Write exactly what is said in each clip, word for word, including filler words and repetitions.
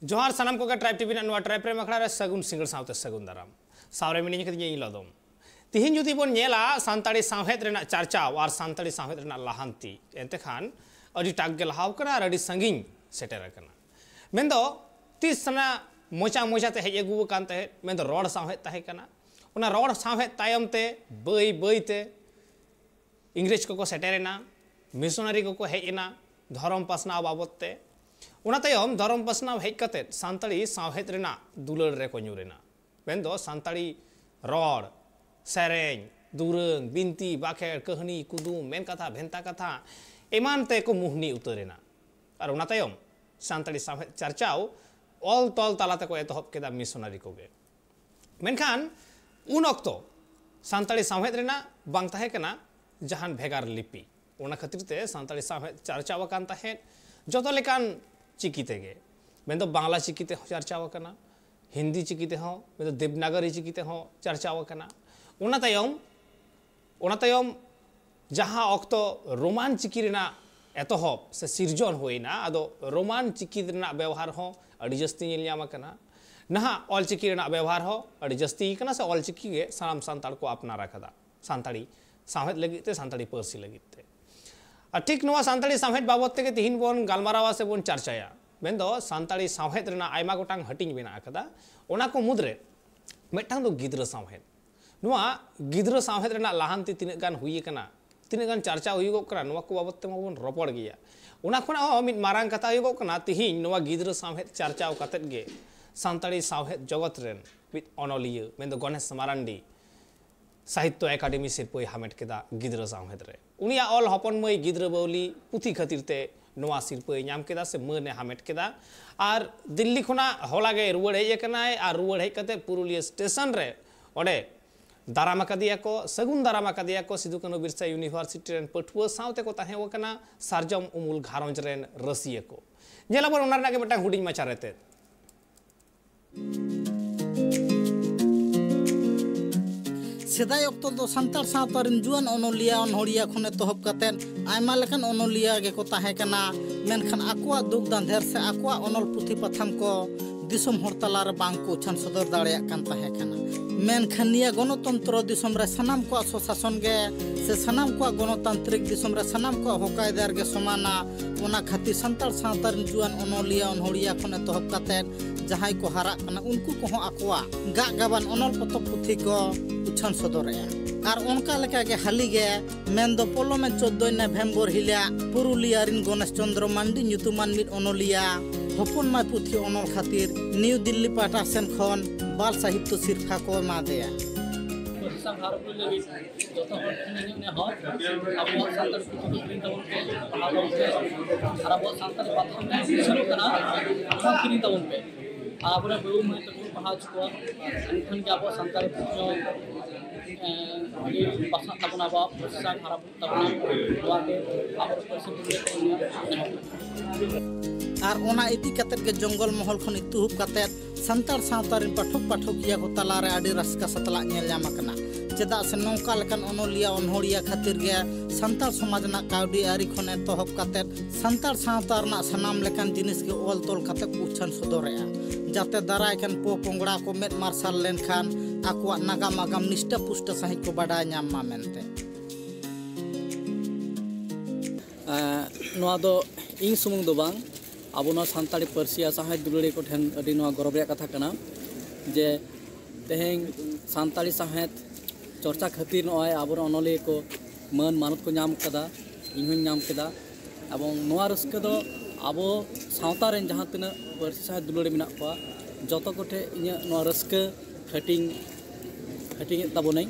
ᱡᱚᱦᱟᱨ ᱥᱟᱱᱟᱢ ᱠᱚᱜᱮ ᱴᱨᱟᱭᱤᱵᱽ ᱴᱤᱵᱷᱤ ᱨᱮᱱᱟᱜ ᱱᱚᱣᱟ ᱴᱨᱟᱭᱤᱵᱽ ᱨᱮ ᱟᱠᱷᱲᱟ ᱨᱮ ᱥᱟᱹᱜᱩᱱ ᱥᱤᱸᱜᱟᱹᱲ ᱥᱟᱶᱛᱮ ᱥᱟᱹᱜᱩᱱ ᱫᱟᱨᱟᱢ᱾ ᱥᱟᱶᱨᱮ ᱢᱤᱱᱟᱹᱧ ᱠᱟᱹᱫᱤᱧᱟ ᱤᱧ ᱞᱚᱫᱚᱢ᱾ ᱛᱤᱦᱤᱧ ᱡᱩᱫᱤ ᱵᱚᱱ ᱧᱮᱞᱟ ᱥᱟᱱᱛᱟᱲᱤ ᱥᱟᱶᱦᱮᱫ ᱨᱮᱱᱟᱜ ᱪᱟᱨᱪᱟᱣ ᱟᱨ ᱥᱟᱱᱛᱟᱲᱤ ᱥᱟᱶᱦᱮᱫ ᱨᱮᱱᱟᱜ ᱞᱟᱦᱟᱱᱛᱤ, ᱮᱱᱛᱮ ᱠᱷᱟᱱ ᱟᱹᱰᱤ ᱴᱟᱠ ᱜᱮ ᱞᱟᱦᱟᱣ ᱠᱟᱱᱟ ᱟᱨ ᱟᱹᱰᱤ ᱥᱟᱺᱜᱤᱧ ᱥᱮᱴᱮᱨ ᱟᱠᱟᱱᱟ᱾ ᱢᱮᱱᱫᱚ ᱛᱤᱥ ᱥᱟᱱᱟ ᱢᱚᱪᱟ ᱢᱚᱪᱟ ᱛᱮ ᱦᱮᱡ ᱟᱹᱜᱩ ᱟᱠᱟᱱ ᱛᱟᱦᱮᱸᱫ, ᱢᱮᱱᱫᱚ ᱨᱚᱲ ᱥᱟᱶᱦᱮᱫ ᱛᱟᱦᱮᱸ ᱠᱟᱱᱟ᱾ ᱚᱱᱟ ᱨᱚᱲ ᱥᱟᱶᱦᱮᱫ ᱛᱟᱭᱚᱢ ᱛᱮ ᱵᱟᱹᱭ ᱵᱟᱹᱭ ᱛᱮ ᱤᱝᱨᱮᱡᱽ ᱠᱚᱠᱚ ᱥᱮᱴᱮᱨ ᱮᱱᱟ, ᱢᱤᱥᱚᱱᱟᱨᱤ ᱠᱚᱠᱚ ᱦᱮᱡ ᱮᱱᱟ ᱫᱷᱚᱨᱚᱢ ᱯᱟᱥᱱᱟᱣ ᱵᱟᱵᱚᱫ ᱛᱮ᱾ ᱚᱱᱟ ᱛᱟᱭᱚᱢ ᱫᱷᱚᱨᱚᱢ ᱯᱟᱥᱱᱟᱣ ᱦᱮᱡ ᱠᱟᱛᱮ ᱥᱟᱱᱛᱟᱲᱤ ᱥᱟᱶᱦᱮᱫ ᱨᱮᱱᱟᱜ ᱫᱩᱞᱟᱹᱲ ᱨᱮᱠᱚ ᱧᱩᱨ ᱮᱱᱟ᱾ ᱢᱮᱱᱫᱚ ᱥᱟᱱᱛᱟᱲᱤ ᱨᱚᱲ, ᱥᱮᱨᱮᱧ, ᱫᱩᱨᱟᱹᱝ, ᱵᱤᱱᱛᱤ, ᱵᱟᱠᱷᱮᱲ, ᱠᱟᱹᱦᱱᱤ, ᱠᱩᱫᱩᱢ, ᱢᱮᱱ ᱠᱟᱛᱷᱟ, ᱵᱷᱮᱱᱛᱟ ᱠᱟᱛᱷᱟ ᱮᱢᱟᱱ ᱛᱮᱠᱚ ᱢᱩᱦᱱᱤ ᱩᱛᱟᱹᱨ ᱮᱱᱟ᱾ ᱟᱨ ᱚᱱᱟ ᱛᱟᱭᱚᱢ ᱥᱟᱱᱛᱟᱲᱤ ᱥᱟᱶᱦᱮᱫ ᱪᱟᱨᱪᱟᱣ ᱚᱞ ᱛᱚᱞ ᱛᱟᱞᱟ ᱛᱮᱠᱚ ᱮᱛᱚᱦᱚᱵ ᱠᱮᱫᱟ ᱢᱤᱥᱚᱱᱟᱨᱤ ᱠᱚᱜᱮ᱾ ᱢᱮᱱᱠᱷᱟᱱ ᱩᱱ ᱚᱠᱛᱚ ᱥᱟᱱᱛᱟᱲᱤ ᱥᱟᱶᱦᱮᱫ ᱨᱮᱱᱟᱜ ᱵᱟᱝ ᱛᱟᱦᱮᱸ ᱠᱟᱱᱟ ᱡᱟᱦᱟᱱ ᱵᱷᱮᱜᱟᱨ ᱞᱤᱯᱤ᱾ ᱚᱱᱟ ᱠᱷᱟᱹᱛᱤᱨ ᱛᱮ ᱥᱟᱱᱛᱟᱲᱤ ᱥᱟᱶᱦᱮᱫ ᱪᱟᱨᱪᱟᱣ ᱟᱠᱟᱱ ᱛᱟᱦᱮᱸᱫ ᱡᱚᱛᱚ ᱞᱮᱠᱟᱱ ᱪᱤᱠᱤ ᱛᱮᱜᱮ, ᱢᱮᱱᱫᱚ ᱵᱟᱝᱞᱟ ᱪᱤᱠᱤ ᱛᱮᱦᱚᱸ ᱪᱟᱨᱪᱟᱣ ᱟᱠᱟᱱᱟ, ᱦᱤᱱᱫᱤ ᱪᱤᱠᱤ ᱛᱮᱦᱚᱸ, ᱢᱮᱱᱫᱚ ᱫᱮᱵᱽᱱᱟᱜᱚᱨᱤ ᱪᱤᱠᱤ ᱛᱮᱦᱚᱸ ᱪᱟᱨᱪᱟᱣ ᱟᱠᱟᱱᱟ᱾ ᱚᱱᱟ ᱛᱟᱭᱚᱢ ᱚᱱᱟ ᱛᱟᱭᱚᱢ ᱡᱟᱦᱟᱸ ᱚᱠᱛᱚ ᱨᱳᱢᱟᱱ ᱪᱤᱠᱤ ᱨᱮᱱᱟᱜ ᱮᱛᱚᱦᱚᱵ ᱥᱮ ᱥᱤᱨᱡᱚᱱ ᱦᱩᱭᱱᱟ, ᱟᱫᱚ ᱨᱳᱢᱟᱱ ᱪᱤᱠᱤ ᱨᱮᱱᱟᱜ ᱵᱮᱣᱦᱟᱨ ᱦᱚᱸ ᱟᱹᱰᱤ ᱡᱟᱹᱥᱛᱤ ᱧᱮᱞ ᱧᱟᱢ ᱟᱠᱟᱱᱟ᱾ ᱱᱟᱦᱟᱜ ᱚᱞ ᱪᱤᱠᱤ ᱨᱮᱱᱟᱜ ᱵᱮᱣᱦᱟᱨ ᱦᱚᱸ ᱟᱹᱰᱤ ᱡᱟᱹᱥᱛᱤ ᱟᱠᱟᱱᱟ, ᱥᱮ ᱚᱞ ᱪᱤᱠᱤ ᱜᱮ ᱥᱟᱱᱟᱢ ᱥᱟᱱᱛᱟᱲ ᱠᱚ ᱟᱯᱱᱟᱨ ᱟᱠᱟᱫᱟ ᱥᱟᱱᱛᱟᱲᱤ ᱥᱟᱶᱦᱮᱫ ᱞᱟᱹᱜᱤᱫ ᱛᱮ, ᱥᱟᱱᱛᱟᱲᱤ ᱯᱟᱹᱨᱥᱤ ᱞᱟᱹᱜᱤᱫ ᱛᱮ᱾ ᱟᱨ ᱴᱷᱤᱠ ᱱᱚᱣᱟ ᱥᱟᱱᱛᱟᱲᱤ ᱥᱟᱶᱦᱮᱫ ᱵᱟᱵᱚᱫ ᱛᱮᱜᱮ ᱛᱤᱦᱤᱧ ᱵᱚᱱ ᱜᱟᱞᱢᱟᱨᱟᱣᱟ ᱥᱮ ᱵᱚᱱ ᱪᱟᱨᱪᱟᱭᱟ᱾ ᱢᱮᱱᱫᱚ ᱥᱟᱱᱛᱟᱲᱤ ᱥᱟᱶᱦᱮᱫ ᱨᱮᱱᱟᱜ ᱟᱭᱢᱟ ᱜᱚᱴᱟᱝ ᱦᱟᱹᱴᱤᱧ ᱢᱮᱱᱟᱜ ᱟᱠᱟᱫᱟ᱾ ᱚᱱᱟ ᱠᱚ ᱢᱩᱫᱽᱨᱮ ᱢᱤᱫᱴᱟᱝ ᱫᱚ ᱜᱤᱫᱽᱨᱟᱹ ᱥᱟᱶᱦᱮᱫ᱾ ᱱᱚᱣᱟ ᱜᱤᱫᱽᱨᱟᱹ ᱥᱟᱶᱦᱮᱫ ᱨᱮᱱᱟᱜ ᱞᱟᱦᱟᱱᱛᱤ ᱛᱤᱱᱟᱹᱜ ᱜᱟᱱ ᱦᱩᱭ ᱟᱠᱟᱱᱟ, ᱛᱤᱱᱟᱹᱜ ᱜᱟᱱ ᱪᱟᱨᱪᱟᱣ ᱦᱩᱭᱩᱜᱚᱜ ᱠᱟᱱᱟ, ᱱᱚᱣᱟ ᱠᱚ ᱵᱟᱵᱚᱫ ᱛᱮᱢᱟ ᱵᱚᱱ ᱨᱚᱯᱚᱲ ᱜᱮᱭᱟ᱾ ᱚᱱᱟ ᱠᱷᱚᱱᱟᱜ ᱦᱚᱸ ᱢᱤᱫ ᱢᱟᱨᱟᱝ ᱠᱟᱛᱷᱟ ᱦᱩᱭᱩᱜᱚᱜ ᱠᱟᱱᱟ, ᱛᱤᱦᱤᱧ ᱱᱚᱣᱟ ᱜᱤᱫᱽᱨᱟᱹ ᱥᱟᱶᱦᱮᱫ ᱪᱟᱨᱪᱟᱣ ᱠᱟᱛᱮᱫ ᱜᱮ ᱥᱟᱱᱛᱟᱲᱤ ᱥᱟᱶᱦᱮᱫ ᱡᱚᱜᱚᱛ ᱨᱮᱱ ᱢᱤᱫ ᱚᱱᱚᱞᱤᱭᱟᱹ ᱢᱮᱱᱫᱚ ᱜᱚᱱᱮᱥ ᱢᱟᱨᱟᱱᱰᱤ ᱥᱟᱦᱤᱛᱛᱚ ᱮᱠᱟᱰᱮᱢᱤ ᱥᱤᱨᱯᱟᱹᱭ ᱦᱟᱢᱮᱴ ᱠᱮᱫᱟ ᱜᱤᱫᱽᱨᱟᱹ ᱥᱟᱶᱦᱮᱫ ᱨᱮ᱾ ᱩᱱᱤᱭᱟᱜ ᱚᱞ ᱦᱚᱯᱚᱱ ᱢᱟᱹᱭ ᱜᱤᱫᱽᱨᱟᱹ ᱵᱟᱹᱣᱞᱤ ᱯᱩᱛᱷᱤ ᱠᱷᱟᱹᱛᱤᱨ ᱛᱮ ᱱᱚᱣᱟ ᱥᱤᱨᱯᱟᱹᱭ ᱧᱟᱢ ᱠᱮᱫᱟ ᱥᱮ ᱢᱟᱹᱱ ᱮ ᱦᱟᱢᱮᱴ ᱠᱮᱫᱟ᱾ ᱟᱨ ᱫᱤᱞᱞᱤ ᱠᱷᱚᱱᱟᱜ ᱦᱚᱞᱟ ᱜᱮ ᱨᱩᱣᱟᱹᱲ ᱦᱮᱡ ᱟᱠᱟᱱᱟᱭ ᱟᱨ ᱨᱩᱣᱟᱹᱲ ᱦᱮᱡ ᱠᱟᱛᱮ ᱯᱩᱨᱩᱞᱤᱭᱟᱹ ᱥᱴᱮᱥᱚᱱ ᱨᱮ ᱚᱸᱰᱮ ᱫᱟᱨᱟᱢ ᱟᱠᱟᱫᱮᱭᱟ ᱠᱚ, ᱥᱟᱹᱜᱩᱱ ᱫᱟᱨᱟᱢ ᱟᱠᱟᱫᱮᱭᱟ ᱠᱚ ᱥᱤᱫᱩ ᱠᱟᱹᱱᱦᱩ ᱵᱤᱨᱥᱟ ᱤᱭᱩᱱᱤᱵᱷᱟᱨᱥᱤᱴᱤ ᱨᱮᱱ ᱯᱟᱹᱴᱷᱩᱣᱟᱹ ᱥᱟᱶᱛᱮ ᱠᱚ ᱛᱟᱦᱮᱸ ᱟᱠᱟᱱᱟ ᱥᱟᱨᱡᱚᱢ ᱩᱢᱩᱞ ᱜᱷᱟᱨᱚᱸᱡᱽ ᱨᱮᱱ ᱨᱟᱹᱥᱤᱭᱟᱹ ᱠᱚ᱾ ᱧᱮᱞᱟᱵᱚᱱ ᱚᱱᱟ ᱨᱮᱱᱟᱜ ᱜᱮ ᱢᱤᱫᱴᱟᱝ ᱦᱩᱰᱤᱧ ᱢᱟᱪᱷᱟ ᱨᱮᱛᱮᱫ᱾ ᱥᱮᱫᱟᱭ ᱚᱠᱛᱚ ᱫᱚ ᱥᱟᱱᱛᱟᱲ ᱥᱟᱶᱛᱟ ᱨᱮᱱ ᱡᱩᱣᱟᱹᱱ ᱚᱱᱚᱞᱤᱭᱟᱹ ᱚᱱᱚᱲᱦᱤᱭᱟᱹ ᱠᱷᱚᱱ ᱮᱛᱚᱦᱚᱵ ᱠᱟᱛᱮᱫ ᱟᱭᱢᱟ ᱞᱮᱠᱟᱱ ᱚᱱᱚᱞᱤᱭᱟᱹ ᱜᱮᱠᱚ ᱛᱟᱦᱮᱸ ᱠᱟᱱᱟ᱾ ᱢᱮᱱᱠᱷᱟᱱ ᱟᱠᱚᱣᱟᱜ ᱫᱩᱠ ᱫᱟᱸᱫᱷᱮᱨ ᱥᱮ ᱟᱠᱚᱣᱟᱜ ᱚᱱᱚᱞ ᱯᱩᱛᱷᱤ ᱯᱟᱛᱷᱟᱢ ᱠᱚ ᱫᱤᱥᱚᱢ ᱦᱚᱲ ᱛᱟᱞᱟᱨᱮ ᱵᱟᱝ ᱠᱚ ᱩᱪᱷᱟᱹᱱ ᱥᱚᱫᱚᱨ ᱫᱟᱲᱮᱭᱟᱜ ᱠᱟᱱ ᱛᱟᱦᱮᱸ ᱠᱟᱱᱟ᱾ ᱢᱮᱱᱠᱷᱟᱱ ᱱᱤᱭᱟᱹ ᱜᱚᱱᱚᱛᱚᱱᱛᱨᱚ ᱫᱤᱥᱚᱢ ᱨᱮ ᱥᱟᱱᱟᱢ ᱠᱚᱣᱟᱜ ᱥᱚᱥᱟᱥᱚᱱ ᱜᱮ ᱥᱮ ᱥᱟᱱᱟᱢ ᱠᱚᱣᱟᱜ ᱜᱚᱱᱚᱛᱟᱱᱛᱨᱤᱠ ᱫᱤᱥᱚᱢ ᱨᱮ ᱥᱟᱱᱟᱢ ᱠᱚᱣᱟᱜ ᱦᱚᱠ ᱟᱹᱭᱫᱟᱹᱨ ᱜᱮ ᱥᱚᱢᱟᱱᱟ᱾ ᱚᱱᱟ ᱠᱷᱟᱹᱛᱤᱨ ᱥᱟᱱᱛᱟᱲ ᱥᱟᱶᱛᱟ ᱨᱮᱱ ᱡᱩᱣᱟᱹᱱ ᱚᱱᱚᱞᱤᱭᱟᱹ ᱚᱱᱚᱲᱦᱤᱭᱟᱹ ᱠᱷᱚᱱ ᱮᱛᱚᱦᱚᱵ ᱠᱟᱛᱮᱫ ᱡᱟᱦᱟᱸᱭ ᱠᱚ ᱦᱟᱨᱟᱜ ᱠᱟᱱᱟ, ᱩᱱᱠᱩ ᱠᱚᱦᱚᱸ ᱟᱠᱚᱣᱟᱜ ᱜᱟᱜ ᱜᱟᱵᱟᱱ ᱚᱱᱚᱞ ᱯᱚᱛᱚᱵ ᱯᱩᱛᱷᱤ ᱠᱚ ᱩᱪᱷᱟᱹᱱ ᱥᱚᱫᱚᱨᱮᱜᱼᱟ᱾ ᱟᱨ ᱚᱱᱠᱟ ᱞᱮᱠᱟᱜᱮ ᱦᱟᱹᱞᱤᱜᱮ, ᱢᱮᱱᱫᱚ ᱯᱚᱞᱚᱢᱮᱱ ᱪᱳᱫᱽᱫᱳᱭ ᱱᱚᱵᱷᱮᱢᱵᱚᱨ ᱦᱤᱞᱳᱜ ᱯᱩᱨᱩᱞᱤᱭᱟ ᱨᱤᱱ ᱜᱚᱱᱮᱥ ᱪᱚᱸᱫᱽᱨᱚ ᱢᱟᱱᱰᱤ ᱧᱩᱛᱩᱢᱟᱱ ᱢᱤᱫ ᱚᱱᱚᱞᱤᱭᱟᱹ ᱦᱚᱯᱚᱱ ᱢᱟᱭ ᱯᱩᱛᱷᱤ ᱚᱱᱚᱞ ᱠᱷᱟᱹᱛᱤᱨ ᱱᱤᱭᱩ ᱫᱤᱞᱞᱤ ᱯᱟᱦᱴᱟ ᱥᱮᱱ ᱠᱷᱚᱱ ᱵᱟᱞ ᱥᱟᱦᱤᱛᱛᱚ ᱥᱤᱨᱯᱷᱟ ᱠᱚ ᱮᱢᱟᱫᱮᱭᱟ᱾ ᱯᱟᱹᱨᱥᱤ ᱥᱟᱶ ᱦᱟᱨᱟ ᱵᱩᱨᱩ ᱞᱟᱹᱜᱤᱫ ᱡᱚᱛᱚ ᱦᱚᱲ ᱴᱷᱮᱱ ᱤᱧᱟᱹᱜ ᱱᱮᱦᱚᱨ, ᱟᱵᱚᱣᱟᱜ ᱥᱟᱱᱛᱟᱲ ᱯᱩᱛᱷᱤ ᱠᱚ ᱠᱤᱨᱤᱧ ᱛᱟᱵᱚᱱ ᱯᱮ, ᱯᱟᱲᱦᱟᱣ ᱛᱟᱵᱚᱱ ᱯᱮ, ᱟᱨ ᱟᱵᱚᱣᱟᱜ ᱥᱟᱱᱛᱟᱲ ᱯᱟᱛᱷᱟᱢ ᱡᱟᱦᱟᱸ ᱩᱪᱷᱟᱹᱱᱚᱜ ᱠᱟᱱᱟ, ᱚᱱᱟ ᱠᱤᱨᱤᱧ ᱛᱟᱵᱚᱱ ᱯᱮ᱾ ᱟᱨ ᱟᱵᱚᱨᱮᱱ ᱵᱟᱹᱵᱩ ᱢᱟᱹᱭ ᱛᱟᱠᱚ ᱯᱟᱲᱦᱟᱣ ᱦᱚᱪᱚ ᱠᱚᱣᱟ, ᱮᱱᱠᱷᱟᱱ ᱜᱮ ᱟᱵᱚᱣᱟᱜ ᱥᱟᱱᱛᱟᱲ ᱯᱟᱛᱷᱟᱢ, ᱮᱸ, ᱟᱹᱰᱤ ᱯᱟᱥᱱᱟᱜ ᱛᱟᱵᱚᱱᱟ, ᱟᱵᱚᱣᱟᱜ ᱯᱟᱹᱨᱥᱤ ᱦᱟᱨᱟ ᱵᱩᱨᱩᱜ ᱛᱟᱵᱚᱱᱟ᱾ ᱱᱚᱣᱟ ᱜᱮ ᱟᱵᱚ ᱯᱟᱹᱨᱥᱤ ᱵᱩᱨᱩ ᱨᱮ ᱤᱧᱟᱹᱜ ᱱᱮᱦᱚᱨ᱾ ᱟᱨ ᱚᱱᱟ ᱤᱫᱤ ᱠᱟᱛᱮᱫ ᱜᱮ ᱡᱚᱝᱜᱚᱞ ᱢᱚᱦᱚᱞ ᱠᱷᱚᱱ ᱮᱛᱚᱦᱚᱵ ᱠᱟᱛᱮᱫ ᱥᱟᱱᱛᱟᱲ ᱥᱟᱶᱛᱟ ᱨᱮᱱ ᱯᱟᱴᱷᱚᱠ ᱯᱟᱴᱷᱚᱠᱤᱭᱟᱹ ᱠᱚ ᱛᱟᱞᱟᱨᱮ ᱟᱹᱰᱤ ᱨᱟᱹᱥᱠᱟᱹ ᱥᱟᱛᱞᱟᱜ ᱧᱮᱞ ᱧᱟᱢ ᱟᱠᱟᱱᱟ᱾ ᱪᱮᱫᱟᱜ ᱥᱮ ᱱᱚᱝᱠᱟ ᱞᱮᱠᱟᱱ ᱚᱱᱚᱞᱤᱭᱟᱹ ᱚᱱᱚᱲᱦᱤᱭᱟᱹ ᱠᱷᱟᱹᱛᱤᱨ ᱜᱮ ᱥᱟᱱᱛᱟᱲ ᱥᱚᱢᱟᱡᱽ ᱨᱮᱱᱟᱜ ᱠᱟᱹᱣᱰᱤ ᱟᱹᱨᱤ ᱠᱷᱚᱱ ᱮᱛᱚᱦᱚᱵ ᱠᱟᱛᱮᱫ ᱥᱟᱱᱛᱟᱲ ᱥᱟᱶᱛᱟ ᱨᱮᱱᱟᱜ ᱥᱟᱱᱟᱢ ᱞᱮᱠᱟᱱ ᱡᱤᱱᱤᱥ ᱜᱮ ᱚᱞ ᱛᱚᱞ ᱠᱟᱛᱮ ᱠᱚ ᱩᱪᱷᱟᱹᱱ ᱥᱚᱫᱚᱨᱮᱜᱼᱟ, ᱡᱟᱛᱮ ᱫᱟᱨᱟᱭ ᱠᱟᱱ ᱯᱚ ᱯᱚᱝᱲᱟ ᱠᱚ ᱢᱮᱫ ᱢᱟᱨᱥᱟᱞ ᱞᱮᱱᱠᱷᱟᱱ ᱟᱠᱚᱣᱟᱜ ᱱᱟᱜᱟᱢ ᱟᱜᱟᱢ ᱱᱤᱥᱴᱟᱹ ᱯᱩᱥᱴᱟᱹ ᱥᱟᱺᱦᱤᱡ ᱠᱚ ᱵᱟᱰᱟᱭ ᱧᱟᱢ ᱢᱟ ᱢᱮᱱᱛᱮ᱾ ᱮᱸ, ᱱᱚᱣᱟ ᱫᱚ ᱤᱧ ᱥᱩᱢᱩᱝ ᱫᱚ ᱵᱟᱝ, ᱟᱵᱚ ᱱᱚᱣᱟ ᱥᱟᱱᱛᱟᱲᱤ ᱯᱟᱹᱨᱥᱤ ᱟᱨ ᱥᱟᱶᱦᱮᱫ ᱫᱩᱞᱟᱹᱲᱤᱭᱟᱹ ᱠᱚᱴᱷᱮᱱ ᱟᱹᱰᱤ ᱱᱚᱣᱟ ᱜᱚᱨᱚᱵᱽ ᱨᱮᱭᱟᱜ ᱠᱟᱛᱷᱟ ᱠᱟᱱᱟ ᱡᱮ ᱛᱮᱦᱮᱧ ᱥᱟᱱᱛᱟᱲᱤ ᱥᱟᱶᱦᱮᱫ ᱪᱚᱨᱪᱟ ᱠᱷᱟᱹᱛᱤᱨ ᱱᱚᱜᱼᱚᱭ ᱟᱵᱚᱨᱮᱱ ᱚᱱᱚᱞᱤᱭᱟᱹ ᱠᱚ ᱢᱟᱹᱱ ᱢᱟᱱᱚᱛ ᱠᱚ ᱧᱟᱢ ᱠᱟᱫᱟ, ᱤᱧ ᱦᱚᱸᱧ ᱧᱟᱢ ᱠᱮᱫᱟ᱾ ᱮᱵᱚᱝ ᱱᱚᱣᱟ ᱨᱟᱹᱥᱠᱟᱹ ᱫᱚ ᱟᱵᱚ ᱥᱟᱶᱛᱟ ᱨᱮᱱ ᱡᱟᱦᱟᱸ ᱛᱤᱱᱟᱹᱜ ᱯᱟᱹᱨᱥᱤ ᱥᱟᱶᱦᱮᱫ ᱫᱩᱞᱟᱹᱲᱤ ᱢᱮᱱᱟᱜ ᱠᱚᱣᱟ, ᱡᱚᱛᱚ ᱠᱚᱴᱷᱮᱱ ᱤᱧᱟᱹᱜ ᱱᱚᱣᱟ ᱨᱟᱹᱥᱠᱟᱹ ᱦᱟᱹᱴᱤᱧ, ᱦᱟᱹᱴᱤᱧᱮᱫ ᱛᱟᱵᱚᱱᱟᱹᱧ᱾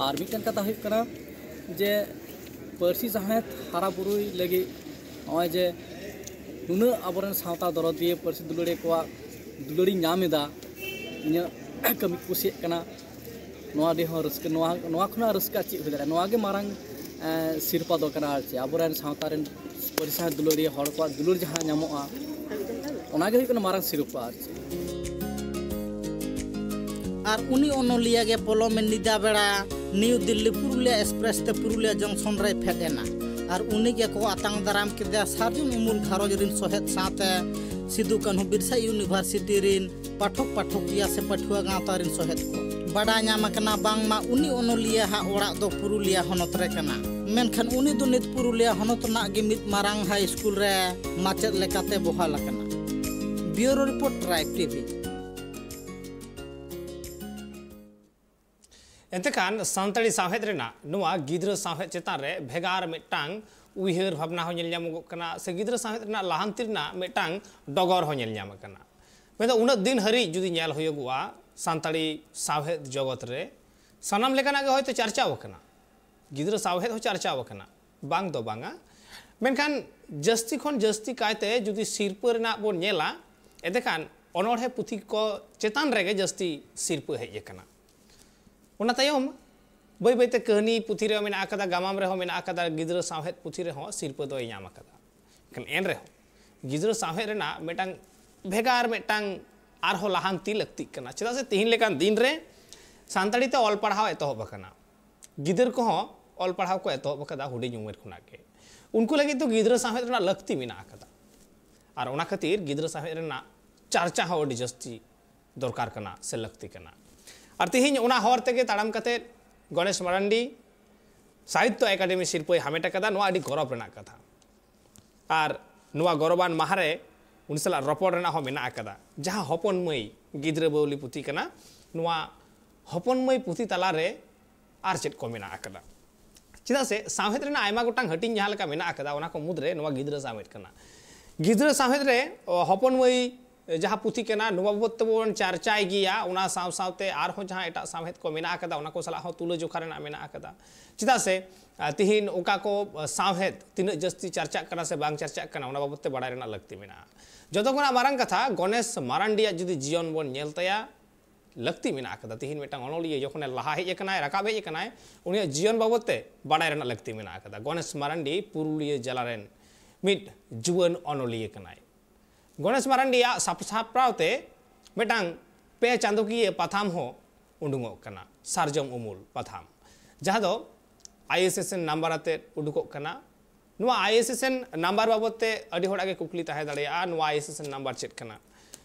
ᱟᱨ ᱢᱤᱫᱴᱟᱝ ᱠᱟᱛᱷᱟ ᱦᱩᱭᱩᱜ ᱠᱟᱱᱟ ᱡᱮ ᱯᱟᱹᱨᱥᱤ ᱥᱟᱶᱦᱮᱫ ᱦᱟᱨᱟ ᱵᱩᱨᱩᱭ ᱞᱟᱹᱜᱤᱫ ᱱᱚᱜᱼᱚᱭ ᱡᱮ ᱱᱩᱱᱟᱹᱜ ᱟᱵᱚᱨᱮᱱ ᱥᱟᱶᱛᱟ ᱫᱚᱨᱚᱫᱤᱭᱟᱹ, ᱯᱟᱹᱨᱥᱤ ᱫᱩᱞᱟᱹᱲᱤᱭᱟᱹ ᱠᱚᱣᱟᱜ ᱫᱩᱞᱟᱹᱲᱤᱧ ᱧᱟᱢ ᱮᱫᱟ, ᱤᱧᱟᱹᱜ ᱠᱟᱹᱢᱤ ᱠᱚ ᱠᱩᱥᱤᱭᱟᱜ ᱠᱟᱱᱟ, ᱱᱚᱣᱟ ᱟᱹᱰᱤ ᱦᱚᱸ ᱨᱟᱹᱥᱠᱟᱹ, ᱱᱚᱣᱟ, ᱱᱚᱣᱟ ᱠᱷᱚᱱᱟᱜ ᱨᱟᱹᱥᱠᱟᱹ ᱟᱨ ᱪᱮᱫ ᱦᱩᱭ ᱫᱟᱲᱮᱭᱟᱜᱼᱟ? ᱱᱚᱣᱟ ᱜᱮ ᱢᱟᱨᱟᱝ, ᱮᱸ, ᱥᱤᱨᱯᱟ ᱫᱚ ᱠᱟᱱᱟ ᱟᱨ ᱪᱮᱫ, ᱟᱵᱚᱨᱮᱱ ᱥᱟᱶᱛᱟ ᱨᱮᱱ ᱯᱟᱹᱨᱥᱤ ᱥᱟᱶᱦᱮᱫ ᱫᱩᱞᱟᱹᱲᱤᱭᱟᱹ ᱦᱚᱲ ᱠᱚᱣᱟᱜ ᱫᱩᱞᱟᱹᱲ ᱡᱟᱦᱟᱸ ᱧᱟᱢᱚᱜᱼᱟ, ᱚᱱᱟ ᱜᱮ ᱦᱩᱭᱩᱜ ᱠᱟᱱᱟ ᱢᱟᱨᱟᱝ ᱥᱤᱨᱯᱟ ᱟᱨ ᱪᱮᱫ᱾ ᱟᱨ ᱩᱱᱤ ᱚᱱᱚᱞᱤᱭᱟᱹ ᱜᱮ ᱯᱚᱞᱚᱢᱮ ᱧᱤᱫᱟᱹ ᱵᱮᱲᱟ ᱱᱤᱭᱩ ᱫᱤᱞᱞᱤ ᱯᱩᱨᱩᱞᱤᱭᱟ ᱮᱠᱥᱯᱨᱮᱥ ᱛᱮ ᱯᱩᱨᱩᱞᱤᱭᱟ ᱡᱚᱝᱥᱚᱱ ᱨᱮᱭ ᱯᱷᱮᱰ ᱮᱱᱟ᱾ ᱟᱨ ᱩᱱᱤ ᱜᱮᱠᱚ ᱟᱛᱟᱝ ᱫᱟᱨᱟᱢ ᱠᱮᱫᱮᱭᱟ ᱥᱟᱨᱡᱚᱢ ᱩᱢᱩᱞ ᱜᱷᱟᱨᱚᱸᱡᱽ ᱨᱤᱱ ᱥᱚᱦᱮᱫ ᱥᱟᱶᱛᱮ ᱥᱤᱫᱩ ᱠᱟᱹᱱᱦᱩ ᱵᱤᱨᱥᱟ ᱤᱭᱩᱱᱤᱵᱷᱟᱨᱥᱤᱴᱤ ᱨᱤᱱ ᱯᱟᱴᱷᱚᱠ ᱯᱟᱴᱷᱚᱠᱤᱭᱟᱹ ᱥᱮ ᱯᱟᱹᱴᱷᱩᱣᱟᱹ ᱜᱟᱶᱛᱟ ᱨᱤᱱ ᱥᱚᱦᱮᱫ ᱠᱚ᱾ ᱵᱟᱰᱟᱭ ᱧᱟᱢ ᱟᱠᱟᱱᱟ ᱵᱟᱝᱢᱟ ᱩᱱᱤ ᱚᱱᱚᱞᱤᱭᱟᱹ ᱦᱟᱜ ᱚᱲᱟᱜ ᱫᱚ ᱯᱩᱨᱩᱞᱤᱭᱟ ᱦᱚᱱᱚᱛ ᱨᱮ ᱠᱟᱱᱟ᱾ ᱢᱮᱱᱠᱷᱟᱱ ᱩᱱᱤ ᱫᱚ ᱱᱤᱛ ᱯᱩᱨᱩᱞᱤᱭᱟ ᱦᱚᱱᱚᱛ ᱨᱮᱱᱟᱜ ᱜᱮ ᱢᱤᱫ ᱢᱟᱨᱟᱝ ᱦᱟᱭ ᱥᱠᱩᱞ ᱨᱮ ᱢᱟᱪᱮᱫ ᱞᱮᱠᱟᱛᱮ ᱵᱚᱦᱟᱞ ᱟᱠᱟᱱᱟ᱾ ᱵᱤᱭᱩᱨᱳ ᱨᱤᱯᱳᱨᱴ, ᱴᱨᱟᱭᱤᱵᱽ ᱴᱤᱵᱷᱤ᱾ ᱮᱱᱛᱮ ᱠᱷᱟᱱ ᱥᱟᱱᱛᱟᱲᱤ ᱥᱟᱶᱦᱮᱫ ᱨᱮᱱᱟᱜ ᱱᱚᱣᱟ ᱜᱤᱫᱽᱨᱟᱹ ᱥᱟᱶᱦᱮᱫ ᱪᱮᱛᱟᱱ ᱨᱮ ᱵᱷᱮᱜᱟᱨ ᱢᱤᱫᱴᱟᱝ ᱩᱭᱦᱟᱹᱨ ᱵᱷᱟᱵᱽᱱᱟ ᱦᱚᱸ ᱧᱮᱞ ᱧᱟᱢᱚᱜᱚᱜ ᱠᱟᱱᱟ, ᱥᱮ ᱜᱤᱫᱽᱨᱟᱹ ᱥᱟᱶᱦᱮᱫ ᱨᱮᱱᱟᱜ ᱞᱟᱦᱟᱱᱛᱤ ᱨᱮᱱᱟᱜ ᱢᱤᱫᱴᱟᱝ ᱰᱚᱜᱚᱨ ᱦᱚᱸ ᱧᱮᱞ ᱧᱟᱢ ᱟᱠᱟᱱᱟ᱾ ᱢᱮᱱᱫᱚ ᱩᱱᱟᱹᱜ ᱫᱤᱱ ᱦᱟᱹᱨᱤᱡ ᱡᱩᱫᱤ ᱧᱮᱞ ᱦᱩᱭᱩᱜᱚᱜᱼᱟ, ᱥᱟᱱᱛᱟᱲᱤ ᱥᱟᱶᱦᱮᱫ ᱡᱚᱜᱚᱛ ᱨᱮ ᱥᱟᱱᱟᱢ ᱞᱮᱠᱟᱱᱟᱜ ᱜᱮ ᱦᱚᱭᱛᱳ ᱪᱟᱨᱪᱟᱣ ᱟᱠᱟᱱᱟ, ᱜᱤᱫᱽᱨᱟᱹ ᱥᱟᱶᱦᱮᱫ ᱦᱚᱸ ᱪᱟᱨᱪᱟᱣ ᱟᱠᱟᱱᱟ, ᱵᱟᱝ ᱫᱚ ᱵᱟᱝᱟ᱾ ᱢᱮᱱᱠᱷᱟᱱ ᱡᱟᱹᱥᱛᱤ ᱠᱷᱚᱱ ᱡᱟᱹᱥᱛᱤ ᱠᱟᱭᱛᱮ ᱡᱩᱫᱤ ᱥᱤᱨᱯᱟᱹ ᱨᱮᱱᱟᱜ ᱵᱚᱱ ᱧᱮᱞᱟ, ᱮᱱᱛᱮᱠᱷᱟᱱ ᱚᱱᱚᱬᱦᱮ ᱯᱩᱛᱷᱤ ᱠᱚ ᱪᱮᱛᱟᱱ ᱨᱮᱜᱮ ᱡᱟᱹᱥᱛᱤ ᱥᱤᱨᱯᱟᱹ ᱦᱮᱡ ᱟᱠᱟᱱᱟ᱾ ᱚᱱᱟ ᱛᱟᱭᱚᱢ ᱵᱟᱹᱭ ᱵᱟᱹᱭᱛᱮ ᱠᱟᱹᱦᱱᱤ ᱯᱩᱛᱷᱤ ᱨᱮᱦᱚᱸ ᱢᱮᱱᱟᱜ ᱟᱠᱟᱫᱟ, ᱜᱟᱢᱟᱢ ᱨᱮᱦᱚᱸ ᱢᱮᱱᱟᱜ ᱟᱠᱟᱫᱟ, ᱜᱤᱫᱽᱨᱟᱹ ᱥᱟᱶᱦᱮᱫ ᱯᱩᱛᱷᱤ ᱨᱮᱦᱚᱸ ᱥᱤᱨᱯᱟᱹ ᱫᱚᱭ ᱧᱟᱢ ᱟᱠᱟᱫᱟ᱾ ᱢᱮᱱᱠᱷᱟᱱ ᱮᱱ ᱨᱮᱦᱚᱸ ᱜᱤᱫᱽᱨᱟᱹ ᱥᱟᱶᱦᱮᱫ ᱨᱮᱱᱟᱜ ᱢᱤᱫᱴᱟᱝ ᱵᱷᱮᱜᱟᱨ ᱢᱤᱫᱴᱟᱝ ᱟᱨᱦᱚᱸ ᱞᱟᱦᱟᱱᱛᱤ ᱞᱟᱹᱠᱛᱤᱜ ᱠᱟᱱᱟ᱾ ᱪᱮᱫᱟᱜ ᱥᱮ ᱛᱤᱦᱤᱧ ᱞᱮᱠᱟᱱ ᱫᱤᱱ ᱨᱮ ᱥᱟᱱᱛᱟᱲᱤ ᱛᱮ ᱚᱞ ᱯᱟᱲᱦᱟᱣ ᱮᱛᱚᱦᱚᱵ ᱟᱠᱟᱱᱟ, ᱜᱤᱫᱟᱹᱨ ᱠᱚᱦᱚᱸ ᱚᱞ ᱯᱟᱲᱦᱟᱣ ᱠᱚ ᱮᱛᱚᱦᱚᱵ ᱟᱠᱟᱫᱟ ᱦᱩᱰᱤᱧ ᱩᱢᱮᱨ ᱠᱷᱚᱱᱟᱜ ᱜᱮ᱾ ᱩᱱᱠᱩ ᱞᱟᱹᱜᱤᱫ ᱫᱚ ᱜᱤᱫᱽᱨᱟᱹ ᱥᱟᱶᱦᱮᱫ ᱨᱮᱱᱟᱜ ᱞᱟᱹᱠᱛᱤ ᱢᱮᱱᱟᱜ ᱟᱠᱟᱫᱟ᱾ ᱟᱨ ᱚᱱᱟ ᱠᱷᱟᱹᱛᱤᱨ ᱜᱤᱫᱽᱨᱟᱹ ᱥᱟᱶᱦᱮᱫ ᱨᱮᱱᱟᱜ ᱪᱟᱨᱪᱟ ᱦᱚᱸ ᱟᱹᱰᱤ ᱡᱟᱹᱥᱛᱤ ᱫᱚᱨᱠᱟᱨ ᱠᱟᱱᱟ ᱥᱮ ᱞᱟᱹᱠᱛᱤ ᱠᱟᱱᱟ᱾ ᱟᱨ ᱛᱮᱦᱮᱧ ᱚᱱᱟ ᱦᱚᱨ ᱛᱮᱜᱮ ᱛᱟᱲᱟᱢ ᱠᱟᱛᱮ ᱜᱚᱬᱮᱥ ᱢᱟᱨᱟᱱᱰᱤ ᱥᱟᱦᱤᱛᱛᱚ ᱮᱠᱟᱰᱮᱢᱤ ᱥᱤᱨᱯᱟᱹᱭ ᱦᱟᱢᱮᱴ ᱟᱠᱟᱫᱟ᱾ ᱱᱚᱣᱟ ᱟᱹᱰᱤ ᱜᱚᱨᱚᱵᱽ ᱨᱮᱱᱟᱜ ᱠᱟᱛᱷᱟ᱾ ᱟᱨ ᱱᱚᱣᱟ ᱜᱚᱨᱚᱵᱟᱱ ᱢᱟᱦᱟ ᱨᱮ ᱩᱱᱤ ᱥᱟᱞᱟᱜ ᱨᱚᱯᱚᱲ ᱨᱮᱱᱟᱜ ᱦᱚᱸ ᱢᱮᱱᱟᱜ ᱟᱠᱟᱫᱟ᱾ ᱡᱟᱦᱟᱸ ᱦᱚᱯᱚᱱ ᱢᱟᱹᱭ ᱜᱤᱫᱽᱨᱟᱹ ᱵᱟᱹᱣᱞᱤ ᱯᱩᱛᱷᱤ ᱠᱟᱱᱟ, ᱱᱚᱣᱟ ᱦᱚᱯᱚᱱ ᱢᱟᱹᱭ ᱯᱩᱛᱷᱤ ᱛᱟᱞᱟᱨᱮ ᱟᱨ ᱪᱮᱫ ᱠᱚ ᱢᱮᱱᱟᱜ ᱟᱠᱟᱫᱟ? ᱪᱮᱫᱟᱜ ᱥᱮ ᱥᱟᱶᱦᱮᱫ ᱨᱮᱱᱟᱜ ᱟᱭᱢᱟ ᱜᱚᱴᱟᱝ ᱦᱟᱹᱴᱤᱧ ᱡᱟᱦᱟᱸ ᱞᱮᱠᱟ ᱢᱮᱱᱟᱜ ᱟᱠᱟᱫᱟ, ᱚᱱᱟ ᱠᱚ ᱢᱩᱫᱽᱨᱮ ᱱᱚᱣᱟ ᱜᱤᱫᱽᱨᱟᱹ ᱥᱟᱶᱦᱮᱫ ᱠᱟᱱᱟ᱾ ᱜᱤᱫᱽᱨᱟᱹ ᱥᱟᱶᱦᱮᱫ ᱨᱮ, ᱚ, ᱦᱚᱯᱚᱱ ᱢᱟᱹᱭ ᱡᱟᱦᱟᱸ ᱯᱩᱛᱷᱤ ᱠᱟᱱᱟ, ᱱᱚᱣᱟ ᱵᱟᱵᱚᱫ ᱛᱮᱵᱚᱱ ᱪᱟᱨᱪᱟᱭ ᱜᱮᱭᱟ᱾ ᱚᱱᱟ ᱥᱟᱶ ᱥᱟᱶᱛᱮ ᱟᱨᱦᱚᱸ ᱡᱟᱦᱟᱸ ᱮᱴᱟᱜ ᱥᱟᱶᱦᱮᱫ ᱠᱚ ᱢᱮᱱᱟᱜ ᱟᱠᱟᱫᱟ, ᱚᱱᱟ ᱠᱚ ᱥᱟᱞᱟᱜ ᱦᱚᱸ ᱛᱩᱞᱟᱹ ᱡᱚᱠᱷᱟ ᱨᱮᱱᱟᱜ ᱢᱮᱱᱟᱜ ᱟᱠᱟᱫᱟ᱾ ᱪᱮᱫᱟᱜ ᱥᱮ, ᱟ, ᱛᱤᱦᱤᱧ ᱚᱠᱟ ᱠᱚ, ᱟ, ᱥᱟᱶᱦᱮᱫ ᱛᱤᱱᱟᱹᱜ ᱡᱟᱹᱥᱛᱤ ᱪᱟᱨᱪᱟᱜ ᱠᱟᱱᱟ ᱥᱮ ᱵᱟᱝ ᱪᱟᱨᱪᱟᱜ ᱠᱟᱱᱟ, ᱚᱱᱟ ᱵᱟᱵᱚᱫ ᱛᱮ ᱵᱟᱲᱟᱭ ᱨᱮᱱᱟᱜ ᱞᱟᱹᱠᱛᱤ ᱢᱮᱱᱟᱜᱼᱟ᱾ ᱡᱚᱛᱚ ᱠᱷᱚᱱᱟᱜ ᱢᱟᱨᱟᱝ ᱠᱟᱛᱷᱟ, ᱜᱚᱱᱮᱥ ᱢᱟᱨᱟᱱᱰᱤᱭᱟᱜ ᱡᱩᱫᱤ ᱡᱤᱭᱚᱱ ᱵᱚᱱ ᱧᱮᱞ ᱛᱟᱭᱟ, ᱞᱟᱹᱠᱛᱤ ᱢᱮᱱᱟᱜ ᱟᱠᱟᱫᱟ᱾ ᱛᱤᱦᱤᱧ ᱢᱤᱫᱴᱟᱝ ᱚᱱᱚᱞᱤᱭᱟᱹ ᱡᱚᱠᱷᱚᱱᱮ ᱞᱟᱦᱟ ᱦᱮᱡ ᱟᱠᱟᱱᱟᱭ, ᱨᱟᱠᱟᱵ ᱦᱮᱡ ᱟᱠᱟᱱᱟᱭ, ᱩᱱᱤᱭᱟᱜ ᱡᱤᱭᱚᱱ ᱵᱟᱵᱚᱫ ᱛᱮ ᱵᱟᱲᱟᱭ ᱨᱮᱱᱟᱜ ᱞᱟᱹᱠᱛᱤ ᱢᱮᱱᱟᱜ ᱟᱠᱟᱫᱟ᱾ ᱜᱚᱱᱮᱥ ᱢᱟᱨᱟᱱᱰᱤ ᱯᱩᱨᱩᱞᱤᱭᱟᱹ ᱡᱮᱞᱟ ᱨᱮᱱ ᱢᱤᱫ ᱡᱩᱣᱟᱹᱱ ᱚᱱᱚᱞᱤᱭᱟᱹ ᱠᱟᱱᱟᱭ᱾ ᱜᱚᱱᱮᱥ ᱢᱟᱨᱟᱱᱰᱤᱭᱟᱜ ᱥᱟᱯ-, ᱥᱟᱯᱲᱟᱣ ᱛᱮ ᱢᱤᱫᱴᱟᱝ ᱯᱮ ᱪᱟᱸᱫᱚᱠᱤᱭᱟᱹ ᱯᱟᱛᱷᱟᱢ ᱦᱚᱸ ᱩᱰᱩᱝᱚᱜ ᱠᱟᱱᱟ, ᱥᱟᱨᱡᱚᱢ ᱩᱢᱩᱞ ᱯᱟᱛᱷᱟᱢ, ᱡᱟᱦᱟᱸ ᱫᱚ I S S N number ᱟᱛᱮᱫ ᱩᱰᱩᱠᱚᱜ ᱠᱟᱱᱟ᱾ ᱱᱚᱣᱟ I S S N number ᱵᱟᱵᱚᱫ ᱛᱮ ᱟᱹᱰᱤ ᱦᱚᱲᱟᱜ ᱜᱮ ᱠᱩᱠᱞᱤ ᱛᱟᱦᱮᱸ ᱫᱟᱲᱮᱭᱟᱜᱼᱟ, ᱱᱚᱣᱟ I S S N number ᱪᱮᱫ ᱠᱟᱱᱟ?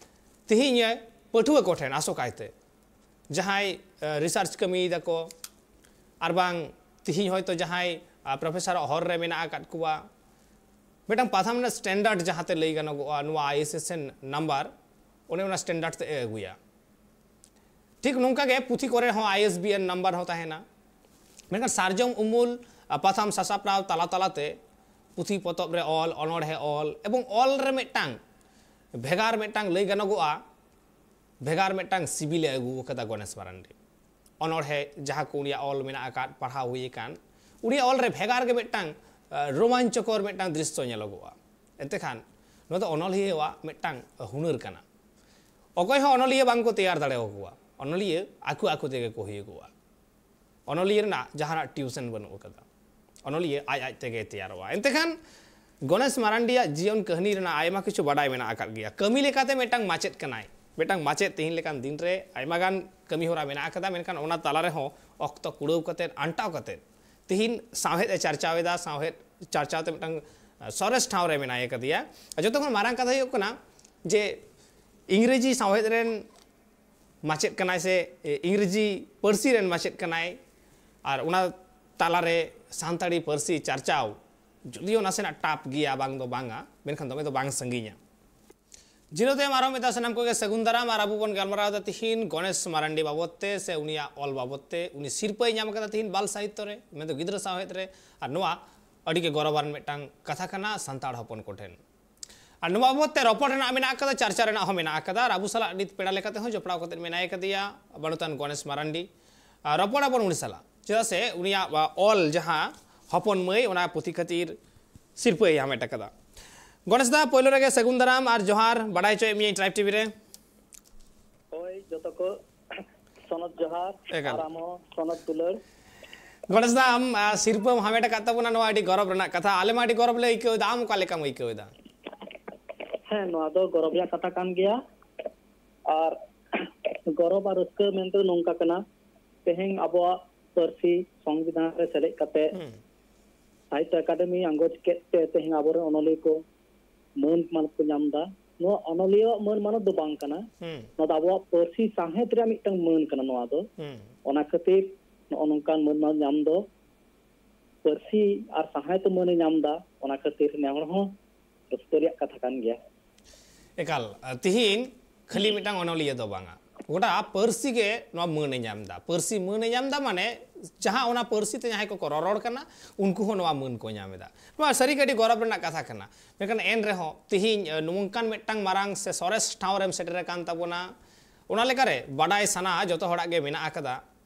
ᱛᱮᱦᱮᱧ ᱯᱟᱹᱴᱷᱩᱣᱟᱹ ᱠᱚᱴᱷᱮᱱ ᱟᱥᱚᱠᱟᱭᱛᱮ ᱡᱟᱦᱟᱸᱭ ᱨᱤᱥᱟᱨᱪ ᱠᱟᱹᱢᱤᱭ ᱫᱟᱠᱚ, ᱟᱨ ᱵᱟᱝ ᱛᱮᱦᱮᱧ ᱦᱚᱭᱛᱳ ᱡᱟᱦᱟᱸᱭ ᱯᱨᱚᱯᱷᱮᱥᱚᱨᱟᱜ ᱦᱚᱨ ᱨᱮ ᱢᱮᱱᱟᱜ ᱟᱠᱟᱫ ᱠᱚᱣᱟ, ᱢᱤᱫᱴᱟᱝ ᱯᱟᱛᱷᱟᱢ ᱨᱮᱱᱟᱜ ᱥᱴᱮᱱᱰᱟᱨᱰ ᱡᱟᱦᱟᱸᱛᱮ ᱞᱟᱹᱭ ᱜᱟᱱᱚᱜᱚᱜᱼᱟ, ᱱᱚᱣᱟ I S S N number, ᱚᱱᱮ ᱚᱱᱟ ᱥᱴᱮᱱᱰᱟᱨᱰ ᱛᱮ ᱮ ᱟᱹᱜᱩᱭᱟ᱾ ᱴᱷᱤᱠ ᱱᱚᱝᱠᱟ ᱜᱮ ᱯᱩᱛᱷᱤ ᱠᱚᱨᱮ ᱦᱚᱸ I S B N number ᱦᱚᱸ ᱛᱟᱦᱮᱱᱟ᱾ ᱢᱮᱱᱠᱷᱟᱱ ᱥᱟᱨᱡᱚᱢ ᱩᱢᱩᱞ ᱯᱟᱛᱷᱟᱢ ᱥᱟᱥᱟᱯᱲᱟᱣ ᱛᱟᱞᱟ ᱛᱟᱞᱟᱛᱮ ᱯᱩᱛᱷᱤ ᱯᱚᱛᱚᱵ ᱨᱮ ᱚᱞ, ᱚᱱᱚᱬᱦᱮ ᱚᱞ ᱮᱵᱚᱝ ᱚᱞ ᱨᱮ ᱢᱤᱫᱴᱟᱝ ᱵᱷᱮᱜᱟᱨ ᱢᱤᱫᱴᱟᱝ ᱞᱟᱹᱭ ᱜᱟᱱᱚᱜᱚᱜᱼᱟ, ᱵᱷᱮᱜᱟᱨ ᱢᱤᱫᱴᱟᱝ ᱥᱤᱵᱤᱞᱮ ᱟᱹᱜᱩ ᱟᱠᱟᱫᱟ ᱜᱚᱱᱮᱥ ᱢᱟᱨᱟᱱᱰᱤ᱾ ᱚᱱᱚᱬᱦᱮ ᱡᱟᱦᱟᱸ ᱠᱚ ᱩᱱᱤᱭᱟᱜ ᱚᱞ ᱢᱮᱱᱟᱜ ᱟᱠᱟᱫ, ᱯᱟᱲᱦᱟᱣ ᱦᱩᱭ ᱟᱠᱟᱱ, ᱩᱱᱤᱭᱟᱜ ᱚᱞ ᱨᱮ ᱵᱷᱮᱜᱟᱨ ᱜᱮ ᱢᱤᱫᱴᱟᱝ ᱨᱳᱢᱟᱧᱪᱚᱠᱚᱨ ᱢᱤᱫᱴᱟᱝ ᱫᱨᱤᱥᱥᱚ ᱧᱮᱞᱚᱜᱚᱜᱼᱟ᱾ ᱮᱱᱛᱮ ᱠᱷᱟᱱ ᱱᱚᱣᱟ ᱫᱚ ᱚᱱᱚᱞᱤᱭᱟᱹᱣᱟᱜ ᱢᱤᱫᱴᱟᱝ ᱦᱩᱱᱟᱹᱨ ᱠᱟᱱᱟ᱾ ᱚᱠᱚᱭ ᱦᱚᱸ ᱚᱱᱚᱞᱤᱭᱟᱹ ᱵᱟᱝ ᱠᱚ ᱛᱮᱭᱟᱨ ᱫᱟᱲᱮᱭᱟᱠᱚᱣᱟ, ᱚᱱᱚᱞᱤᱭᱟᱹ ᱟᱠᱚ ᱟᱠᱚ ᱛᱮᱜᱮ ᱠᱚ ᱦᱩᱭᱩᱜᱚᱜᱼᱟ᱾ ᱚᱱᱚᱞᱤᱭᱟᱹ ᱨᱮᱱᱟᱜ ᱡᱟᱦᱟᱱᱟᱜ ᱴᱤᱭᱩᱥᱚᱱ ᱵᱟᱹᱱᱩᱜ ᱟᱠᱟᱫᱟ, ᱚᱱᱚᱞᱤᱭᱟᱹ ᱟᱡ ᱟᱡ ᱛᱮᱜᱮ ᱛᱮᱭᱟᱨᱚᱜᱼᱟ᱾ ᱮᱱᱛᱮ ᱠᱷᱟᱱ ᱜᱚᱱᱮᱥ ᱢᱟᱨᱟᱱᱰᱤᱭᱟᱜ ᱡᱤᱭᱚᱱ ᱠᱟᱹᱦᱱᱤ ᱨᱮᱱᱟᱜ ᱟᱭᱢᱟ ᱠᱤᱪᱷᱩ ᱵᱟᱰᱟᱭ ᱢᱮᱱᱟᱜ ᱟᱠᱟᱫ ᱜᱮᱭᱟ᱾ ᱠᱟᱹᱢᱤ ᱞᱮᱠᱟᱛᱮ ᱢᱤᱫᱴᱟᱝ ᱢᱟᱪᱮᱫ ᱠᱟᱱᱟᱭ᱾ ᱢᱤᱫᱴᱟᱝ ᱢᱟᱪᱮᱫ ᱛᱮᱦᱮᱧ ᱞᱮᱠᱟᱱ ᱫᱤᱱ ᱨᱮ ᱟᱭᱢᱟ ᱜᱟᱱ ᱠᱟᱹᱢᱤ ᱦᱚᱨᱟ ᱢᱮᱱᱟᱜ ᱟᱠᱟᱫᱟ, ᱢᱮᱱᱠᱷᱟᱱ ᱚᱱᱟ ᱛᱟᱞᱟ ᱨᱮᱦᱚᱸ ᱚᱠᱛᱚ ᱠᱩᱲᱟᱹᱣ ᱠᱟᱛᱮᱫ, ᱟᱱᱴᱟᱣ ᱠᱟᱛᱮᱫ ᱛᱮᱦᱮᱧ ᱥᱟᱶᱦᱮᱫ ᱮ ᱪᱟᱨᱪᱟᱣ ᱮᱫᱟ, ᱥᱟᱶᱦᱮᱫ ᱪᱟᱨᱪᱟᱣ ᱛᱮ ᱢᱤᱫᱴᱟᱝ ᱥᱚᱨᱮᱥ ᱴᱷᱟᱶ ᱨᱮ ᱢᱮᱱᱟᱭ ᱟᱠᱟᱫᱮᱭᱟ᱾ ᱟᱨ ᱡᱚᱛᱚ ᱠᱷᱚᱱ ᱢᱟᱨᱟᱝ ᱠᱟᱛᱷᱟ ᱦᱩᱭᱩᱜ ᱠᱟᱱᱟ ᱡᱮ ᱤᱝᱨᱮᱡᱤ ᱥᱟᱶᱦᱮᱫ ᱨᱮᱱ ᱢᱟᱪᱮᱫ ᱠᱟᱱᱟᱭ ᱥᱮ ᱤᱝᱨᱮᱡᱤ ᱯᱟᱹᱨᱥᱤ ᱨᱮᱱ ᱢᱟᱪᱮᱫ ᱠᱟᱱᱟᱭ, ᱟᱨ ᱚᱱᱟ ᱛᱟᱞᱟᱨᱮ ᱥᱟᱱᱛᱟᱲᱤ ᱯᱟᱹᱨᱥᱤ ᱪᱟᱨᱪᱟᱣ ᱡᱩᱫᱤᱭᱳ ᱱᱟᱥᱮᱱᱟᱜ ᱴᱟᱯ ᱜᱮᱭᱟ, ᱵᱟᱝ ᱫᱚ ᱵᱟᱝᱟ, ᱢᱮᱱᱠᱷᱟᱱ ᱫᱚᱢᱮ ᱫᱚ ᱵᱟᱝ ᱥᱟᱺᱜᱤᱧᱟ᱾ ᱡᱤᱱᱟᱹ ᱛᱟᱭᱚᱢ ᱟᱨᱦᱚᱸ ᱢᱤᱫ ᱫᱷᱟᱣ ᱥᱟᱱᱟᱢ ᱠᱚᱜᱮ ᱥᱟᱹᱜᱩᱱ ᱫᱟᱨᱟᱢ᱾ ᱟᱨ ᱟᱵᱚ ᱵᱚᱱ ᱜᱟᱞᱢᱟᱨᱟᱣ ᱮᱫᱟ ᱛᱤᱦᱤᱧ ᱜᱚᱱᱮᱥ ᱢᱟᱨᱟᱱᱰᱤ ᱵᱟᱵᱚᱛ ᱛᱮ, ᱥᱮ ᱩᱱᱤᱭᱟᱜ ᱚᱞ ᱵᱟᱵᱚᱛ ᱛᱮ᱾ ᱩᱱᱤ ᱥᱤᱨᱯᱟᱹᱭ ᱧᱟᱢ ᱟᱠᱟᱫᱟ ᱛᱤᱦᱤᱧ ᱵᱟᱞ ᱥᱟᱦᱤᱛᱛᱚ ᱨᱮ, ᱢᱮᱱᱫᱚ ᱜᱤᱫᱽᱨᱟᱹ ᱥᱟᱶᱦᱮᱫ ᱨᱮ᱾ ᱟᱨ ᱱᱚᱣᱟ ᱟᱹᱰᱤᱜᱮ ᱜᱚᱨᱚᱵᱟᱱ ᱢᱤᱫᱴᱟᱝ ᱠᱟᱛᱷᱟ ᱠᱟᱱᱟ ᱥᱟᱱᱛᱟᱲ ᱦᱚᱯᱚᱱ ᱠᱚᱴᱷᱮᱱ᱾ ᱟᱨ ᱱᱚᱣᱟ ᱵᱟᱵᱚᱛ ᱛᱮ ᱨᱚᱯᱚᱲ ᱨᱮᱱᱟᱜ ᱢᱮᱱᱟᱜ ᱟᱠᱟᱫᱟ, ᱪᱟᱨᱪᱟ ᱨᱮᱱᱟᱜ ᱦᱚᱸ ᱢᱮᱱᱟᱜ ᱟᱠᱟᱫᱟ᱾ ᱟᱨ ᱟᱵᱚ ᱥᱟᱞᱟᱜ ᱱᱤᱛ ᱯᱮᱲᱟ ᱞᱮᱠᱟᱛᱮ ᱦᱚᱸ ᱡᱚᱯᱲᱟᱣ ᱠᱟᱛᱮ ᱢᱮᱱᱟᱭ ᱟᱠᱟᱫᱮᱭᱟ ᱵᱟᱹᱱᱩᱛᱟᱱ ᱜᱚᱱᱮᱥ ᱢᱟᱨᱟᱱᱰᱤ᱾ ᱟᱨ ᱨᱚᱯᱚᱲ ᱟᱵᱚᱱ ᱩᱱᱤ ᱥᱟᱞᱟᱜ, ᱪᱮᱫᱟᱜ ᱥᱮ ᱩᱱᱤᱭᱟᱜ ᱚᱞ ᱡᱟᱦᱟᱸ ᱦᱚᱯᱚᱱ ᱢᱟᱹᱭ, ᱚᱱᱟ ᱯᱩᱛᱷᱤ ᱠᱷᱟᱹᱛᱤᱨ ᱥᱤᱨᱯᱟᱹᱭ ᱦᱟᱢᱮᱴ ᱟᱠᱟᱫᱟ᱾ ᱜᱚᱱᱮᱥ ᱫᱟ, ᱯᱳᱭᱞᱳ ᱨᱮᱜᱮ ᱥᱟᱹᱜᱩᱱ ᱫᱟᱨᱟᱢ ᱟᱨ ᱡᱚᱦᱟᱨ, ᱵᱟᱰᱟᱭ ᱦᱚᱪᱚᱭᱮᱫ ᱢᱤᱭᱟᱹᱧ ᱴᱨᱟᱭᱤᱵᱽ ᱴᱤᱵᱷᱤ ᱨᱮ᱾ ᱦᱳᱭ, ᱡᱚᱛᱚ ᱠᱚ ᱥᱚᱱᱚᱛ ᱡᱚᱦᱟᱨ᱾ ᱮᱠᱟᱞ᱾ ᱟᱨ ᱟᱢ ᱦᱚᱸ ᱥᱚᱱᱚᱛ ᱫᱩᱞᱟᱹᱲ᱾ ᱜᱚᱱᱮᱥ ᱫᱟ, ᱟᱢ, ᱟ, ᱥᱤᱨᱯᱟᱹᱢ ᱦᱟᱢᱮᱴ ᱟᱠᱟᱫ ᱛᱟᱵᱚᱱᱟ, ᱱᱚᱣᱟ ᱟᱹᱰᱤ ᱜᱚᱨᱚᱵᱽ ᱨᱮᱱᱟᱜ ᱠᱟᱛᱷᱟ᱾ ᱟᱞᱮ ᱢᱟ ᱟᱹᱰᱤ ᱜᱚᱨᱚᱵᱽ ᱞᱮ ᱟᱹᱭᱠᱟᱹᱣ ᱮᱫᱟ, ᱟᱢ ᱚᱠᱟ ᱞᱮᱠᱟᱢ ᱟᱹᱭᱠᱟᱹᱣ ᱮᱫᱟ? ᱦᱮᱸ, ᱱᱚᱣᱟ ᱫᱚ ᱜᱚᱨᱚᱵᱽ ᱨᱮᱭᱟᱜ ᱠᱟᱛᱷᱟ ᱠᱟᱱ ᱜᱮᱭᱟ᱾ ᱟᱨ ᱜᱚᱨᱚᱵᱽ ᱟᱨ ᱨᱟᱹᱥᱠᱟᱹ ᱢᱮᱱᱛᱮ ᱫᱚ ᱱᱚᱝᱠᱟ ᱠᱟᱱᱟ, ᱛᱮᱦᱮᱧ ᱟᱵᱚᱣᱟᱜ ᱯᱟᱹᱨᱥᱤ ᱥᱚᱝᱵᱤᱫᱷᱟᱱ ᱨᱮ ᱥᱮᱞᱮᱫ ᱠᱟᱛᱮ, ᱦᱩᱸ᱾ ᱥᱟᱦᱤᱛᱛᱚ ᱮᱠᱟᱰᱮᱢᱤ ᱟᱸᱜᱚᱪ ᱠᱮᱫ ᱛᱮ ᱛᱮᱦᱮᱧ ᱟᱵᱚᱨᱮᱱ ᱚᱱᱚᱞᱤᱭᱟᱹ ᱠᱚ ᱢᱟᱹᱱ ᱢᱟᱱᱚᱛ ᱠᱚ ᱧᱟᱢ ᱮᱫᱟ᱾ ᱱᱚᱣᱟ ᱚᱱᱚᱞᱤᱭᱟᱹᱣᱟᱜ ᱢᱟᱹᱱ ᱢᱟᱱᱚᱛ ᱫᱚ ᱵᱟᱝ ᱠᱟᱱᱟ, ᱦᱩᱸ᱾ ᱱᱚᱣᱟ ᱫᱚ ᱟᱵᱚᱣᱟᱜ ᱯᱟᱹᱨᱥᱤ ᱥᱟᱶᱦᱮᱫ ᱨᱮᱭᱟᱜ ᱢᱤᱫᱴᱟᱝ ᱢᱟᱹᱱ ᱠᱟᱱᱟ ᱱᱚᱣᱟ ᱫᱚ᱾ ᱦᱩᱸ᱾ ᱚᱱᱟ ᱠᱷᱟᱹᱛᱤᱨ ᱱᱚᱜᱼᱚ ᱱᱚᱝᱠᱟᱱ ᱢᱟᱹᱱ ᱢᱟᱱᱚᱛ ᱧᱟᱢ ᱫᱚ ᱯᱟᱹᱨᱥᱤ ᱟᱨ ᱥᱟᱶᱦᱮᱫ ᱢᱟᱹᱱᱮ ᱧᱟᱢ ᱮᱫᱟ, ᱚᱱᱟ ᱠᱷᱟᱹᱛᱤᱨ ᱱᱮ ᱦᱚᱲ ᱦᱚᱸ ᱨᱟᱹᱥᱠᱟᱹ ᱨᱮᱭᱟᱜ ᱠᱟᱛᱷᱟ ᱠᱟᱱ ᱜᱮᱭᱟ᱾ ᱮᱠᱟᱞ, ᱛᱤᱦᱤᱧ ᱠᱷᱟᱹᱞᱤ ᱢᱤᱫᱴᱟᱝ ᱚᱱᱚᱞᱤᱭᱟᱹ ᱫᱚ ᱵᱟᱝᱟ, ᱜᱚᱴᱟ ᱯᱟᱹᱨᱥᱤ ᱜᱮ ᱱᱚᱣᱟ ᱢᱟᱹᱱᱮ ᱧᱟᱢ ᱮᱫᱟ᱾ ᱯᱟᱹᱨᱥᱤ ᱢᱟᱹᱱᱮ ᱧᱟᱢ ᱮᱫᱟ, ᱢᱟᱱᱮ ᱡᱟᱦᱟᱸ ᱚᱱᱟ ᱯᱟᱹᱨᱥᱤ ᱛᱮ ᱡᱟᱦᱟᱸᱭ ᱠᱚᱠᱚ ᱨᱚᱨᱚᱲ ᱠᱟᱱᱟ, ᱩᱱᱠᱩ ᱦᱚᱸ ᱱᱚᱣᱟ ᱢᱟᱹᱱ ᱠᱚ ᱧᱟᱢ ᱮᱫᱟ᱾ ᱱᱚᱣᱟ ᱥᱟᱹᱨᱤ ᱜᱮ ᱟᱹᱰᱤ ᱜᱚᱨᱚᱵᱽ ᱨᱮᱱᱟᱜ ᱠᱟᱛᱷᱟ ᱠᱟᱱᱟ᱾ ᱢᱮᱱᱠᱷᱟᱱ ᱮᱱ ᱨᱮᱦᱚᱸ ᱛᱤᱦᱤᱧ, ᱮ, ᱱᱚᱝᱠᱟᱱ ᱢᱤᱫᱴᱟᱝ ᱢᱟᱨᱟᱝ ᱥᱮ ᱥᱚᱨᱮᱥ ᱴᱷᱟᱶ ᱨᱮᱢ ᱥᱮᱴᱮᱨ ᱟᱠᱟᱱ ᱛᱟᱵᱚᱱᱟ, ᱚᱱᱟ ᱞᱮᱠᱟᱨᱮ ᱵᱟᱰᱟᱭ ᱥᱟᱱᱟ ᱡᱚᱛᱚ ᱦᱚᱲᱟᱜ ᱜᱮ ᱢᱮᱱᱟᱜ ᱟᱠᱟᱫᱟ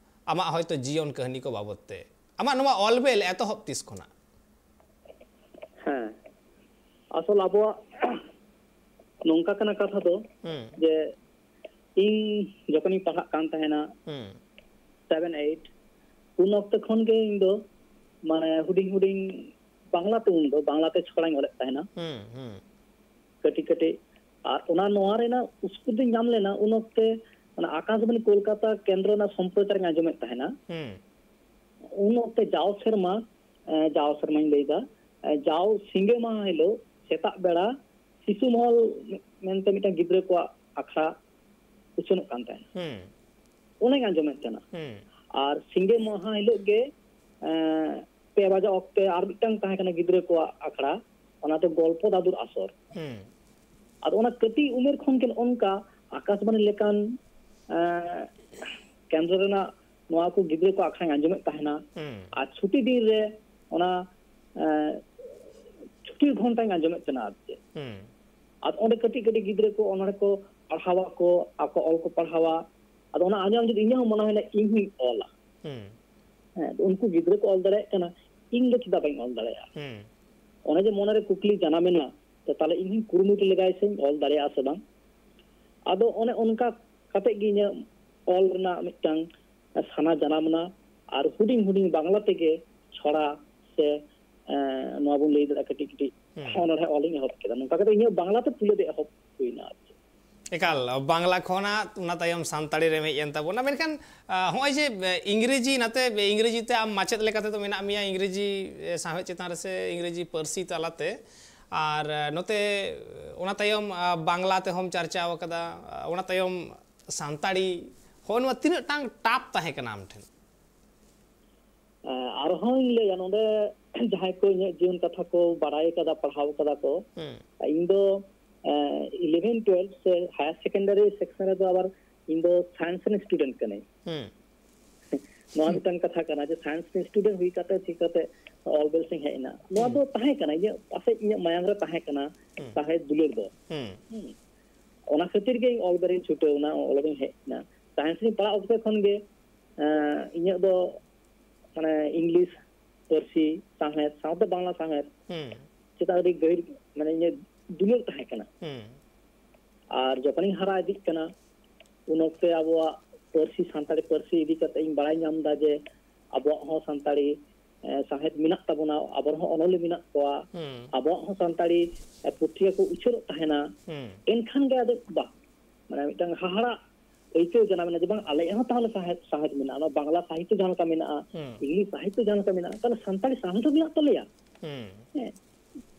ᱟᱢᱟᱜ ᱦᱚᱭᱛᱳ ᱡᱤᱭᱚᱱ ᱠᱟᱹᱦᱱᱤ ᱠᱚ ᱵᱟᱵᱚᱫ ᱛᱮ᱾ ᱟᱢᱟᱜ ᱱᱚᱣᱟ ᱚᱞ ᱵᱮᱞ ᱮᱛᱚᱦᱚᱵ ᱛᱤᱥ ᱠᱷᱚᱱᱟᱜ? ᱦᱮᱸ, ᱟᱥᱚᱞ ᱟᱵᱚᱣᱟᱜ ᱱᱚᱝᱠᱟ ᱠᱟᱱᱟ ᱠᱟᱛᱷᱟ ᱫᱚ, ᱦᱩᱸ᱾ ᱡᱮ ᱤᱧ ᱡᱚᱠᱷᱚᱱᱤᱧ ᱯᱟᱲᱦᱟᱜ ᱠᱟᱱ ᱛᱟᱦᱮᱱᱟ, ᱦᱩᱸ᱾ ᱥᱮᱵᱷᱮᱱ ᱮᱭᱤᱴ, ᱩᱱ ᱚᱠᱛᱮ ᱠᱷᱚᱱ ᱜᱮ ᱤᱧ ᱫᱚ, ᱢᱟᱱᱮ, ᱦᱩᱰᱤᱧ ᱦᱩᱰᱤᱧ ᱵᱟᱝᱞᱟ ᱛᱮ, ᱩᱱ ᱫᱚ ᱵᱟᱝᱞᱟ ᱛᱮ ᱪᱷᱚᱲᱟᱧ ᱚᱞᱮᱫ ᱛᱟᱦᱮᱱᱟ᱾ ᱦᱩᱸ, ᱦᱩᱸ᱾ ᱠᱟᱹᱴᱤᱡ ᱠᱟᱹᱴᱤᱡ᱾ ᱟᱨ ᱚᱱᱟ, ᱱᱚᱣᱟ ᱨᱮᱱᱟᱜ ᱩᱥᱯᱩᱨᱫᱤᱧ ᱧᱟᱢ ᱞᱮᱱᱟ ᱩᱱ ᱚᱠᱛᱮ, ᱚᱱᱟ ᱟᱠᱟᱥᱵᱟᱬᱤ ᱠᱳᱞᱠᱟᱛᱟ ᱠᱮᱱᱫᱨᱚ ᱨᱮᱱᱟᱜ ᱥᱚᱢᱯᱨᱚᱪᱟᱨᱤᱧ ᱟᱸᱡᱚᱢᱮᱫ ᱛᱟᱦᱮᱱᱟ᱾ ᱦᱩᱸ᱾ ᱩᱱ ᱚᱠᱛᱮ ᱡᱟᱣ ᱥᱮᱨᱢᱟ, ᱮ, ᱡᱟᱣ ᱥᱮᱨᱢᱟᱧ ᱞᱟᱹᱭᱫᱟ, ᱮ, ᱡᱟᱣ ᱥᱤᱸᱜᱮ ᱢᱟᱦᱟ ᱦᱤᱞᱳᱜ ᱥᱮᱛᱟᱜ ᱵᱮᱲᱟ ᱥᱤᱥᱩ ᱢᱚᱦᱚᱞ ᱢᱮᱱᱛᱮ ᱢᱤᱫᱴᱟᱝ ᱜᱤᱫᱽᱨᱟᱹ ᱠᱚᱣᱟᱜ ᱟᱠᱷᱲᱟ ᱩᱪᱷᱟᱹᱱᱚᱜ ᱠᱟᱱ ᱛᱟᱦᱮᱱᱟ᱾ ᱦᱩᱸ᱾ ᱚᱱᱟᱧ ᱟᱸᱡᱚᱢᱮᱫ ᱛᱟᱦᱮᱱᱟ᱾ ᱦᱩᱸ᱾ ᱟᱨ ᱥᱤᱸᱜᱮ ᱢᱟᱦᱟ ᱦᱤᱞᱳᱜ ᱜᱮ, ᱮ, ᱯᱮ ᱵᱟᱡᱟ ᱚᱠᱛᱮ ᱟᱨ ᱢᱤᱫᱴᱟᱝ ᱛᱟᱦᱮᱸ ᱠᱟᱱᱟ ᱜᱤᱫᱽᱨᱟᱹ ᱠᱚᱣᱟᱜ ᱟᱠᱷᱲᱟ, ᱚᱱᱟ ᱫᱚ ᱜᱚᱞᱯᱚ ᱫᱟᱫᱩᱨ ᱟᱥᱚᱨ᱾ ᱦᱩᱸ᱾ ᱟᱫᱚ ᱚᱱᱟ ᱠᱟᱹᱴᱤᱡ ᱩᱢᱮᱨ ᱠᱷᱚᱱ ᱜᱮ ᱱᱚᱜᱼᱚ ᱱᱚᱝᱠᱟ ᱟᱠᱟᱥᱵᱟᱬᱤ ᱞᱮᱠᱟᱱ, ᱮ, ᱠᱮᱱᱫᱨᱚ ᱨᱮᱱᱟᱜ ᱱᱚᱣᱟ ᱠᱚ ᱜᱤᱫᱽᱨᱟᱹ ᱠᱚ ᱟᱠᱷᱲᱟᱧ ᱟᱸᱡᱚᱢᱮᱫ ᱛᱟᱦᱮᱱᱟ᱾ ᱦᱩᱸ᱾ ᱟᱨ ᱪᱷᱩᱴᱤ ᱫᱤᱱ ᱨᱮ ᱚᱱᱟ, ᱮ, ᱪᱷᱩᱴᱤ ᱜᱷᱚᱱᱴᱟᱧ ᱟᱸᱡᱚᱢᱮᱫ ᱛᱟᱦᱮᱱᱟ ᱟᱨ ᱪᱮᱫ᱾ ᱦᱩᱸ᱾ ᱟᱨ ᱚᱸᱰᱮ ᱠᱟᱹᱴᱤᱡ ᱠᱟᱹᱴᱤᱡ ᱜᱤᱫᱽᱨᱟᱹ ᱠᱚ ᱚᱱᱚᱬᱦᱮ ᱠᱚ ᱯᱟᱲᱦᱟᱣ ᱟᱠᱚ, ᱟᱠᱚ ᱚᱞ ᱠᱚ ᱯᱟᱲᱦᱟᱣᱟ᱾ ᱟᱫᱚ ᱚᱱᱟ ᱟᱸᱡᱚᱢ ᱡᱩᱫᱤ ᱤᱧᱟᱹᱜ ᱦᱚᱸ ᱢᱚᱱᱮ ᱦᱩᱭᱱᱟ ᱤᱧ ᱦᱚᱸᱧ ᱚᱞᱟ᱾ ᱦᱩᱸ᱾ ᱦᱮᱸ, ᱟᱫᱚ ᱩᱱᱠᱩ ᱜᱤᱫᱽᱨᱟᱹ ᱠᱚ ᱚᱞ ᱫᱟᱲᱮᱭᱟᱜ ᱠᱟᱱᱟ, ᱤᱧ ᱫᱚ ᱪᱮᱫᱟᱜ ᱵᱟᱹᱧ ᱚᱞ ᱫᱟᱲᱮᱭᱟᱜᱼᱟ? ᱦᱩᱸ᱾ ᱚᱱᱮ ᱡᱮ ᱢᱚᱱᱮᱨᱮ ᱠᱩᱠᱞᱤ ᱡᱟᱱᱟᱢᱮᱱᱟ, ᱛᱚ ᱛᱟᱦᱞᱮ ᱤᱧ ᱦᱚᱸᱧ ᱠᱩᱨᱩᱢᱩᱴᱩ ᱞᱮᱜᱟᱭ ᱥᱮᱧ ᱚᱞ ᱫᱟᱲᱮᱭᱟᱜᱼᱟ ᱥᱮ ᱵᱟᱝ? ᱟᱫᱚ ᱚᱱᱮ ᱚᱱᱠᱟ ᱠᱟᱛᱮ ᱜᱮ ᱤᱧᱟᱹᱜ ᱚᱞ ᱨᱮᱱᱟᱜ ᱢᱤᱫᱴᱟᱝ ᱥᱟᱱᱟ ᱡᱟᱱᱟᱢ ᱮᱱᱟ᱾ ᱟᱨ ᱦᱩᱰᱤᱧ ᱦᱩᱰᱤᱧ ᱵᱟᱝᱞᱟ ᱛᱮᱜᱮ ᱪᱷᱚᱲᱟ ᱥᱮ, ᱮᱸ, ᱱᱚᱣᱟ ᱵᱚᱱ ᱞᱟᱹᱭ ᱫᱟᱲᱮᱭᱟᱜᱼᱟ ᱠᱟᱹᱴᱤᱡ ᱠᱟᱹᱴᱤᱡ ᱦᱩᱸ᱾ ᱚᱱᱚᱬᱦᱮ ᱚᱞᱤᱧ ᱮᱦᱚᱵ ᱠᱮᱫᱟ᱾ ᱱᱚᱝᱠᱟ ᱠᱟᱛᱮ ᱤᱧᱟᱹᱜ ᱵᱟᱝᱞᱟ ᱛᱮ ᱯᱩᱭᱞᱩ ᱫᱚ ᱮᱦᱚᱵ ᱦᱩᱭᱱᱟ ᱟᱨ ᱪᱮᱫ᱾ ᱮᱠᱟᱞ, ᱵᱟᱝᱞᱟ ᱠᱷᱚᱱᱟᱜ ᱚᱱᱟ ᱛᱟᱭᱚᱢ ᱥᱟᱱᱛᱟᱲᱤ ᱨᱮᱢ ᱦᱮᱡ ᱮᱱ ᱛᱟᱵᱚᱱᱟ᱾ ᱢᱮᱱᱠᱷᱟᱱ, ᱟ, ᱦᱚᱸᱜᱼᱚᱭ ᱡᱮ, ᱮ, ᱤᱝᱨᱮᱡᱤ, ᱱᱟᱛᱮ ᱤᱝᱨᱮᱡᱤ ᱛᱮ ᱟᱢ ᱢᱟᱪᱮᱫ ᱞᱮᱠᱟ ᱛᱮᱫᱚ ᱢᱮᱱᱟᱜ ᱢᱮᱭᱟ, ᱤᱝᱨᱮᱡᱤ, ᱮ, ᱥᱟᱶᱦᱮᱫ ᱪᱮᱛᱟᱱ ᱨᱮ ᱥᱮ ᱤᱝᱨᱮᱡᱤ ᱯᱟᱹᱨᱥᱤ ᱛᱟᱞᱟᱛᱮ, ᱟᱨ, ᱮ, ᱱᱚᱛᱮ, ᱮ, ᱚᱱᱟ ᱛᱟᱭᱚᱢ, ᱟ, ᱵᱟᱝᱞᱟ ᱛᱮᱦᱚᱸᱢ ᱪᱟᱨᱪᱟᱣ ᱟᱠᱟᱫᱟ, ᱟ, ᱚᱱᱟ ᱛᱟᱭᱚᱢ ᱥᱟᱱᱛᱟᱲᱤ, ᱦᱚᱸᱜᱼᱚ ᱱᱚᱣᱟ ᱛᱤᱱᱟᱹᱜ ᱴᱟᱝ ᱴᱟᱯ ᱛᱟᱦᱮᱸ ᱠᱟᱱᱟ ᱟᱢ ᱴᱷᱮᱱ? ᱮᱸ, ᱟᱨᱦᱚᱸᱧ ᱞᱟᱹᱭᱟ, ᱱᱚᱰᱮ ᱡᱟᱦᱟᱸᱭ ᱠᱚ ᱤᱧᱟᱹᱜ ᱡᱤᱭᱚᱱ ᱠᱟᱛᱷᱟ ᱠᱚ ᱵᱟᱲᱟᱭ ᱠᱟᱫᱟ, ᱯᱟᱲᱦᱟᱣ ᱠᱟᱫᱟ ᱠᱚ, ᱦᱩᱸ᱾ ᱤᱧ ᱫᱚ, ᱮᱸ, ᱤᱞᱮᱵᱷᱮᱱ, ᱴᱩᱭᱮᱞᱵᱷ ᱥᱮ ᱦᱟᱭᱟᱨ ᱥᱮᱠᱮᱱᱰᱟᱨᱤ ᱥᱮᱠᱥᱚᱱ ᱨᱮᱫᱚ ᱟᱵᱟᱨ ᱤᱧ ᱫᱚ ᱥᱟᱭᱮᱱᱥ ᱨᱮᱱ ᱥᱴᱩᱰᱮᱱᱴ ᱠᱟᱹᱱᱟᱹᱧ᱾ ᱦᱩᱸ᱾ ᱱᱚᱣᱟ ᱢᱤᱫᱴᱟᱝ ᱠᱟᱛᱷᱟ ᱠᱟᱱᱟ ᱡᱮ ᱥᱟᱭᱮᱱᱥ ᱨᱮᱱ ᱥᱴᱩᱰᱮᱱᱴ ᱦᱩᱭ ᱠᱟᱛᱮ ᱪᱤᱠᱟᱹᱛᱮ ᱚᱞ ᱵᱮᱞ ᱥᱮᱫ ᱤᱧ ᱦᱮᱡ ᱮᱱᱟ? ᱱᱚᱣᱟ ᱦᱩᱸ᱾ ᱫᱚ ᱛᱟᱦᱮᱸ ᱠᱟᱱᱟ, ᱤᱧᱟᱹᱜ ᱯᱟᱥᱮᱡ ᱤᱧᱟᱹᱜ ᱢᱟᱭᱟᱢ ᱨᱮ ᱛᱟᱦᱮᱸ ᱠᱟᱱᱟ ᱦᱩᱸ᱾ ᱥᱟᱦᱮᱫ ᱫᱩᱞᱟᱹᱲ ᱫᱚ᱾ ᱦᱩᱸ᱾ ᱦᱩᱸ᱾ ᱚᱱᱟ ᱠᱷᱟᱹᱛᱤᱨ ᱜᱮ ᱤᱧ ᱚᱞ ᱵᱮᱞ ᱤᱧ ᱪᱷᱩᱴᱟᱹᱣ ᱮᱱᱟ, ᱚᱞ ᱵᱮᱞ ᱤᱧ ᱦᱮᱡ ᱮᱱᱟ᱾ ᱥᱟᱭᱮᱱᱥ ᱨᱤᱧ ᱯᱟᱲᱦᱟᱜ ᱚᱠᱛᱮ ᱠᱷᱚᱱ ᱜᱮ, ᱮᱸ, ᱤᱧᱟᱹᱜ ᱫᱚ ᱢᱟᱱᱮ ᱤᱝᱞᱤᱥ ᱯᱟᱹᱨᱥᱤ ᱥᱟᱶᱦᱮᱫ ᱥᱟᱶᱛᱮ ᱵᱟᱝᱞᱟ ᱥᱟᱶᱦᱮᱫ ᱦᱩᱸ᱾ ᱪᱮᱛᱟᱱ ᱟᱹᱰᱤ ᱜᱟᱹᱦᱤᱨ ᱢᱟᱱᱮ ᱤᱧᱟᱹᱜ ᱫᱩᱞᱟᱹᱲ ᱛᱟᱦᱮᱸ ᱠᱟᱱᱟ᱾ ᱦᱩᱸ᱾ ᱟᱨ ᱡᱚᱠᱷᱚᱱᱤᱧ ᱦᱟᱨᱟ ᱤᱫᱤᱜ ᱠᱟᱱᱟ, ᱩᱱ ᱚᱠᱛᱮ ᱟᱵᱚᱣᱟᱜ ᱯᱟᱹᱨᱥᱤ, ᱥᱟᱱᱛᱟᱲᱤ ᱯᱟᱹᱨᱥᱤ ᱤᱫᱤ ᱠᱟᱛᱮ ᱤᱧ ᱵᱟᱲᱟᱭ ᱧᱟᱢ ᱮᱫᱟ ᱡᱮ ᱟᱵᱚᱣᱟᱜ ᱦᱚᱸ ᱥᱟᱱᱛᱟᱲᱤ, ᱮ, ᱥᱟᱶᱦᱮᱫ ᱢᱮᱱᱟᱜ ᱛᱟᱵᱚᱱᱟ, ᱟᱵᱚ ᱨᱮᱦᱚᱸ ᱚᱱᱚᱞᱤᱭᱟᱹ ᱢᱮᱱᱟᱜ ᱠᱚᱣᱟ, ᱦᱩᱸ᱾ ᱟᱵᱚᱣᱟᱜ ᱦᱚᱸ ᱥᱟᱱᱛᱟᱲᱤ, ᱮ, ᱯᱚᱛᱨᱤᱠᱟ ᱠᱚ ᱩᱪᱷᱟᱹᱱᱚᱜ ᱛᱟᱦᱮᱱᱟ᱾ ᱦᱩᱸ᱾ ᱮᱱᱠᱷᱟᱱ ᱜᱮ ᱟᱫᱚ ᱵᱟ, ᱢᱟᱱᱮ ᱢᱤᱫᱴᱟᱝ ᱦᱟᱦᱟᱲᱟᱜ ᱟᱹᱭᱠᱟᱹᱣ ᱡᱟᱱᱟᱢ ᱮᱱᱟ ᱡᱮ ᱵᱟᱝ, ᱟᱞᱮᱭᱟᱜ ᱦᱚᱸ ᱛᱟᱦᱚᱞᱮ ᱥᱟᱶᱦᱮᱫ, ᱥᱟᱶᱦᱮᱫ ᱢᱮᱱᱟᱜᱼᱟ, ᱱᱚᱣᱟ ᱵᱟᱝᱞᱟ ᱥᱟᱦᱤᱛᱛᱚ ᱡᱟᱦᱟᱸ ᱞᱮᱠᱟ ᱢᱮᱱᱟᱜᱼᱟ, ᱦᱩᱸ᱾ ᱤᱝᱞᱤᱥ ᱥᱟᱦᱤᱛᱛᱚ ᱡᱟᱦᱟᱸ ᱞᱮᱠᱟ ᱢᱮᱱᱟᱜᱼᱟ, ᱛᱟᱦᱚᱞᱮ ᱥᱟᱱᱛᱟᱲᱤ ᱥᱟᱶᱦᱮᱫ ᱦᱚᱸ ᱢᱮᱱᱟᱜ ᱛᱟᱞᱮᱭᱟ᱾ ᱦᱩᱸ᱾ ᱦᱮᱸ,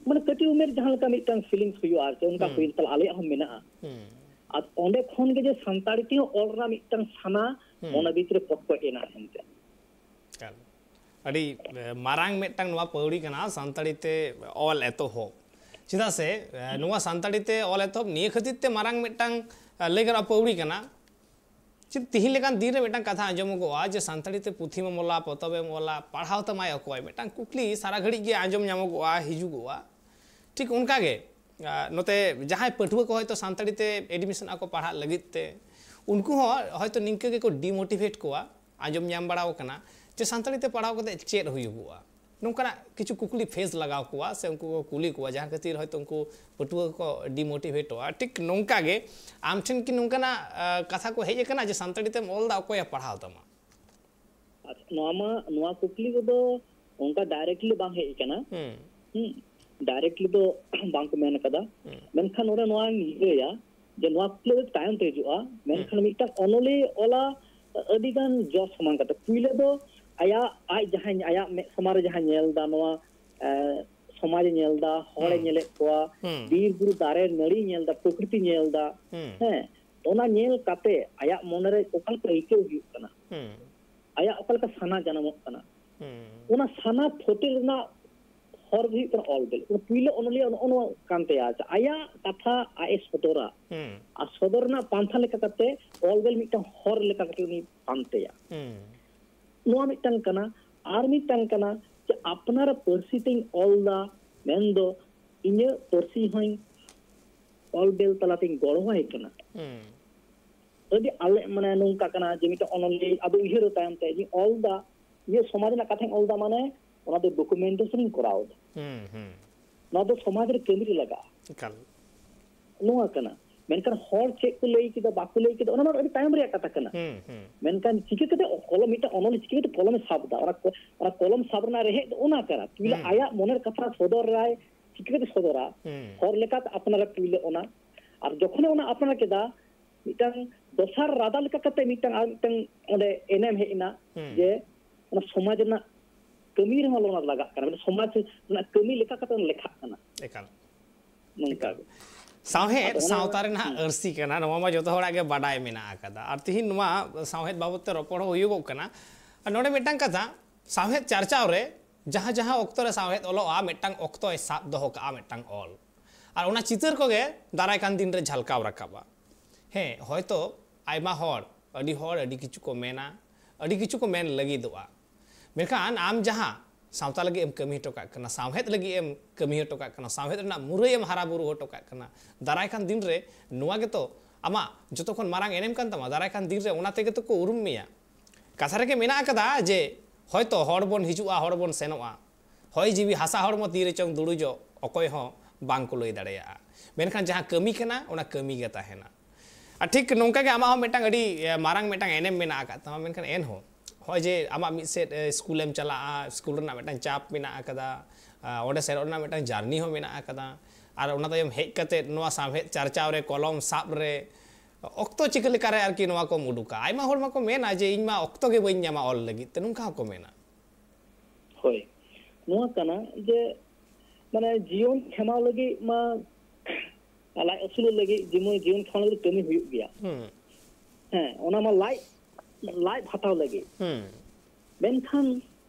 ᱢᱟᱱᱮ ᱠᱟᱹᱴᱤᱡ ᱩᱢᱮᱨ ᱡᱟᱦᱟᱸ ᱞᱮᱠᱟ ᱢᱤᱫᱴᱟᱝ ᱯᱷᱤᱞᱤᱝᱥ ᱦᱩᱭᱩᱜᱼᱟ, ᱟᱨ ᱪᱮᱫ ᱚᱱᱠᱟ ᱦᱩᱸ᱾ ᱦᱩᱭ, ᱛᱟᱦᱚᱞᱮ ᱟᱞᱮᱭᱟᱜ ᱦᱚᱸ ᱢᱮᱱᱟᱜᱼᱟ᱾ ᱦᱩᱸ᱾ ᱟᱨ ᱚᱸᱰᱮ ᱠᱷᱚᱱ ᱜᱮ ᱡᱮ ᱥᱟᱱᱛᱟᱲᱤ ᱛᱮᱦᱚᱸ ᱚᱞ ᱨᱮᱱᱟᱜ ᱢᱤᱫᱴᱟᱝ ᱥᱟᱱᱟ ᱦᱩᱸ᱾ ᱢᱚᱱᱮ ᱵᱷᱤᱛᱨᱤ ᱯᱚᱴᱠᱚᱡ ᱮᱱᱟ ᱮᱱᱛᱮ᱾ ᱮᱠᱟᱞ᱾ ᱟᱹᱰᱤ, ᱮ, ᱢᱟᱨᱟᱝ ᱢᱤᱫᱴᱟᱝ ᱱᱚᱣᱟ ᱯᱟᱹᱣᱲᱤ ᱠᱟᱱᱟ ᱥᱟᱱᱛᱟᱲᱤ ᱛᱮ ᱚᱞ ᱮᱛᱚᱦᱚᱵ᱾ ᱪᱮᱫᱟᱜ ᱥᱮ, ᱮ, ᱱᱚᱣᱟ ᱥᱟᱱᱛᱟᱲᱤ ᱛᱮ ᱚᱞ ᱮᱛᱚᱦᱚᱵ ᱱᱤᱭᱟᱹ ᱠᱷᱟᱹᱛᱤᱨ ᱛᱮ ᱢᱟᱨᱟᱝ ᱢᱤᱫᱴᱟᱝ, ᱮ, ᱞᱟᱹᱭ ᱜᱟᱱᱚᱜᱼᱟ ᱯᱟᱹᱣᱲᱤ ᱠᱟᱱᱟ᱾ ᱪᱮᱫ ᱛᱤᱦᱤᱧ ᱞᱮᱠᱟᱱ ᱫᱤᱱ ᱨᱮ ᱢᱤᱫᱴᱟᱝ ᱠᱟᱛᱷᱟ ᱟᱸᱡᱚᱢᱚᱜᱚᱜᱼᱟ ᱡᱮ ᱥᱟᱱᱛᱟᱲᱤ ᱛᱮ ᱯᱩᱛᱷᱤᱢ ᱚᱞᱟ, ᱯᱚᱛᱚᱵᱮᱢ ᱚᱞᱟ, ᱯᱟᱲᱦᱟᱣ ᱛᱟᱢᱟᱭ ᱚᱠᱚᱭ? ᱢᱤᱫᱴᱟᱝ ᱠᱩᱠᱞᱤ ᱥᱟᱨᱟ ᱜᱷᱟᱹᱲᱤᱡ ᱜᱮ ᱟᱸᱡᱚᱢ ᱧᱟᱢᱚᱜᱚᱜᱼᱟ, ᱦᱤᱡᱩᱜᱚᱜᱼᱟ᱾ ᱴᱷᱤᱠ ᱚᱱᱠᱟ ᱜᱮ, ᱟ, ᱱᱚᱛᱮ ᱡᱟᱦᱟᱸᱭ ᱯᱟᱹᱴᱷᱩᱣᱟᱹ ᱠᱚ ᱦᱚᱭᱛᱳ ᱥᱟᱱᱛᱟᱲᱤ ᱛᱮ ᱮᱰᱢᱤᱥᱚᱱᱚᱜ ᱟᱠᱚ ᱯᱟᱲᱦᱟᱜ ᱞᱟᱹᱜᱤᱫ ᱛᱮ, ᱩᱱᱠᱩ ᱦᱚᱸ ᱦᱚᱭᱛᱳ ᱱᱤᱝᱠᱟᱹ ᱜᱮᱠᱚ ᱰᱤᱢᱳᱴᱤᱵᱷᱮᱴ ᱠᱚᱣᱟ᱾ ᱟᱸᱡᱚᱢ ᱧᱟᱢ ᱵᱟᱲᱟ ᱟᱠᱟᱱᱟ ᱡᱮ ᱥᱟᱱᱛᱟᱲᱤ ᱛᱮ ᱯᱟᱲᱦᱟᱣ ᱠᱟᱛᱮ ᱪᱮᱫ ᱦᱩᱭᱩᱜᱚᱜᱼᱟ, ᱱᱚᱝᱠᱟᱱᱟᱜ ᱠᱤᱪᱷᱩ ᱠᱩᱠᱞᱤ ᱯᱷᱮᱥ ᱞᱟᱜᱟᱣ ᱠᱚᱣᱟ ᱥᱮ ᱩᱱᱠᱩ ᱠᱚ ᱠᱩᱞᱤ ᱠᱚᱣᱟ, ᱡᱟᱦᱟᱸ ᱠᱷᱟᱹᱛᱤᱨ ᱦᱚᱭᱛᱳ ᱩᱱᱠᱩ ᱯᱟᱹᱴᱷᱩᱣᱟᱹ ᱠᱚ ᱰᱤᱢᱳᱴᱤᱵᱷᱮᱴᱚᱜᱼᱟ᱾ ᱴᱷᱤᱠ ᱱᱚᱝᱠᱟ ᱜᱮ ᱟᱢ ᱴᱷᱮᱱ ᱠᱤ ᱱᱚᱝᱠᱟᱱᱟᱜ, ᱟ, ᱠᱟᱛᱷᱟ ᱠᱚ ᱦᱮᱡ ᱟᱠᱟᱱᱟ ᱡᱮ ᱥᱟᱱᱛᱟᱲᱤ ᱛᱮᱢ ᱚᱞ ᱮᱫᱟ, ᱚᱠᱚᱭᱮ ᱯᱟᱲᱦᱟᱣ ᱛᱟᱢᱟ? ᱟᱪᱪᱷᱟ, ᱱᱚᱣᱟ ᱢᱟ, ᱱᱚᱣᱟ ᱠᱩᱠᱞᱤ ᱠᱚᱫᱚ ᱚᱱᱠᱟ ᱰᱟᱭᱨᱮᱠᱴᱞᱤ ᱵᱟᱝ ᱦᱮᱡ ᱟᱠᱟᱱᱟ᱾ ᱦᱩᱸ᱾ ᱦᱩᱸ, ᱰᱟᱭᱨᱮᱠᱴᱞᱤ ᱫᱚ ᱵᱟᱝ ᱠᱚ ᱢᱮᱱ ᱟᱠᱟᱫᱟ᱾ ᱦᱩᱸ᱾ ᱢᱮᱱᱠᱷᱟᱱ ᱱᱚᱰᱮ ᱱᱚᱣᱟᱧ ᱞᱟᱹᱭᱟ ᱡᱮ ᱱᱚᱣᱟ ᱠᱩᱠᱞᱤ ᱫᱚ ᱛᱟᱭᱚᱢ ᱛᱮ ᱦᱤᱡᱩᱜᱼᱟ, ᱢᱮᱱᱠᱷᱟᱱ ᱢᱤᱫᱴᱟᱝ ᱚᱱᱚᱞᱤᱭᱟᱹ ᱚᱞᱟ ᱟᱹᱰᱤ ᱜᱟᱱ ᱡᱚᱥ ᱥᱟᱢᱟᱝ ᱠᱟᱛᱮ᱾ ᱯᱩᱭᱞᱟᱹ ᱫᱚ ᱟᱭᱟᱜ, ᱟᱡ ᱡᱟᱦᱟᱸᱭ, ᱟᱭᱟᱜ ᱢᱮᱫ ᱥᱟᱢᱟᱝ ᱨᱮ ᱡᱟᱦᱟᱸ ᱧᱮᱞ ᱮᱫᱟ, ᱱᱚᱣᱟ, ᱮ, ᱥᱚᱢᱟᱡᱽ ᱮ ᱧᱮᱞ ᱮᱫᱟ, ᱦᱚᱲ ᱮ ᱦᱩᱸ᱾ ᱧᱮᱞᱮᱫ ᱠᱚᱣᱟ, ᱦᱩᱸ᱾ ᱵᱤᱨ ᱵᱩᱨᱩ ᱫᱟᱨᱮ ᱱᱟᱹᱲᱤ ᱧᱮᱞ ᱮᱫᱟ, ᱯᱨᱚᱠᱨᱤᱛᱤ ᱧᱮᱞ ᱮᱫᱟ, ᱦᱩᱸ᱾ ᱦᱮᱸ, ᱚᱱᱟ ᱧᱮᱞ ᱠᱟᱛᱮ ᱟᱭᱟᱜ ᱢᱚᱱᱮᱨᱮ ᱚᱠᱟ ᱞᱮᱠᱟ ᱟᱹᱭᱠᱟᱹᱣ ᱦᱩᱭᱩᱜ ᱠᱟᱱᱟ, ᱦᱩᱸ᱾ ᱟᱭᱟᱜ ᱚᱠᱟ ᱞᱮᱠᱟ ᱥᱟᱱᱟ ᱡᱟᱱᱟᱢᱚᱜ ᱠᱟᱱᱟ, ᱦᱩᱸ᱾ ᱚᱱᱟ ᱥᱟᱱᱟ ᱯᱷᱚᱴᱮᱞ ᱨᱮᱱᱟᱜ ᱦᱚᱨ ᱫᱚ ᱦᱩᱭᱩᱜ ᱠᱟᱱᱟ ᱚᱞ ᱵᱮᱞ᱾ ᱚᱱᱟ ᱯᱩᱭᱞᱟᱹ ᱚᱱᱚᱞᱤᱭᱟᱹ ᱱᱚᱜᱼᱚ ᱱᱚᱣᱟ ᱠᱟᱱ ᱛᱟᱭᱟ, ᱡᱮ ᱟᱭᱟᱜ ᱠᱟᱛᱷᱟ ᱟᱡ ᱮ ᱥᱚᱫᱚᱨᱟ, ᱦᱩᱸ᱾ ᱟᱨ ᱥᱚᱫᱚᱨ ᱨᱮᱱᱟᱜ ᱯᱟᱱᱛᱷᱟ ᱞᱮᱠᱟ ᱠᱟᱛᱮ ᱚᱞ ᱵᱮᱞ ᱢᱤᱫᱴᱟᱝ ᱦᱚᱨ ᱞᱮᱠᱟ ᱠᱟᱛᱮ ᱩᱱᱤ ᱯᱟᱱᱛᱮᱭᱟ᱾ ᱦᱩᱸ᱾ ᱱᱚᱣᱟ ᱢᱤᱫᱴᱟᱝ ᱠᱟᱱᱟ᱾ ᱟᱨ ᱢᱤᱫᱴᱟᱝ ᱠᱟᱱᱟ ᱡᱮ ᱟᱯᱱᱟᱨᱟᱜ ᱯᱟᱹᱨᱥᱤ ᱛᱮᱧ ᱚᱞ ᱫᱟ, ᱢᱮᱱᱫᱚ ᱤᱧᱟᱹᱜ ᱯᱟᱹᱨᱥᱤ ᱦᱚᱸᱧ ᱚᱞ ᱵᱮᱞ ᱛᱟᱞᱟᱛᱮᱧ ᱜᱚᱲᱚᱣᱟᱭ ᱠᱟᱱᱟ᱾ ᱦᱩᱸ᱾ ᱟᱹᱰᱤ ᱟᱞᱮ, ᱢᱟᱱᱮ, ᱱᱚᱝᱠᱟ ᱠᱟᱱᱟ ᱡᱮ ᱢᱤᱫᱴᱟᱝ ᱚᱱᱚᱞᱤᱭᱟᱹ ᱟᱫᱚ ᱩᱭᱦᱟᱹᱨ ᱛᱟᱭᱚᱢ ᱛᱮ ᱡᱮ ᱚᱞ ᱫᱟ, ᱤᱧᱟᱹᱜ ᱥᱚᱢᱟᱡᱽ ᱨᱮᱱᱟᱜ ᱠᱟᱛᱷᱟᱧ ᱚᱞ ᱫᱟ, ᱢᱟᱱᱮ ᱚᱱᱟ ᱫᱚ ᱰᱚᱠᱩᱢᱮᱱᱴᱮᱥᱚᱱ ᱤᱧ ᱠᱚᱨᱟᱣ ᱫᱟ᱾ ᱦᱩᱸ, ᱦᱩᱸ᱾ ᱱᱚᱣᱟ ᱫᱚ ᱥᱚᱢᱟᱡᱽ ᱨᱮ ᱠᱟᱹᱢᱤ ᱨᱮ ᱞᱟᱜᱟᱜᱼᱟ᱾ ᱮᱠᱟᱞ᱾ ᱱᱚᱣᱟ ᱠᱟᱱᱟ᱾ ᱢᱮᱱᱠᱷᱟᱱ ᱦᱚᱲ ᱪᱮᱫ ᱠᱚ ᱞᱟᱹᱭ ᱠᱮᱫᱟ, ᱵᱟᱠᱚ ᱞᱟᱹᱭ ᱠᱮᱫᱟ, ᱚᱱᱟ ᱢᱟ ᱟᱹᱰᱤ ᱛᱟᱭᱚᱢ ᱨᱮᱭᱟᱜ ᱠᱟᱛᱷᱟ ᱠᱟᱱᱟ᱾ ᱦᱩᱸ, ᱦᱩᱸ᱾ ᱢᱮᱱᱠᱷᱟᱱ ᱪᱤᱠᱟᱹ ᱠᱟᱛᱮ ᱠᱚᱞᱚᱢ, ᱢᱤᱫᱴᱟᱝ ᱚᱱᱚᱞᱤᱭᱟᱹ ᱪᱤᱠᱟᱹ ᱠᱟᱛᱮ ᱠᱚᱞᱚᱢᱮ ᱥᱟᱵ ᱫᱟ? ᱚᱱᱟ ᱠᱚ-, ᱚᱱᱟ ᱠᱚᱞᱚᱢ ᱥᱟᱵ ᱨᱮᱱᱟᱜ ᱨᱮᱦᱮᱫ ᱫᱚ ᱚᱱᱟ ᱠᱟᱱᱟ᱾ ᱯᱩᱭᱞᱩ ᱦᱩᱸ᱾ ᱟᱭᱟᱜ ᱢᱚᱱᱮᱨ ᱠᱟᱛᱷᱟ ᱥᱚᱫᱚᱨ ᱨᱟᱭ, ᱪᱤᱠᱟᱹ ᱠᱟᱛᱮ ᱥᱚᱫᱚᱨᱟ? ᱦᱩᱸ᱾ ᱦᱚᱨ ᱞᱮᱠᱟᱛᱮ ᱟᱯᱱᱟᱨᱮ ᱯᱩᱭᱞᱩ ᱚᱱᱟ᱾ ᱟᱨ ᱡᱚᱠᱷᱚᱱᱮ ᱚᱱᱟ ᱟᱯᱱᱟᱨ ᱠᱮᱫᱟ, ᱢᱤᱫᱴᱟᱝ ᱫᱚᱥᱟᱨ ᱨᱟᱫᱟ ᱞᱮᱠᱟ ᱠᱟᱛᱮ ᱢᱤᱫᱴᱟᱝ ᱟᱨ ᱢᱤᱫᱴᱟᱝ ᱚᱸᱰᱮ ᱮᱱᱮᱢ ᱦᱮᱡ ᱮᱱᱟ, ᱦᱩᱸ᱾ ᱡᱮ ᱚᱱᱟ ᱥᱚᱢᱟᱡᱽ ᱨᱮᱱᱟᱜ ᱠᱟᱹᱢᱤ ᱨᱮᱦᱚᱸ ᱚᱱᱟ ᱞᱟᱜᱟᱜ ᱠᱟᱱᱟ, ᱢᱤᱫᱴᱟᱝ ᱥᱚᱢᱟᱡᱽ ᱨᱮᱱᱟᱜ ᱠᱟᱹᱢᱤ ᱞᱮᱠᱟ ᱠᱟᱛᱮ ᱚᱱᱟ ᱞᱮᱠᱷᱟᱜ ᱠᱟᱱᱟ᱾ ᱮᱠᱟᱞ᱾ ᱱᱚᱝᱠᱟ ᱮᱠᱟᱞ᱾ ᱜᱮ᱾ ᱥᱟᱶᱦᱮᱫ, ᱟᱫᱚ ᱚᱱᱟ ᱥᱟᱶᱛᱟ ᱨᱮᱱᱟᱜ ᱦᱩᱸ᱾ ᱟᱹᱨᱥᱤ ᱠᱟᱱᱟ, ᱱᱚᱣᱟ ᱢᱟ ᱡᱚᱛᱚ ᱦᱚᱲᱟᱜ ᱜᱮ ᱵᱟᱰᱟᱭ ᱢᱮᱱᱟᱜ ᱟᱠᱟᱫᱟ᱾ ᱟᱨ ᱛᱤᱦᱤᱧ ᱱᱚᱣᱟ ᱥᱟᱶᱦᱮᱫ ᱵᱟᱵᱚᱫ ᱛᱮ ᱨᱚᱯᱚᱲ ᱦᱚᱸ ᱦᱩᱭᱩᱜᱚᱜ ᱠᱟᱱᱟ᱾ ᱟᱨ ᱱᱚᱰᱮ ᱢᱤᱫᱴᱟᱝ ᱠᱟᱛᱷᱟ, ᱥᱟᱶᱦᱮᱫ ᱪᱟᱨᱪᱟᱣ ᱨᱮ ᱡᱟᱦᱟᱸ ᱡᱟᱦᱟᱸ ᱚᱠᱛᱚ ᱨᱮ ᱥᱟᱶᱦᱮᱫ ᱚᱞᱚᱜᱼᱟ, ᱢᱤᱫᱴᱟᱝ ᱚᱠᱛᱚᱭ ᱥᱟᱵ ᱫᱚᱦᱚ ᱠᱟᱜᱼᱟ, ᱢᱤᱫᱴᱟᱝ ᱚᱞ᱾ ᱟᱨ ᱚᱱᱟ ᱪᱤᱛᱟᱹᱨ ᱠᱚᱜᱮ ᱫᱟᱨᱟᱭ ᱠᱟᱱ ᱫᱤᱱ ᱨᱮ ᱡᱷᱟᱞᱠᱟᱣ ᱨᱟᱠᱟᱵᱼᱟ᱾ ᱦᱮᱸ, ᱦᱚᱭᱛᱚ ᱟᱭᱢᱟ ᱦᱚᱲ, ᱟᱹᱰᱤ ᱦᱚᱲ ᱟᱹᱰᱤ ᱠᱤᱪᱷᱩ ᱠᱚ ᱢᱮᱱᱟ, ᱟᱹᱰᱤ ᱠᱤᱪᱷᱩ ᱠᱚ ᱢᱮᱱ ᱞᱟᱹᱜᱤᱫᱚᱜᱼᱟ᱾ ᱢᱮᱱᱠᱷᱟᱱ ᱟᱢ ᱡᱟᱦᱟᱸ ᱥᱟᱶᱛᱟ ᱞᱟᱹᱜᱤᱫ ᱮᱢ ᱠᱟᱹᱢᱤ ᱦᱚᱴᱚ ᱠᱟᱜ ᱠᱟᱱᱟ, ᱥᱟᱶᱦᱮᱫ ᱞᱟᱹᱜᱤᱫ ᱮᱢ ᱠᱟᱹᱢᱤ ᱦᱚᱴᱚ ᱠᱟᱜ ᱠᱟᱱᱟ, ᱥᱟᱶᱦᱮᱫ ᱨᱮᱱᱟᱜ ᱢᱩᱨᱟᱹᱭ ᱮᱢ ᱦᱟᱨᱟ ᱵᱩᱨᱩ ᱦᱚᱴᱚ ᱠᱟᱜ ᱠᱟᱱᱟ, ᱫᱟᱨᱟᱭ ᱠᱟᱱ ᱫᱤᱱ ᱨᱮ ᱱᱚᱣᱟ ᱜᱮᱛᱚ ᱟᱢᱟᱜ ᱡᱚᱛᱚ ᱠᱷᱚᱱ ᱢᱟᱨᱟᱝ ᱮᱱᱮᱢ ᱠᱟᱱ ᱛᱟᱢᱟ᱾ ᱫᱟᱨᱟᱭ ᱠᱟᱱ ᱫᱤᱱ ᱨᱮ ᱚᱱᱟ ᱛᱮᱜᱮ ᱛᱚ ᱠᱚ ᱩᱨᱩᱢ ᱢᱮᱭᱟ᱾ ᱠᱟᱛᱷᱟ ᱨᱮᱜᱮ ᱢᱮᱱᱟᱜ ᱟᱠᱟᱫᱟ ᱡᱮ ᱦᱚᱭᱛᱚ ᱦᱚᱲ ᱵᱚᱱ ᱦᱤᱡᱩᱜᱼᱟ, ᱦᱚᱲ ᱵᱚᱱ ᱥᱮᱱᱚᱜᱼᱟ, ᱦᱚᱭ ᱡᱤᱣᱤ ᱦᱟᱥᱟ ᱦᱚᱲᱢᱚ ᱛᱤ ᱨᱮᱪᱚᱝ ᱫᱩᱲᱩᱡᱚᱜ, ᱚᱠᱚᱭ ᱦᱚᱸ ᱵᱟᱝ ᱠᱚ ᱞᱟᱹᱭ ᱫᱟᱲᱮᱭᱟᱜᱼᱟ᱾ ᱢᱮᱱᱠᱷᱟᱱ ᱡᱟᱦᱟᱸ ᱠᱟᱹᱢᱤ ᱠᱟᱱᱟ, ᱚᱱᱟ ᱠᱟᱹᱢᱤ ᱜᱮ ᱛᱟᱦᱮᱱᱟ᱾ ᱟᱨ ᱴᱷᱤᱠ ᱱᱚᱝᱠᱟ ᱜᱮ ᱟᱢᱟᱜ ᱦᱚᱸ ᱢᱤᱫᱴᱟᱝ ᱟᱹᱰᱤ, ᱮ, ᱢᱟᱨᱟᱝ ᱢᱤᱫᱴᱟᱝ ᱮᱱᱮᱢ ᱢᱮᱱᱟᱜ ᱟᱠᱟᱫ ᱛᱟᱢᱟ᱾ ᱢᱮᱱᱠᱷᱟᱱ ᱮᱱᱦᱚᱸ ᱦᱚᱸᱜᱼᱚᱭ ᱡᱮ ᱟᱢᱟᱜ ᱢᱤᱫ ᱥᱮᱫ, ᱮ, ᱥᱠᱩᱞᱮᱢ ᱪᱟᱞᱟᱜᱼᱟ, ᱥᱠᱩᱞ ᱨᱮᱱᱟᱜ ᱢᱤᱫᱴᱟᱝ ᱪᱟᱯ ᱢᱮᱱᱟᱜ ᱟᱠᱟᱫᱟ, ᱟ, ᱚᱸᱰᱮ ᱥᱮᱱᱚᱜ ᱨᱮᱱᱟᱜ ᱢᱤᱫᱴᱟᱝ ᱡᱟᱨᱱᱤ ᱦᱚᱸ ᱢᱮᱱᱟᱜ ᱟᱠᱟᱫᱟ, ᱟᱨ ᱚᱱᱟ ᱛᱟᱭᱚᱢ ᱦᱮᱡ ᱠᱟᱛᱮ ᱱᱚᱣᱟ ᱥᱟᱶᱦᱮᱫ ᱪᱟᱨᱪᱟᱣ ᱨᱮ, ᱠᱚᱞᱚᱢ ᱥᱟᱵ ᱨᱮ ᱚᱠᱛᱚ ᱪᱤᱠᱟᱹ ᱞᱮᱠᱟᱨᱮ ᱟᱨᱠᱤ ᱱᱚᱣᱟ ᱠᱚᱢ ᱩᱰᱩᱠᱟ? ᱟᱭᱢᱟ ᱦᱚᱲ ᱢᱟᱠᱚ ᱢᱮᱱᱟ ᱡᱮ, "ᱤᱧ ᱢᱟ ᱚᱠᱛᱚ ᱜᱮ ᱵᱟᱹᱧ ᱧᱟᱢᱟ ᱚᱞ ᱞᱟᱹᱜᱤᱫ ᱛᱮ", ᱱᱚᱝᱠᱟ ᱦᱚᱸᱠᱚ ᱢᱮᱱᱟ᱾ ᱦᱳᱭ, ᱱᱚᱣᱟ ᱠᱟᱱᱟ ᱡᱮ, ᱢᱟᱱᱮ, ᱡᱤᱭᱚᱱ ᱠᱷᱮᱢᱟᱣ ᱞᱟᱹᱜᱤᱫ ᱢᱟ, ᱞᱟᱡ ᱟᱹᱥᱩᱞᱚᱜ ᱞᱟᱹᱜᱤᱫ, ᱡᱮᱢᱚᱱ ᱡᱤᱭᱚᱱ ᱠᱷᱮᱢᱟᱣ ᱞᱟᱹᱜᱤᱫ ᱠᱟᱹᱢᱤ ᱦᱩᱭᱩᱜ ᱜᱮᱭᱟ᱾ ᱦᱩᱸ᱾ ᱦᱮᱸ, ᱚᱱᱟ ᱢᱟ ᱞᱟᱡ, ᱞᱟᱡ ᱵᱷᱟᱛᱟᱣ ᱞᱟᱹᱜᱤᱫ᱾ ᱦᱩᱸ᱾ ᱢᱮᱱᱠᱷᱟᱱ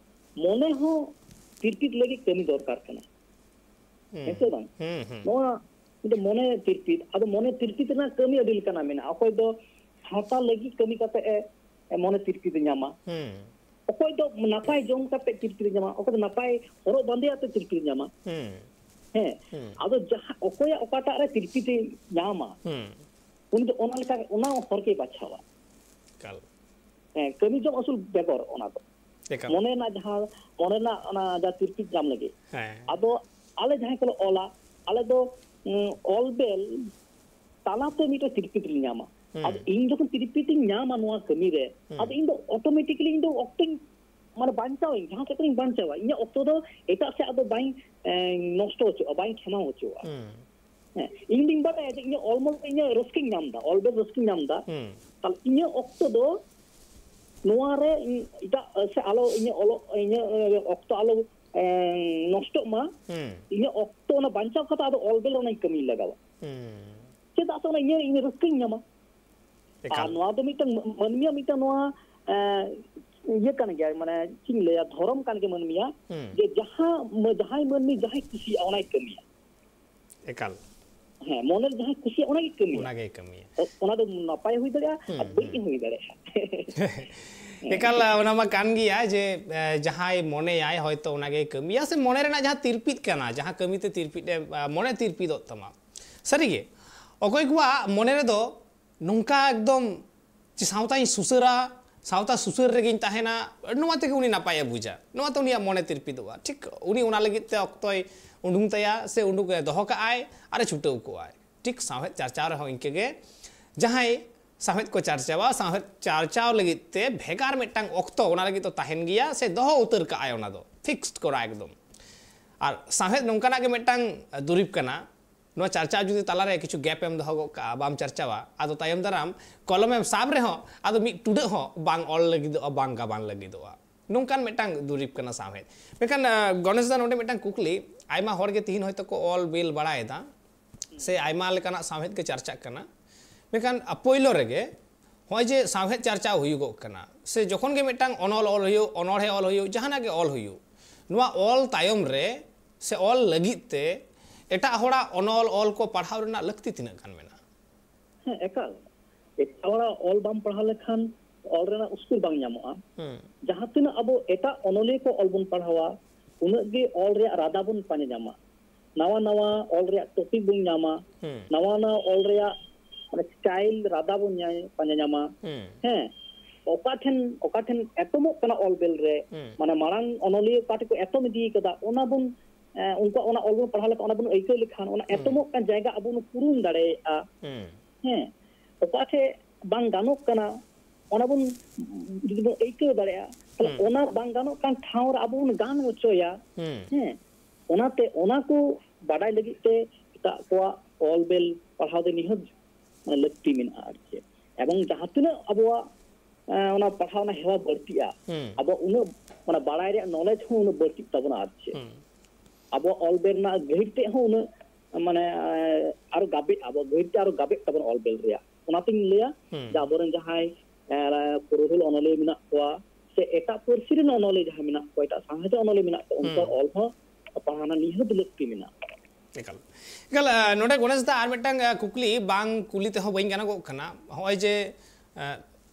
ᱢᱚᱱᱮ ᱦᱚᱸ ᱛᱤᱨᱯᱤᱛ ᱞᱟᱹᱜᱤᱫ ᱠᱟᱹᱢᱤ ᱫᱚᱨᱠᱟᱨ ᱠᱟᱱᱟ᱾ ᱦᱩᱸ᱾ ᱦᱮᱸ ᱥᱮ ᱵᱟᱝ? ᱦᱩᱸ, ᱦᱩᱸ᱾ ᱱᱚᱣᱟ ᱢᱤᱫᱴᱮᱱ ᱢᱚᱱᱮ ᱛᱤᱨᱯᱤᱛ, ᱟᱫᱚ ᱢᱚᱱᱮ ᱛᱤᱨᱯᱤᱛ ᱨᱮᱱᱟᱜ ᱠᱟᱹᱢᱤ ᱟᱹᱰᱤ ᱞᱮᱠᱟᱱᱟᱜ ᱢᱮᱱᱟᱜᱼᱟ᱾ ᱚᱠᱚᱭ ᱫᱚ ᱥᱟᱶᱛᱟ ᱞᱟᱹᱜᱤᱫ ᱠᱟᱹᱢᱤ ᱠᱟᱛᱮ ᱮ, ᱮ ᱢᱚᱱᱮ ᱛᱤᱨᱯᱤᱛ ᱮ ᱧᱟᱢᱟ, ᱦᱩᱸ᱾ ᱚᱠᱚᱭ ᱫᱚ ᱱᱟᱯᱟᱭ ᱡᱚᱢ ᱠᱟᱛᱮ ᱛᱤᱨᱯᱤᱛ ᱮ ᱧᱟᱢᱟ, ᱚᱠᱚᱭ ᱫᱚ ᱱᱟᱯᱟᱭ ᱦᱚᱨᱚᱜ ᱵᱟᱸᱫᱮ ᱟᱛᱮ ᱛᱤᱨᱯᱤᱛ ᱮ ᱧᱟᱢᱟ᱾ ᱦᱩᱸ᱾ ᱦᱮᱸ, ᱦᱩᱸ᱾ ᱟᱫᱚ ᱡᱟᱦᱟᱸ, ᱚᱠᱚᱭᱟᱜ ᱚᱠᱟᱴᱟᱜ ᱨᱮ ᱛᱤᱨᱯᱤᱛ ᱮ ᱧᱟᱢᱟ, ᱦᱩᱸ᱾ ᱩᱱᱤ ᱫᱚ ᱚᱱᱟ ᱞᱮᱠᱟ, ᱚᱱᱟ ᱦᱚᱨ ᱜᱮᱭ ᱵᱟᱪᱷᱟᱣᱟ᱾ ᱮᱠᱟᱞ᱾ ᱦᱮᱸ, ᱠᱟᱹᱢᱤ ᱡᱚᱝ ᱟᱹᱥᱩᱞ ᱵᱮᱜᱚᱨ ᱚᱱᱟ ᱫᱚ᱾ ᱮᱠᱟᱞ᱾ ᱢᱚᱱᱮ ᱨᱮᱱᱟᱜ ᱡᱟᱦᱟᱸ, ᱢᱚᱱᱮ ᱨᱮᱱᱟᱜ ᱚᱱᱟ ᱡᱟᱦᱟᱸ ᱛᱤᱨᱯᱤᱛ ᱧᱟᱢ ᱞᱟᱹᱜᱤᱫ᱾ ᱦᱮᱸ᱾ ᱟᱫᱚ ᱟᱞᱮ ᱡᱟᱦᱟᱸᱭ ᱠᱚᱞᱮ ᱚᱞᱟ, ᱟᱞᱮ ᱫᱚ, ᱩᱸ, ᱚᱞ ᱵᱮᱞ ᱛᱟᱞᱟᱛᱮ ᱢᱤᱫᱴᱮᱱ ᱛᱤᱨᱯᱤᱛ ᱞᱮ ᱧᱟᱢᱟ᱾ ᱦᱩᱸ᱾ ᱟᱫᱚ ᱤᱧ ᱡᱚᱠᱷᱚᱱ ᱛᱤᱨᱯᱤᱛ ᱤᱧ ᱧᱟᱢᱟ ᱱᱚᱣᱟ ᱠᱟᱹᱢᱤ ᱨᱮ, ᱦᱩᱸ᱾ ᱟᱫᱚ ᱤᱧ ᱫᱚ automatically ᱤᱧ ᱫᱚ ᱚᱠᱛᱚᱧ, ᱢᱟᱱᱮ, ᱵᱟᱧᱪᱟᱣᱟᱹᱧ, ᱡᱟᱦᱟᱸ ᱥᱮᱫ ᱠᱷᱚᱱᱤᱧ ᱵᱟᱧᱪᱟᱣᱟ, ᱤᱧᱟᱹᱜ ᱚᱠᱛᱚ ᱫᱚ ᱮᱴᱟᱜ ᱥᱮᱫ ᱟᱫᱚ ᱵᱟᱹᱧ, ᱮᱸ, ᱱᱚᱥᱴᱚ ᱦᱚᱪᱚᱜᱼᱟ, ᱵᱟᱹᱧ ᱠᱷᱮᱢᱟᱣ ᱦᱚᱪᱚᱣᱟᱜᱼᱟ᱾ ᱦᱩᱸ᱾ ᱦᱮᱸ, ᱤᱧ ᱫᱩᱧ ᱵᱟᱰᱟᱭᱟ ᱡᱮ ᱤᱧᱟᱹᱜ ᱚᱞ ᱢᱚᱱᱮ ᱤᱧᱟᱹᱜ ᱨᱟᱹᱥᱠᱟᱹᱧ ᱧᱟᱢ ᱮᱫᱟ, ᱚᱞ ᱵᱮᱞ ᱨᱟᱹᱥᱠᱟᱹᱧ ᱧᱟᱢ ᱮᱫᱟ᱾ ᱦᱩᱸ᱾ ᱛᱟᱦᱞᱮ ᱤᱧᱟᱹᱜ ᱚᱠᱛᱚ ᱫᱚ ᱱᱚᱣᱟ ᱨᱮ ᱤᱧ ᱮᱴᱟᱜ ᱥᱮ ᱟᱞᱚ, ᱤᱧᱟᱹᱜ ᱚᱞᱚᱜ, ᱤᱧᱟᱹᱜ, ᱮ, ᱚᱠᱛᱚ ᱟᱞᱚ, ᱮ, ᱱᱚᱥᱴᱚᱜ ᱢᱟ᱾ ᱦᱩᱸ᱾ ᱤᱧᱟᱹᱜ ᱚᱠᱛᱚ ᱚᱱᱟ ᱵᱟᱧᱪᱟᱣ ᱠᱟᱛᱮ ᱟᱫᱚ ᱚᱞ ᱵᱮᱞ ᱨᱮ ᱚᱱᱟᱧ ᱠᱟᱹᱢᱤᱧ ᱞᱟᱜᱟᱣᱟ᱾ ᱦᱩᱸ᱾ ᱪᱮᱫᱟᱜ ᱥᱮ ᱚᱱᱟ ᱤᱧᱟᱹᱜ, ᱤᱧ ᱨᱟᱹᱥᱠᱟᱹᱧ ᱧᱟᱢᱟ᱾ ᱮᱠᱟᱞ᱾ ᱟᱨ ᱱᱚᱣᱟ ᱫᱚ ᱢᱤᱫᱴᱟᱝ ᱢᱟᱹᱱᱢᱤᱭᱟᱜ ᱢᱤᱫᱴᱟᱝ ᱱᱚᱣᱟ, ᱮ, ᱤᱭᱟᱹ ᱠᱟᱱ ᱜᱮᱭᱟ, ᱢᱟᱱᱮ, ᱪᱮᱫ ᱤᱧ ᱞᱟᱹᱭᱟ, ᱫᱷᱚᱨᱚᱢ ᱠᱟᱱ ᱜᱮᱭᱟ ᱢᱟᱹᱱᱢᱤᱭᱟᱜ, ᱦᱩᱸ᱾ ᱡᱮ ᱡᱟᱦᱟᱸ, ᱡᱟᱦᱟᱸᱭ ᱢᱟᱹᱱᱢᱤ ᱡᱟᱦᱟᱸᱭ ᱠᱩᱥᱤᱭᱟᱜᱼᱟ ᱚᱱᱟᱭ ᱠᱟᱹᱢᱤᱭᱟ᱾ ᱮᱠᱟᱞ᱾ ᱦᱮᱸ, ᱢᱚᱱᱮᱨ ᱡᱟᱦᱟᱸᱭ ᱠᱩᱥᱤᱭᱟᱜᱼᱟ ᱚᱱᱟᱜᱮ ᱠᱟᱹᱢᱤᱭᱟ᱾ ᱚᱱᱟᱜᱮᱭ ᱠᱟᱹᱢᱤᱭᱟ᱾ ᱚ-, ᱚᱱᱟ ᱫᱚ ᱱᱟᱯᱟᱭ ᱦᱩᱭ ᱫᱟᱲᱮᱭᱟᱜᱼᱟ, ᱦᱩᱸ, ᱟᱨ ᱵᱟᱹᱲᱤᱡ ᱦᱩᱸ᱾ ᱦᱚᱸ ᱦᱩᱭ ᱫᱟᱲᱮᱭᱟᱜᱼᱟ᱾ ᱮᱠᱟᱞ, ᱚᱱᱟ ᱢᱟ ᱠᱟᱱ ᱜᱮᱭᱟ ᱡᱮ, ᱮ, ᱡᱟᱦᱟᱸᱭ ᱢᱚᱱᱮᱭᱟᱭ ᱦᱚᱭᱛᱚ ᱚᱱᱟᱜᱮᱭ ᱠᱟᱹᱢᱤᱭᱟ, ᱥᱮ ᱢᱚᱱᱮ ᱨᱮᱱᱟᱜ ᱡᱟᱦᱟᱸ ᱛᱤᱨᱯᱤᱛ ᱠᱟᱱᱟ, ᱡᱟᱦᱟᱸ ᱠᱟᱹᱢᱤᱛᱮ ᱛᱤᱨᱯᱤᱛ ᱮ, ᱮ, ᱢᱚᱱᱮ ᱛᱤᱨᱯᱤᱫᱚᱜ ᱛᱟᱢᱟ᱾ ᱥᱟᱹᱨᱤᱜᱮ, ᱚᱠᱚᱭ ᱠᱚᱣᱟᱜ ᱢᱚᱱᱮ ᱨᱮᱫᱚ ᱱᱚᱝᱠᱟ ᱮᱠᱫᱚᱢ ᱡᱮ ᱥᱟᱶᱛᱟᱧ ᱥᱩᱥᱟᱹᱨᱟ, ᱥᱟᱶᱛᱟ ᱥᱩᱥᱟᱹᱨ ᱨᱮᱜᱮᱧ ᱛᱟᱦᱮᱱᱟ, ᱱᱚᱣᱟ ᱛᱮᱜᱮ ᱩᱱᱤ ᱱᱟᱯᱟᱭᱮ ᱵᱩᱡᱟ, ᱱᱚᱣᱟᱛᱮ ᱩᱱᱤᱭᱟᱜ ᱢᱚᱱᱮ ᱛᱤᱨᱯᱤᱫᱚᱜᱼᱟ᱾ ᱴᱷᱤᱠ ᱩᱱᱤ ᱚᱱᱟ ᱞᱟᱹᱜᱤᱫ ᱛᱮ ᱚᱠᱛᱚᱭ ᱩᱰᱩᱝ ᱛᱟᱭᱟ, ᱥᱮ ᱩᱰᱩᱠ ᱮ ᱫᱚᱦᱚ ᱠᱟᱜᱼᱟᱭ ᱟᱨᱮ ᱪᱷᱩᱴᱟᱹᱣ ᱠᱚᱜᱼᱟᱭ᱾ ᱴᱷᱤᱠ ᱥᱟᱶᱦᱮᱫ ᱪᱟᱨᱪᱟᱣ ᱨᱮᱦᱚᱸ ᱤᱱᱠᱟᱹᱜᱮ, ᱡᱟᱦᱟᱸᱭ ᱥᱟᱶᱦᱮᱫ ᱠᱚ ᱪᱟᱨᱪᱟᱣᱟ, ᱥᱟᱶᱦᱮᱫ ᱪᱟᱨᱪᱟᱣ ᱞᱟᱹᱜᱤᱫ ᱛᱮ ᱵᱷᱮᱜᱟᱨ ᱢᱤᱫᱴᱟᱝ ᱚᱠᱛᱚ ᱚᱱᱟ ᱞᱟᱹᱜᱤᱫ ᱫᱚ ᱛᱟᱦᱮᱱ ᱜᱮᱭᱟ, ᱥᱮ ᱫᱚᱦᱚ ᱩᱛᱟᱹᱨ ᱠᱟᱜᱼᱟᱭ, ᱚᱱᱟ ᱫᱚ ᱯᱷᱤᱠᱥᱰ ᱠᱚᱨᱟ ᱮᱠᱫᱚᱢ᱾ ᱟᱨ ᱥᱟᱶᱦᱮᱫ ᱱᱚᱝᱠᱟᱱᱟᱜ ᱜᱮ ᱢᱤᱫᱴᱟᱝ ᱫᱩᱨᱤᱵᱽ ᱠᱟᱱᱟ, ᱱᱚᱣᱟ ᱪᱟᱨᱪᱟᱣ ᱡᱩᱫᱤ ᱛᱟᱞᱟᱨᱮ ᱠᱤᱪᱷᱩ ᱜᱮᱯ ᱮᱢ ᱫᱚᱦᱚ ᱜᱚᱫ ᱠᱟᱜᱼᱟ, ᱵᱟᱢ ᱪᱟᱨᱪᱟᱣᱟ, ᱟᱫᱚ ᱛᱟᱭᱚᱢ ᱫᱟᱨᱟᱢ ᱠᱚᱞᱚᱢᱮᱢ ᱥᱟᱵ ᱨᱮᱦᱚᱸ ᱟᱫᱚ ᱢᱤᱫ ᱴᱩᱰᱟᱹᱜ ᱦᱚᱸ ᱵᱟᱝ ᱚᱞ ᱞᱟᱹᱜᱤᱫᱚᱜᱼᱟ, ᱵᱟᱝ ᱜᱟᱵᱟᱱ ᱞᱟᱹᱜᱤᱫᱚᱜᱼᱟ᱾ ᱱᱚᱝᱠᱟᱱ ᱢᱤᱫᱴᱟᱝ ᱫᱩᱨᱤᱵᱽ ᱠᱟᱱᱟ ᱥᱟᱶᱦᱮᱫ᱾ ᱢᱮᱱᱠᱷᱟᱱ ᱜᱚᱱᱮᱥ ᱫᱟ, ᱱᱚᱰᱮ ᱢᱤᱫᱴᱟᱝ ᱠᱩᱠᱞᱤ, ᱟᱭᱢᱟ ᱦᱚᱲ ᱜᱮ ᱛᱤᱦᱤᱧ ᱦᱚᱭᱛᱳ ᱠᱚ ᱚᱞ ᱵᱤᱞ ᱵᱟᱲᱟᱭᱮᱫᱟ, ᱥᱮ ᱟᱭᱢᱟ ᱞᱮᱠᱟᱱᱟᱜ ᱥᱟᱶᱦᱮᱫ ᱜᱮ ᱪᱟᱨᱪᱟᱜ ᱠᱟᱱᱟ, ᱢᱮᱱᱠᱷᱟᱱ ᱯᱳᱭᱞᱳ ᱨᱮᱜᱮ ᱱᱚᱜᱼᱚᱭ ᱡᱮ ᱥᱟᱶᱦᱮᱫ ᱪᱟᱨᱪᱟᱣ ᱦᱩᱭᱩᱜᱚᱜ ᱠᱟᱱᱟ, ᱥᱮ ᱡᱚᱠᱷᱚᱱ ᱜᱮ ᱢᱤᱫᱴᱟᱝ ᱚᱱᱚᱞ ᱚᱞ ᱦᱩᱭᱩᱜ, ᱚᱱᱚᱬᱦᱮ ᱚᱞ ᱦᱩᱭᱩᱜ, ᱡᱟᱦᱟᱱᱟᱜ ᱜᱮ ᱚᱞ ᱦᱩᱭᱩᱜ, ᱱᱚᱣᱟ ᱚᱞ ᱛᱟᱭᱚᱢ ᱨᱮ ᱥᱮ ᱚᱞ ᱞᱟᱹᱜᱤᱫ ᱛᱮ ᱮᱴᱟᱜ ᱦᱚᱲᱟᱜ ᱚᱱᱚᱞ ᱚᱞ ᱠᱚ ᱯᱟᱲᱦᱟᱣ ᱨᱮᱱᱟᱜ ᱞᱟᱹᱠᱛᱤ ᱛᱤᱱᱟᱹᱜ ᱜᱟᱱ ᱢᱮᱱᱟᱜᱼᱟ? ᱦᱮᱸ, ᱮᱠᱟᱞ᱾ ᱮᱴᱟᱜ ᱦᱚᱲᱟᱜ ᱚᱞ ᱵᱟᱢ ᱯᱟᱲᱦᱟᱣ ᱞᱮᱠᱷᱟᱱ ᱚᱞ ᱨᱮᱱᱟᱜ ᱩᱥᱠᱩᱨ ᱵᱟᱝ ᱧᱟᱢᱚᱜᱼᱟ᱾ ᱡᱟᱦᱟᱸ ᱛᱤᱱᱟᱹᱜ ᱟᱵᱚ ᱮᱴᱟᱜ ᱚᱱᱚᱞᱤᱭᱟᱹ ᱠᱚ ᱚᱞ ᱵᱚᱱ ᱯᱟᱲᱦᱟᱣᱟ, ᱩᱱᱟᱹᱜ ᱜᱮ ᱚᱞ ᱨᱮᱭᱟᱜ ᱨᱟᱫᱟ ᱵᱚᱱ ᱯᱟᱸᱡᱟ ᱧᱟᱢᱟ᱾ ᱱᱟᱣᱟ ᱱᱟᱣᱟ ᱚᱞ ᱨᱮᱭᱟᱜ ᱴᱚᱯᱤᱠ ᱵᱚᱱ ᱧᱟᱢᱟ, ᱱᱟᱣᱟ ᱱᱟᱣᱟ ᱚᱞ ᱨᱮᱭᱟᱜ ᱢᱟᱱᱮ ᱥᱴᱟᱭᱤᱞ ᱨᱟᱫᱟ ᱵᱚᱱ ᱧᱟᱢ, ᱯᱟᱸᱡᱟ ᱧᱟᱢᱟ᱾ ᱦᱮᱸ, ᱚᱠᱟ ᱴᱷᱮᱱ ᱚᱠᱟ ᱴᱷᱮᱱ ᱮᱛᱚᱢᱚᱜ ᱠᱟᱱᱟ ᱚᱞ ᱵᱮᱞ ᱨᱮ, ᱢᱟᱱᱮ ᱢᱟᱲᱟᱝ ᱚᱱᱚᱞᱤᱭᱟᱹ ᱚᱠᱟ ᱴᱷᱮᱱ ᱠᱚ ᱮᱛᱚᱢ ᱤᱫᱤ ᱠᱟᱫᱟ, ᱚᱱᱟ ᱵᱚᱱ ᱮ, ᱩᱱᱠᱩᱣᱟᱜ ᱚᱱᱟ ᱚᱞ ᱵᱚᱱ ᱯᱟᱲᱦᱟᱣ ᱞᱮᱠᱷᱟᱱ ᱚᱱᱟ ᱵᱚᱱ ᱟᱹᱭᱠᱟᱹᱣ ᱞᱮᱠᱷᱟᱱ ᱚᱱᱟ ᱮᱛᱚᱢᱚᱜ ᱠᱟᱱ ᱡᱟᱭᱜᱟ ᱟᱵᱚ ᱵᱚᱱ ᱯᱩᱨᱩᱱ ᱫᱟᱲᱮᱭᱟᱜᱼᱟ᱾ ᱦᱮᱸ, ᱚᱠᱟ ᱴᱷᱮᱡ ᱵᱟᱝ ᱜᱟᱱᱚᱜ ᱠᱟᱱᱟ ᱚᱱᱟ ᱵᱚᱱ ᱡᱩᱫᱤ ᱵᱚᱱ ᱟᱹᱭᱠᱟᱹᱣ ᱫᱟᱲᱮᱭᱟᱜᱼᱟ, ᱛᱟᱦᱞᱮ ᱚᱱᱟ ᱵᱟᱝ ᱜᱟᱱᱚᱜ ᱠᱟᱱ ᱴᱷᱟᱶ ᱨᱮ ᱟᱵᱚ ᱵᱚᱱ ᱜᱟᱱ ᱦᱚᱪᱚᱭᱟ᱾ ᱦᱮᱸ, ᱚᱱᱟᱛᱮ ᱚᱱᱟ ᱠᱚ ᱵᱟᱰᱟᱭ ᱞᱟᱹᱜᱤᱫ ᱛᱮ ᱮᱴᱟᱜ ᱠᱚᱣᱟᱜ ᱚᱞ ᱵᱮᱞ ᱯᱟᱲᱦᱟᱣ ᱫᱚ ᱱᱤᱦᱟᱹᱛ ᱞᱟᱹᱠᱛᱤ ᱢᱮᱱᱟᱜᱼᱟ ᱟᱨ ᱪᱮᱫ᱾ ᱮᱵᱚᱝ ᱡᱟᱦᱟᱸ ᱛᱤᱱᱟᱹᱜ ᱟᱵᱚᱣᱟᱜ ᱮ, ᱚᱱᱟ ᱯᱟᱲᱦᱟᱣ ᱚᱱᱟ ᱦᱮᱣᱟ ᱵᱟᱹᱲᱛᱤᱜᱼᱟ, ᱟᱵᱚᱣᱟᱜ ᱩᱱᱟᱹᱜ ᱚᱱᱟ ᱵᱟᱲᱟᱭ ᱨᱮᱭᱟᱜ ᱱᱚᱞᱮᱡᱽ ᱦᱚᱸ ᱩᱱᱟᱹᱜ ᱵᱟᱹᱲᱛᱤᱜ ᱛᱟᱵᱚᱱᱟ ᱟᱨ ᱪᱮᱫ᱾ ᱟᱵᱚᱣᱟᱜ ᱚᱞ ᱵᱮᱞ ᱨᱮᱱᱟᱜ ᱜᱟᱹᱦᱤᱨ ᱛᱮᱫ ᱦᱚᱸ ᱩᱱᱟᱹᱜ ᱢᱟᱱᱮ ᱮ, ᱟᱨᱚ ᱜᱟᱵᱮᱜᱼᱟ, ᱟᱵᱚᱣᱟᱜ ᱜᱟᱹᱦᱤᱨ ᱛᱮ ᱟᱨᱚ ᱜᱟᱵᱮᱜ ᱛᱟᱵᱚᱱᱟ ᱚᱞ ᱵᱮᱞ ᱨᱮᱭᱟᱜ᱾ ᱚᱱᱟᱛᱤᱧ ᱞᱟᱹᱭᱟ ᱡᱮ ᱟᱵᱚᱨᱮᱱ ᱡᱟᱦᱟᱸᱭ ᱮ, ᱯᱩᱨᱩᱫᱷᱩᱞ ᱚᱱᱚᱞᱤᱭᱟᱹ ᱢᱮᱱᱟᱜ ᱠᱚᱣᱟ ᱥᱮ ᱮᱴᱟᱜ ᱯᱟᱹᱨᱥᱤ ᱨᱮᱱ ᱚᱱᱚᱞᱤᱭᱟᱹ ᱡᱟᱦᱟᱸᱭ ᱢᱮᱱᱟᱜ ᱠᱚᱣᱟ, ᱮᱴᱟᱜ ᱥᱟᱶᱦᱮᱫ ᱚᱱᱚᱞᱤᱭᱟᱹ ᱢᱮᱱᱟᱜ ᱠᱚᱣᱟ, ᱩᱱᱠᱩᱣᱟᱜ ᱚᱞ ᱦᱚᱸ ᱯᱟᱲᱦᱟᱣ ᱨᱮᱱᱟᱜ ᱱᱤᱦᱟᱹᱛ ᱞᱟᱹᱠᱛᱤ ᱢᱮᱱᱟᱜᱼᱟ᱾ ᱮᱠᱟᱞ᱾ ᱮᱠᱟᱞ, ᱮ, ᱱᱚᱰᱮ ᱜᱚᱱᱮᱥ ᱫᱟ ᱟᱨ ᱢᱤᱫᱴᱟᱝ, ᱮ, ᱠᱩᱠᱞᱤ ᱵᱟᱝ ᱠᱩᱞᱤ ᱛᱮᱦᱚᱸ ᱵᱟᱹᱧ ᱜᱟᱱᱚᱜᱚᱜ ᱠᱟᱱᱟ᱾ ᱦᱚᱸᱜᱼᱚᱭ ᱡᱮ, ᱮ,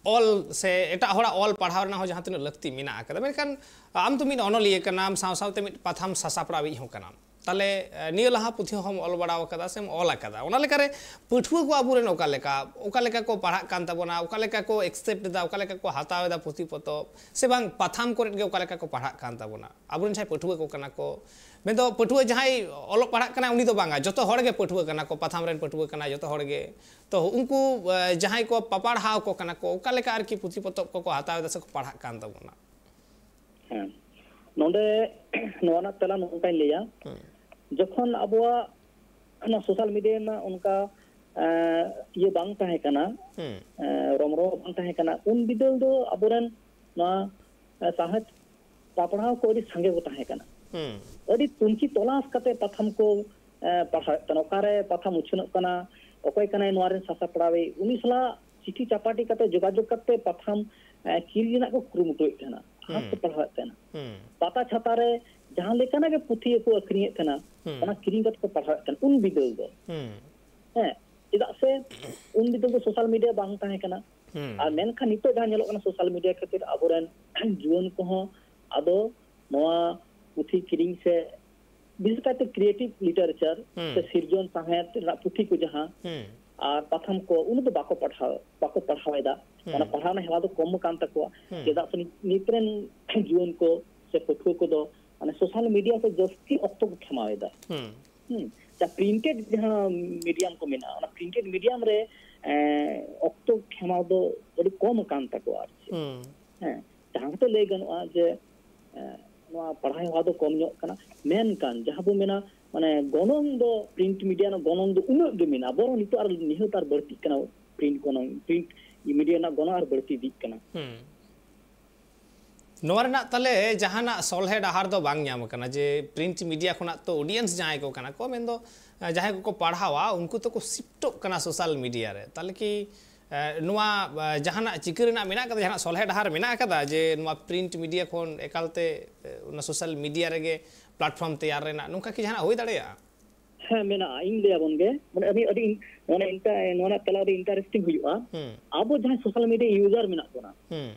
ᱚᱞ ᱥᱮ ᱮᱴᱟᱜ ᱦᱚᱲᱟᱜ ᱚᱞ ᱯᱟᱲᱦᱟᱣ ᱨᱮᱱᱟᱜ ᱦᱚᱸ ᱡᱟᱦᱟᱸ ᱛᱤᱱᱟᱹᱜ ᱞᱟᱹᱠᱛᱤ ᱢᱮᱱᱟᱜ ᱟᱠᱟᱫᱟ, ᱢᱮᱱᱠᱷᱟᱱ ᱟᱢ ᱛᱚ ᱢᱤᱫ ᱚᱱᱚᱞᱤᱭᱟᱹ ᱠᱟᱱᱟᱢ, ᱥᱟᱶ ᱥᱟᱶᱛᱮ ᱢᱤᱫ ᱯᱟᱛᱷᱟᱢ ᱥᱟᱥᱟᱯᱲᱟᱣᱤᱡ ᱦᱚᱸ ᱠᱟᱱᱟᱢ᱾ ᱛᱟᱦᱞᱮ, ᱮ, ᱱᱤᱭᱟᱹ ᱞᱟᱦᱟ ᱯᱩᱛᱷᱤ ᱦᱚᱸᱢ ᱚᱞ ᱵᱟᱲᱟᱣ ᱟᱠᱟᱫᱟ ᱥᱮᱢ ᱚᱞ ᱟᱠᱟᱫᱟ, ᱚᱱᱟ ᱞᱮᱠᱟᱨᱮ ᱯᱟᱹᱴᱷᱩᱣᱟᱹ ᱠᱚ ᱟᱵᱚᱨᱮᱱ ᱚᱠᱟ ᱞᱮᱠᱟ, ᱚᱠᱟ ᱞᱮᱠᱟ ᱠᱚ ᱯᱟᱲᱦᱟᱜ ᱠᱟᱱ ᱛᱟᱵᱚᱱᱟ, ᱚᱠᱟ ᱞᱮᱠᱟ ᱠᱚ accept ᱮᱫᱟ, ᱚᱠᱟ ᱞᱮᱠᱟ ᱠᱚ ᱦᱟᱛᱟᱣ ᱮᱫᱟ ᱯᱩᱛᱷᱤ ᱯᱚᱛᱚᱵ, ᱥᱮ ᱵᱟᱝ ᱯᱟᱛᱷᱟᱢ ᱠᱚᱨᱮ ᱜᱮ ᱚᱠᱟ ᱞᱮᱠᱟ ᱠᱚ ᱯᱟᱲᱦᱟᱜ ᱠᱟᱱ ᱛᱟᱵᱚᱱᱟ? ᱟᱵᱚᱨᱮᱱ ᱡᱟᱦᱟᱸᱭ ᱯᱟᱹᱴᱷᱩᱣᱟᱹ ᱠᱚ ᱠᱟᱱᱟ ᱠᱚ, ᱢᱮᱱᱫᱚ ᱯᱟᱹᱴᱷᱩᱣᱟᱹ ᱡᱟᱦᱟᱸᱭ ᱚᱞᱚᱜ ᱯᱟᱲᱦᱟᱜ ᱠᱟᱱᱟᱭ, ᱩᱱᱤ ᱫᱚ ᱵᱟᱝᱟ, ᱡᱚᱛᱚ ᱦᱚᱲ ᱜᱮ ᱯᱟᱹᱴᱷᱩᱣᱟᱹ ᱠᱟᱱᱟ ᱠᱚ, ᱯᱟᱛᱷᱟᱢ ᱨᱮᱱ ᱯᱟᱹᱴᱷᱩᱣᱟᱹ ᱠᱟᱱᱟ ᱡᱚᱛᱚ ᱦᱚᱲ ᱜᱮ᱾ ᱛᱚ ᱩᱱᱠᱩ, ᱮ, ᱡᱟᱦᱟᱸᱭ ᱠᱚ ᱯᱟᱯᱟᱲᱦᱟᱣ ᱠᱚ ᱠᱟᱱᱟ ᱠᱚ, ᱚᱠᱟ ᱞᱮᱠᱟ ᱟᱨᱠᱤ ᱯᱩᱛᱷᱤ ᱯᱚᱛᱚᱵ ᱠᱚᱠᱚ ᱦᱟᱛᱟᱣ ᱮᱫᱟ ᱥᱮᱠᱚ ᱯᱟᱲᱦᱟᱜ ᱠᱟᱱ ᱛᱟᱵᱚᱱᱟ? ᱦᱮᱸ, ᱱᱚᱰᱮ ᱱᱚᱣᱟ ᱨᱮᱱᱟᱜ ᱛᱮᱞᱟ ᱱᱚᱝᱠᱟᱧ ᱞᱟᱹᱭᱟ, ᱦᱩᱸ᱾ ᱡᱚᱠᱷᱚᱱ ᱟᱵᱚᱣᱟᱜ ᱱᱚᱣᱟ ᱥᱳᱥᱟᱞ ᱢᱤᱰᱤᱭᱟ ᱨᱮᱱᱟᱜ ᱚᱱᱠᱟ ᱮ, ᱤᱭᱟᱹ ᱵᱟᱝ ᱛᱟᱦᱮᱸ ᱠᱟᱱᱟ, ᱦᱩᱸ᱾ ᱮ, ᱨᱚᱢᱨᱚᱢ ᱵᱟᱝ ᱛᱟᱦᱮᱸ ᱠᱟᱱᱟ, ᱩᱱ ᱵᱤᱫᱟᱹᱞ ᱫᱚ ᱟᱵᱚᱨᱮᱱ ᱱᱚᱣᱟ ᱮ, ᱥᱟᱶᱦᱮᱫ ᱯᱟᱯᱲᱟᱣ ᱠᱚ ᱟᱹᱰᱤ ᱥᱟᱸᱜᱮ ᱠᱚ ᱛᱟᱦᱮᱸ ᱠᱟᱱᱟ᱾ ᱦᱩᱸ᱾ ᱟᱹᱰᱤ ᱛᱩᱱᱠᱷᱤ ᱛᱚᱞᱟᱥ ᱠᱟᱛᱮ ᱯᱟᱛᱷᱟᱢ ᱠᱚ ᱮ, ᱯᱟᱲᱦᱟᱣᱮᱫ ᱛᱟᱦᱮᱱᱟ, ᱚᱠᱟᱨᱮ ᱯᱟᱛᱷᱟᱢ ᱩᱪᱷᱟᱹᱱᱚᱜ ᱠᱟᱱᱟ, ᱚᱠᱚᱭ ᱠᱟᱱᱟᱭ ᱱᱚᱣᱟ ᱨᱮᱱ ᱥᱟᱥᱟᱯᱲᱟᱣᱤᱡ, ᱩᱱᱤ ᱥᱟᱞᱟᱜ ᱪᱤᱴᱷᱤ ᱪᱟᱯᱟᱴᱤ ᱠᱟᱛᱮ ᱡᱳᱜᱟᱡᱳᱜᱽ ᱠᱟᱛᱮ ᱯᱟᱛᱷᱟᱢ ᱮ, ᱠᱤᱨᱤᱧ ᱨᱮᱱᱟᱜ ᱠᱚ ᱠᱩᱨᱩᱢᱩᱴᱩᱭᱮᱫ ᱛᱟᱦᱮᱱᱟ, ᱦᱟᱛ ᱦᱩᱸ᱾ ᱠᱚ ᱯᱟᱲᱦᱟᱣᱮᱫ ᱛᱟᱦᱮᱱᱟ᱾ ᱦᱩᱸ᱾ ᱯᱟᱛᱟ ᱪᱷᱟᱛᱟ ᱨᱮ ᱡᱟᱦᱟᱸ ᱞᱮᱠᱟᱱᱟᱜ ᱜᱮ ᱯᱩᱛᱷᱤ ᱠᱚ ᱟᱹᱠᱷᱨᱤᱧᱮᱫ ᱛᱟᱦᱮᱱᱟ, ᱦᱩᱸ᱾ ᱚᱱᱟ ᱠᱤᱨᱤᱧ ᱠᱟᱛᱮ ᱠᱚ ᱯᱟᱲᱦᱟᱣᱮᱫ ᱛᱟᱦᱮᱱᱟ ᱩᱱ ᱵᱤᱫᱟᱹᱞ ᱫᱚ᱾ ᱦᱩᱸ᱾ ᱦᱮᱸ, ᱪᱮᱫᱟᱜ ᱥᱮ ᱩᱱ ᱵᱤᱫᱟᱹᱞ ᱫᱚ ᱥᱳᱥᱟᱞ ᱢᱤᱰᱤᱭᱟ ᱵᱟᱝ ᱛᱟᱦᱮᱸ ᱠᱟᱱᱟ᱾ ᱦᱩᱸ᱾ ᱟᱨ ᱢᱮᱱᱠᱷᱟᱱ ᱱᱤᱛᱚᱜ ᱡᱟᱦᱟᱸ ᱧᱮᱞᱚᱜ ᱠᱟᱱᱟ, ᱥᱳᱥᱟᱞ ᱢᱤᱰᱤᱭᱟ ᱠᱷᱟᱹᱛᱤᱨ ᱟᱵᱚᱨᱮᱱ ᱡᱩᱣᱟᱹᱱ ᱠᱚᱦᱚᱸ ᱟᱫᱚ ᱱᱚᱣᱟ ᱯᱩᱛᱷᱤ ᱠᱤᱨᱤᱧ ᱥᱮ ᱵᱤᱥᱮᱥ ᱠᱟᱭᱛᱮ ᱠᱨᱤᱭᱮᱴᱤᱵᱷ ᱞᱤᱴᱟᱨᱮᱪᱟᱨ ᱦᱩᱸ᱾ ᱥᱮ ᱥᱤᱨᱡᱚᱱ ᱥᱟᱶᱦᱮᱫ ᱨᱮᱱᱟᱜ ᱯᱩᱛᱷᱤ ᱠᱚ ᱡᱟᱦᱟᱸ ᱦᱩᱸ᱾ ᱟᱨ ᱯᱟᱛᱷᱟᱢ ᱠᱚ ᱩᱱᱟᱹᱜ ᱫᱚ ᱵᱟᱠᱚ ᱯᱟᱲᱦᱟᱣ, ᱵᱟᱠᱚ ᱯᱟᱲᱦᱟᱣ ᱮᱫᱟ᱾ ᱦᱩᱸ᱾ ᱚᱱᱟ ᱯᱟᱲᱦᱟᱣ ᱨᱮᱱᱟᱜ ᱦᱮᱣᱟ ᱫᱚ ᱠᱚᱢ ᱟᱠᱟᱱ ᱛᱟᱠᱚᱣᱟ᱾ ᱦᱩᱸ᱾ ᱪᱮᱫᱟᱜ ᱥᱮ ᱱᱤᱛ, ᱱᱤᱛ ᱨᱮᱱ ᱡᱩᱣᱟᱹᱱ ᱠᱚ ᱥᱮ ᱯᱟᱹᱴᱷᱩᱣᱟᱹ ᱠᱚᱫᱚ ᱢᱟᱱᱮ ᱥᱳᱥᱟᱞ ᱢᱤᱰᱤᱭᱟ ᱥᱮ ᱡᱟᱹᱥᱛᱤ ᱚᱠᱛᱚ ᱠᱚ ᱠᱷᱮᱢᱟᱣ ᱮᱫᱟ᱾ ᱦᱩᱸ᱾ ᱦᱩᱸ᱾ ᱡᱟ ᱯᱨᱤᱱᱴᱮᱰ ᱡᱟᱦᱟᱸ ᱢᱤᱰᱤᱭᱟᱢ ᱠᱚ ᱢᱮᱱᱟᱜᱼᱟ, ᱚᱱᱟ ᱯᱨᱤᱱᱴᱮᱰ ᱢᱤᱰᱤᱭᱟᱢ ᱨᱮ, ᱮᱸ, ᱚᱠᱛᱚ ᱠᱷᱮᱢᱟᱣ ᱫᱚ ᱟᱹᱰᱤ ᱠᱚᱢ ᱟᱠᱟᱱ ᱛᱟᱠᱚᱣᱟ ᱟᱨ ᱪᱮᱫ᱾ ᱦᱩᱸ᱾ ᱦᱮᱸ, ᱡᱟᱦᱟᱸ ᱠᱟᱛᱮ ᱞᱟᱹᱭ ᱜᱟᱱᱚᱜᱼᱟ ᱡᱮ, ᱮᱸ, ᱱᱚᱣᱟ ᱯᱟᱲᱦᱟᱣ ᱦᱮᱣᱟ ᱫᱚ ᱠᱚᱢ ᱧᱚᱜ ᱠᱟᱱᱟ᱾ ᱢᱮᱱᱠᱷᱟᱱ ᱡᱟᱦᱟᱸ ᱵᱚ ᱢᱮᱱᱟ, ᱢᱟᱱᱮ, ᱜᱚᱱᱚᱝ ᱫᱚ ᱯᱨᱤᱱᱴ ᱢᱤᱰᱤᱭᱟ ᱨᱮᱱᱟᱜ ᱜᱚᱱᱚᱝ ᱫᱚ ᱩᱱᱟᱹᱜ ᱜᱮ ᱢᱮᱱᱟᱜᱼᱟ, ᱵᱚᱨᱚᱝ ᱱᱤᱛᱚᱜ ᱟᱨ ᱱᱤᱦᱟᱹᱛ ᱟᱨ ᱵᱟᱹᱲᱛᱤᱜ ᱠᱟᱱᱟ᱾ ᱯᱨᱤᱱᱴ ᱜᱚᱱᱚᱝ, ᱯᱨᱤᱱᱴ ᱢᱤᱰᱤᱭᱟ ᱨᱮᱱᱟᱜ ᱜᱚᱱᱚᱝ ᱟᱨ ᱵᱟᱹᱲᱛᱤ ᱤᱫᱤᱜ ᱠᱟᱱᱟ᱾ ᱦᱩᱸ᱾ ᱱᱚᱣᱟ ᱨᱮᱱᱟᱜ ᱛᱟᱦᱞᱮ ᱡᱟᱦᱟᱱᱟᱜ ᱥᱚᱞᱦᱮ ᱰᱟᱦᱟᱨ ᱫᱚ ᱵᱟᱝ ᱧᱟᱢ ᱟᱠᱟᱱᱟ ᱡᱮ ᱯᱨᱤᱱᱴ ᱢᱤᱰᱤᱭᱟ ᱠᱷᱚᱱᱟᱜ ᱛᱚ ᱚᱰᱤᱭᱮᱱᱥ ᱡᱟᱦᱟᱸᱭ ᱠᱚ ᱠᱟᱱᱟ ᱠᱚ, ᱢᱮᱱᱫᱚ, ᱮ, ᱡᱟᱦᱟᱸᱭ ᱠᱚᱠᱚ ᱯᱟᱲᱦᱟᱣᱟ, ᱩᱱᱠᱩ ᱛᱚᱠᱚ ᱥᱤᱯᱴᱚᱜ ᱠᱟᱱᱟ ᱥᱳᱥᱟᱞ ᱢᱤᱰᱤᱭᱟ ᱨᱮ᱾ ᱛᱟᱦᱞᱮ ᱠᱤ, ᱮ, ᱱᱚᱣᱟ, ᱮ, ᱡᱟᱦᱟᱱᱟᱜ ᱪᱤᱠᱟᱹ ᱨᱮᱱᱟᱜ ᱢᱮᱱᱟᱜ ᱟᱠᱟᱫᱟ, ᱡᱟᱦᱟᱱᱟᱜ ᱥᱚᱞᱦᱮ ᱰᱟᱦᱟᱨ ᱢᱮᱱᱟᱜ ᱟᱠᱟᱫᱟ ᱡᱮ ᱱᱚᱣᱟ ᱯᱨᱤᱱᱴ ᱢᱤᱰᱤᱭᱟ ᱠᱷᱚᱱ ᱮᱠᱟᱞᱛᱮ, ᱮ, ᱚᱱᱟ ᱥᱳᱥᱟᱞ ᱢᱤᱰᱤᱭᱟ ᱨᱮᱜᱮ ᱯᱞᱟᱴᱯᱷᱚᱨᱢ ᱛᱮᱭᱟᱨ ᱨᱮᱱᱟᱜ, ᱱᱚᱝᱠᱟ ᱠᱤ ᱡᱟᱦᱟᱱᱟᱜ ᱦᱩᱭ ᱫᱟᱲᱮᱭᱟᱜᱼᱟ? ᱦᱮᱸ, ᱢᱮᱱᱟᱜᱼᱟ, ᱤᱧ ᱞᱟᱹᱭ ᱟᱵᱚᱱ ᱜᱮ᱾ ᱢᱟᱱᱮ ᱟᱹᱰᱤ, ᱟᱹᱰᱤ, ᱢᱟᱱᱮ ᱤᱱᱴᱟ-, ᱱᱚᱣᱟ ᱨᱮᱱᱟᱜ ᱛᱮᱞᱟ ᱟᱹᱰᱤ ᱤᱱᱴᱟᱨᱮᱥᱴᱤᱝ ᱦᱩᱭᱩᱜᱼᱟ᱾ ᱦᱩᱸ᱾ ᱟᱵᱚ ᱡᱟᱦᱟᱸᱭ ᱥᱳᱥᱟᱞ ᱢᱤᱰᱤᱭᱟ ᱤᱭᱩᱡᱟᱨ ᱢᱮᱱᱟᱜ ᱵᱚᱱᱟ, ᱦᱩᱸ᱾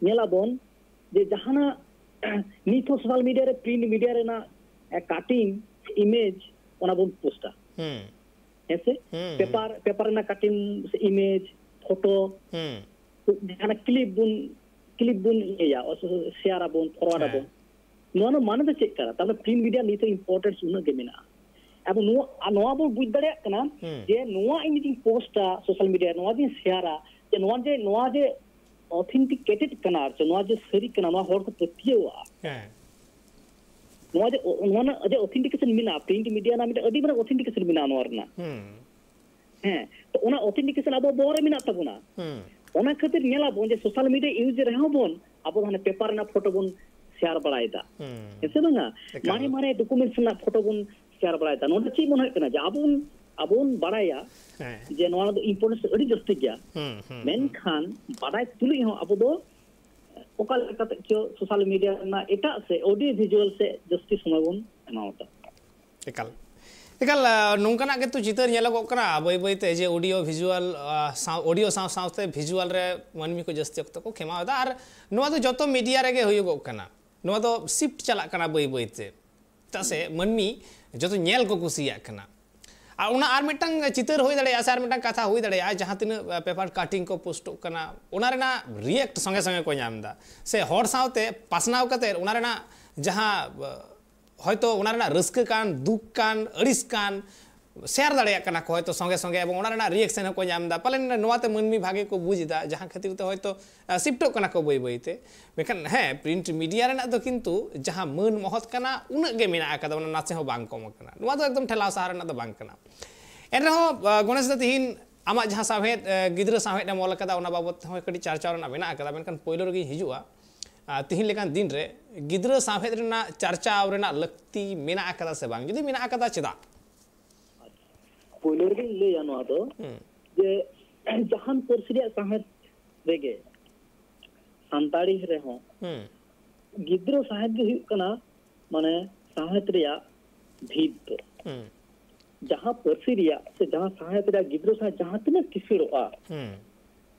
ᱧᱮᱞᱟᱵᱚᱱ ᱡᱮ ᱡᱟᱦᱟᱱᱟᱜ ᱱᱤᱛ ᱦᱚᱸ ᱥᱳᱥᱟᱞ ᱢᱤᱰᱤᱭᱟ ᱨᱮ ᱯᱨᱤᱱᱴ ᱢᱤᱰᱤᱭᱟ ᱨᱮᱱᱟᱜ, ᱮ, ᱠᱟᱴᱤᱝ, ᱤᱢᱮᱡᱽ, ᱚᱱᱟ ᱵᱚᱱ ᱯᱳᱥᱴᱟ᱾ ᱦᱩᱸ᱾ ᱦᱮᱸ ᱥᱮ? ᱦᱩᱸ, ᱦᱩᱸ᱾ ᱯᱮᱯᱟᱨ, ᱯᱮᱯᱟᱨ ᱨᱮᱱᱟᱜ ᱠᱟᱴᱤᱝ ᱥᱮ ᱤᱢᱮᱡᱽ, ᱯᱷᱳᱴᱳ, ᱦᱩᱸ᱾ ᱡᱟᱦᱟᱱᱟᱜ ᱠᱞᱤᱯ ᱵᱚᱱ, ᱠᱞᱤᱯ ᱵᱚᱱ ᱤᱭᱟᱹᱭᱟ, ᱚ-, ᱥᱮᱭᱟᱨ ᱟᱵᱚᱱ, ᱯᱷᱚᱨᱣᱟᱨᱰ ᱦᱮᱸ᱾ ᱟᱵᱚᱱ᱾ ᱱᱚᱣᱟ ᱨᱮᱱᱟᱜ ᱢᱟᱱᱮ ᱫᱚ ᱪᱮᱫ ᱠᱟᱱᱟ? ᱛᱟᱦᱞᱮ ᱯᱨᱤᱱᱴ ᱢᱤᱰᱤᱭᱟ ᱱᱤᱛ ᱦᱚᱸ ᱤᱢᱯᱚᱨᱴᱮᱱᱥ ᱩᱱᱟᱹᱜ ᱜᱮ ᱢᱮᱱᱟᱜᱼᱟ᱾ ᱟᱵᱚ ᱱᱚᱣᱟ, ᱱᱚᱣᱟ ᱵᱚᱱ ᱵᱩᱡᱽ ᱫᱟᱲᱮᱭᱟᱜ ᱠᱟᱱᱟ ᱦᱩᱸ᱾ ᱡᱮ ᱱᱚᱣᱟ ᱤᱧ ᱡᱩᱫᱤᱧ ᱯᱳᱥᱴᱟ ᱥᱳᱥᱟᱞ ᱢᱤᱰᱤᱭᱟ ᱨᱮ, ᱱᱚᱣᱟ ᱡᱩᱫᱤᱧ ᱥᱮᱭᱟᱨᱟ, ᱡᱮ ᱱᱚᱣᱟ ᱡᱮ, ᱱᱚᱣᱟ ᱡᱮ ᱚᱛᱷᱮᱱᱴᱤᱠᱮᱴᱮᱰ ᱠᱟᱱᱟ, ᱟᱨ ᱪᱮᱫ ᱱᱚᱣᱟ ᱡᱮ ᱥᱟᱹᱨᱤ ᱠᱟᱱᱟ, ᱱᱚᱣᱟ ᱦᱚᱲ ᱠᱚ ᱯᱟᱹᱛᱭᱟᱹᱣᱟᱜᱼᱟ᱾ ᱦᱮᱸ᱾ ᱱᱚᱣᱟ ᱡᱮ, ᱱᱚᱣᱟ ᱨᱮᱱᱟᱜ ᱡᱮ ᱚᱛᱷᱮᱱᱴᱤᱠᱮᱥᱚᱱ ᱢᱮᱱᱟᱜᱼᱟ, ᱯᱨᱤᱱᱴ ᱢᱤᱰᱤᱭᱟ ᱨᱮᱱᱟᱜ ᱢᱤᱫᱴᱮᱱ ᱟᱹᱰᱤ ᱢᱟᱨᱟᱝ ᱚᱛᱷᱮᱱᱴᱤᱠᱮᱥᱚᱱ ᱢᱮᱱᱟᱜᱼᱟ ᱱᱚᱣᱟ ᱨᱮᱱᱟᱜ᱾ ᱦᱩᱸ᱾ ᱦᱮᱸ, ᱛᱚ ᱚᱱᱟ ᱚᱛᱷᱮᱱᱴᱤᱠᱮᱥᱚᱱ ᱟᱵᱚ ᱵᱚᱦᱚᱜ ᱨᱮ ᱢᱮᱱᱟᱜ ᱛᱟᱵᱚᱱᱟ᱾ ᱦᱩᱸ᱾ ᱚᱱᱟ ᱠᱷᱟᱹᱛᱤᱨ ᱧᱮᱞᱟᱵᱚᱱ ᱡᱮ ᱥᱳᱥᱟᱞ ᱢᱤᱰᱤᱭᱟ ᱤᱭᱩᱡᱽ ᱨᱮᱦᱚᱸ ᱵᱚᱱ, ᱟᱵᱚ ᱫᱚ ᱦᱟᱱᱮ ᱯᱮᱯᱟᱨ ᱨᱮᱱᱟᱜ ᱯᱷᱳᱴᱳ ᱵᱚᱱ ᱥᱮᱭᱟᱨ ᱵᱟᱲᱟᱭᱮᱫᱟ᱾ ᱦᱩᱸ᱾ ᱦᱮᱸ ᱥᱮ ᱵᱟᱝᱟ? ᱮᱠᱟᱞ᱾ ᱢᱟᱨᱮ ᱢᱟᱨᱮ ᱰᱚᱠᱩᱢᱮᱱᱴᱥ ᱨᱮᱱᱟᱜ ᱯᱷᱳᱴᱳ ᱵᱚᱱ ᱥᱮᱭᱟᱨ ᱵᱟᱲᱟᱭᱮᱫᱟ᱾ ᱱᱚᱰᱮ ᱪᱮᱫ ᱢᱚᱱᱮ ᱦᱩᱭᱩᱜ ᱠᱟᱱᱟ ᱡᱮ ᱟᱵᱚ ᱵᱚᱱ, ᱟᱵᱚ ᱵᱚᱱ ᱵᱟᱲᱟᱭᱟ ᱦᱮᱸ᱾ ᱡᱮ ᱱᱚᱣᱟ ᱫᱚ ᱤᱢᱯᱚᱨᱴᱮᱱᱥ ᱟᱹᱰᱤ ᱡᱟᱹᱥᱛᱤ ᱜᱮᱭᱟ᱾ ᱦᱩᱸ, ᱦᱩᱸ, ᱦᱩᱸ᱾ ᱢᱮᱱᱠᱷᱟᱱ ᱵᱟᱰᱟᱭ ᱛᱩᱞᱩᱡ ᱦᱚᱸ ᱟᱵᱚ ᱫᱚ ᱚᱠᱟ ᱞᱮᱠᱟᱛᱮ ᱪᱚ ᱥᱳᱥᱟᱞ ᱢᱤᱰᱤᱭᱟ ᱨᱮᱱᱟᱜ ᱮᱴᱟᱜ ᱥᱮ ᱚᱰᱤᱭᱳ ᱵᱷᱤᱡᱩᱣᱟᱞ ᱥᱮ ᱡᱟᱹᱥᱛᱤ ᱥᱚᱢᱚᱭ ᱵᱚᱱ ᱮᱢᱟᱣᱟᱫᱟ᱾ ᱮᱠᱟᱞ᱾ ᱮᱠᱟᱞ, ᱟ, ᱱᱚᱝᱠᱟᱱᱟᱜ ᱜᱮᱛᱚ ᱪᱤᱛᱟᱹᱨ ᱧᱮᱞᱚᱜᱚᱜ ᱠᱟᱱᱟ ᱵᱟᱹᱭ ᱵᱟᱹᱭ ᱛᱮ, ᱡᱮ ᱚᱰᱤᱭᱳ ᱵᱷᱤᱡᱩᱣᱟᱞ, ᱟ, ᱥᱟᱶ, ᱚᱰᱤᱭᱳ ᱥᱟᱶ ᱥᱟᱶᱛᱮ ᱵᱷᱤᱡᱩᱣᱟᱞ ᱨᱮ ᱢᱟᱹᱱᱢᱤ ᱠᱚ ᱡᱟᱹᱥᱛᱤ ᱚᱠᱛᱚ ᱠᱚ ᱠᱷᱮᱢᱟᱣ ᱮᱫᱟ᱾ ᱟᱨ ᱱᱚᱣᱟ ᱫᱚ ᱡᱚᱛᱚ ᱢᱤᱰᱤᱭᱟ ᱨᱮᱜᱮ ᱦᱩᱭᱩᱜᱚᱜ ᱠᱟᱱᱟ᱾ ᱱᱚᱣᱟ ᱫᱚ ᱥᱤᱯᱷᱴ ᱪᱟᱞᱟᱜ ᱠᱟᱱᱟ ᱵᱟᱹᱭ ᱵᱟᱹᱭ ᱛᱮ᱾ ᱪᱮᱫᱟᱜ ᱥᱮ ᱢᱟᱹᱱᱢᱤ ᱡᱚᱛᱚ ᱧᱮᱞ ᱠᱚ ᱠᱩᱥᱤᱭᱟᱜ ᱠᱟᱱᱟ᱾ ᱟᱨ ᱚᱱᱟ ᱟᱨ ᱢᱤᱫᱴᱟᱝ ᱪᱤᱛᱟᱹᱨ ᱦᱩᱭ ᱫᱟᱲᱮᱭᱟᱜᱼᱟ, ᱥᱮ ᱟᱨ ᱢᱤᱫᱴᱟᱝ ᱠᱟᱛᱷᱟ ᱦᱩᱭ ᱫᱟᱲᱮᱭᱟᱜᱼᱟ, ᱡᱟᱦᱟᱸ ᱛᱤᱱᱟᱹᱜ, ᱟ, ᱯᱮᱯᱟᱨ ᱠᱟᱴᱤᱝ ᱠᱚ ᱯᱳᱥᱴᱚᱜ ᱠᱟᱱᱟ, ᱚᱱᱟ ᱨᱮᱱᱟᱜ ᱨᱤᱭᱮᱠᱴ ᱥᱚᱸᱜᱮ ᱥᱚᱸᱜᱮ ᱠᱚ ᱧᱟᱢ ᱮᱫᱟ, ᱥᱮ ᱦᱚᱲ ᱥᱟᱶᱛᱮ ᱯᱟᱥᱱᱟᱣ ᱠᱟᱛᱮ ᱚᱱᱟ ᱨᱮᱱᱟᱜ ᱡᱟᱦᱟᱸ, ᱟ, ᱦᱚᱭᱛᱳ ᱚᱱᱟ ᱨᱮᱱᱟᱜ ᱨᱟᱹᱥᱠᱟᱹ ᱠᱟᱱ, ᱫᱩᱠ ᱠᱟᱱ, ᱟᱹᱲᱤᱥ ᱠᱟᱱ, ᱥᱮᱭᱟᱨ ᱫᱟᱲᱮᱭᱟᱜ ᱠᱟᱱᱟ ᱠᱚ ᱦᱚᱭᱛᱳ ᱥᱚᱸᱜᱮ ᱥᱚᱸᱜᱮ, ᱮᱵᱚᱝ ᱚᱱᱟ ᱨᱮᱱᱟᱜ ᱨᱤᱭᱮᱠᱥᱚᱱ ᱦᱚᱸᱠᱚ ᱧᱟᱢ ᱮᱫᱟ᱾ ᱯᱟᱞᱮᱱ ᱱᱚᱣᱟᱛᱮ ᱢᱟᱹᱱᱢᱤ ᱵᱷᱟᱜᱮ ᱠᱚ ᱵᱩᱡᱽ ᱮᱫᱟ, ᱡᱟᱦᱟᱸ ᱠᱷᱟᱹᱛᱤᱨ ᱛᱮ ᱦᱚᱭᱛᱳ, ᱟ, ᱥᱤᱯᱴᱚᱜ ᱠᱟᱱᱟ ᱠᱚ ᱵᱟᱹᱭ ᱵᱟᱹᱭ ᱛᱮ᱾ ᱢᱮᱱᱠᱷᱟᱱ ᱦᱮᱸ, ᱯᱨᱤᱱᱴ ᱢᱤᱰᱤᱭᱟ ᱨᱮᱱᱟᱜ ᱫᱚ ᱠᱤᱱᱛᱩ ᱡᱟᱦᱟᱸ ᱢᱟᱹᱱ ᱢᱚᱦᱚᱛ ᱠᱟᱱᱟ, ᱩᱱᱟᱹᱜ ᱜᱮ ᱢᱮᱱᱟᱜ ᱟᱠᱟᱫᱟ, ᱚᱱᱟ ᱱᱟᱥᱮ ᱦᱚᱸ ᱵᱟᱝ ᱠᱚᱢ ᱟᱠᱟᱱᱟ᱾ ᱱᱚᱣᱟ ᱫᱚ ᱮᱠᱫᱚᱢ ᱴᱷᱮᱞᱟᱣ ᱥᱟᱦᱟ ᱨᱮᱱᱟᱜ ᱫᱚ ᱵᱟᱝ ᱠᱟᱱᱟ᱾ ᱮᱱᱨᱮᱦᱚᱸ, ᱟ, ᱜᱚᱱᱮᱥ ᱫᱟ, ᱛᱤᱦᱤᱧ ᱟᱢᱟᱜ ᱡᱟᱦᱟᱸ ᱥᱟᱶᱦᱮᱫ, ᱟ, ᱜᱤᱫᱽᱨᱟᱹ ᱥᱟᱶᱦᱮᱫ ᱮᱢ ᱚᱞ ᱟᱠᱟᱫᱟ, ᱚᱱᱟ ᱵᱟᱵᱚᱛ ᱛᱮᱦᱚᱸ ᱠᱟᱹᱴᱤᱡ ᱪᱟᱨᱪᱟᱣ ᱨᱮᱱᱟᱜ ᱢᱮᱱᱟᱜ ᱟᱠᱟᱫᱟ, ᱢᱮᱱᱠᱷᱟᱱ ᱯᱳᱭᱞᱳ ᱨᱮᱜᱮᱧ ᱦᱤᱡᱩᱜᱼᱟ, ᱟ, ᱛᱤᱦᱤᱧ ᱞᱮᱠᱟᱱ ᱫᱤᱱ ᱨᱮ ᱜᱤᱫᱽᱨᱟᱹ ᱥᱟᱶᱦᱮᱫ ᱨᱮᱱᱟᱜ ᱪᱟᱨᱪᱟᱣ ᱨᱮᱱᱟᱜ ᱞᱟᱹᱠᱛᱤ ᱢᱮᱱᱟᱜ ᱟᱠᱟᱫᱟ ᱥᱮ ᱵᱟᱝ? ᱡᱩᱫᱤ ᱢᱮᱱᱟᱜ ᱟᱠᱟᱫᱟ, ᱪᱮᱫᱟᱜ? ᱯᱳᱭᱞᱳ ᱨᱮᱜᱮᱧ ᱞᱟᱹᱭᱟ ᱱᱚᱣᱟ ᱫᱚ, ᱦᱩᱸ᱾ ᱡᱮ ᱡᱟᱦᱟᱱ ᱯᱟᱹᱨᱥᱤ ᱨᱮᱭᱟᱜ ᱥᱟᱶᱦᱮᱫ ᱨᱮᱜᱮ, ᱥᱟᱱᱛᱟᱲᱤ ᱨᱮᱦᱚᱸ, ᱦᱩᱸ᱾ ᱜᱤᱫᱽᱨᱟᱹ ᱥᱟᱶᱦᱮᱫ ᱜᱮ ᱦᱩᱭᱩᱜ ᱠᱟᱱᱟ, ᱢᱟᱱᱮ, ᱥᱟᱶᱦᱮᱫ ᱨᱮᱭᱟᱜ ᱵᱷᱤᱛ ᱫᱚ᱾ ᱦᱩᱸ᱾ ᱡᱟᱦᱟᱸ ᱯᱟᱹᱨᱥᱤ ᱨᱮᱭᱟᱜ ᱥᱮ ᱡᱟᱦᱟᱸ ᱥᱟᱶᱦᱮᱫ ᱨᱮᱭᱟᱜ ᱜᱤᱫᱽᱨᱟᱹ ᱥᱟᱶᱦᱮᱫ ᱡᱟᱦᱟᱸ ᱛᱤᱱᱟᱹᱜ ᱠᱤᱥᱟᱹᱬᱚᱜᱼᱟ, ᱦᱩᱸ᱾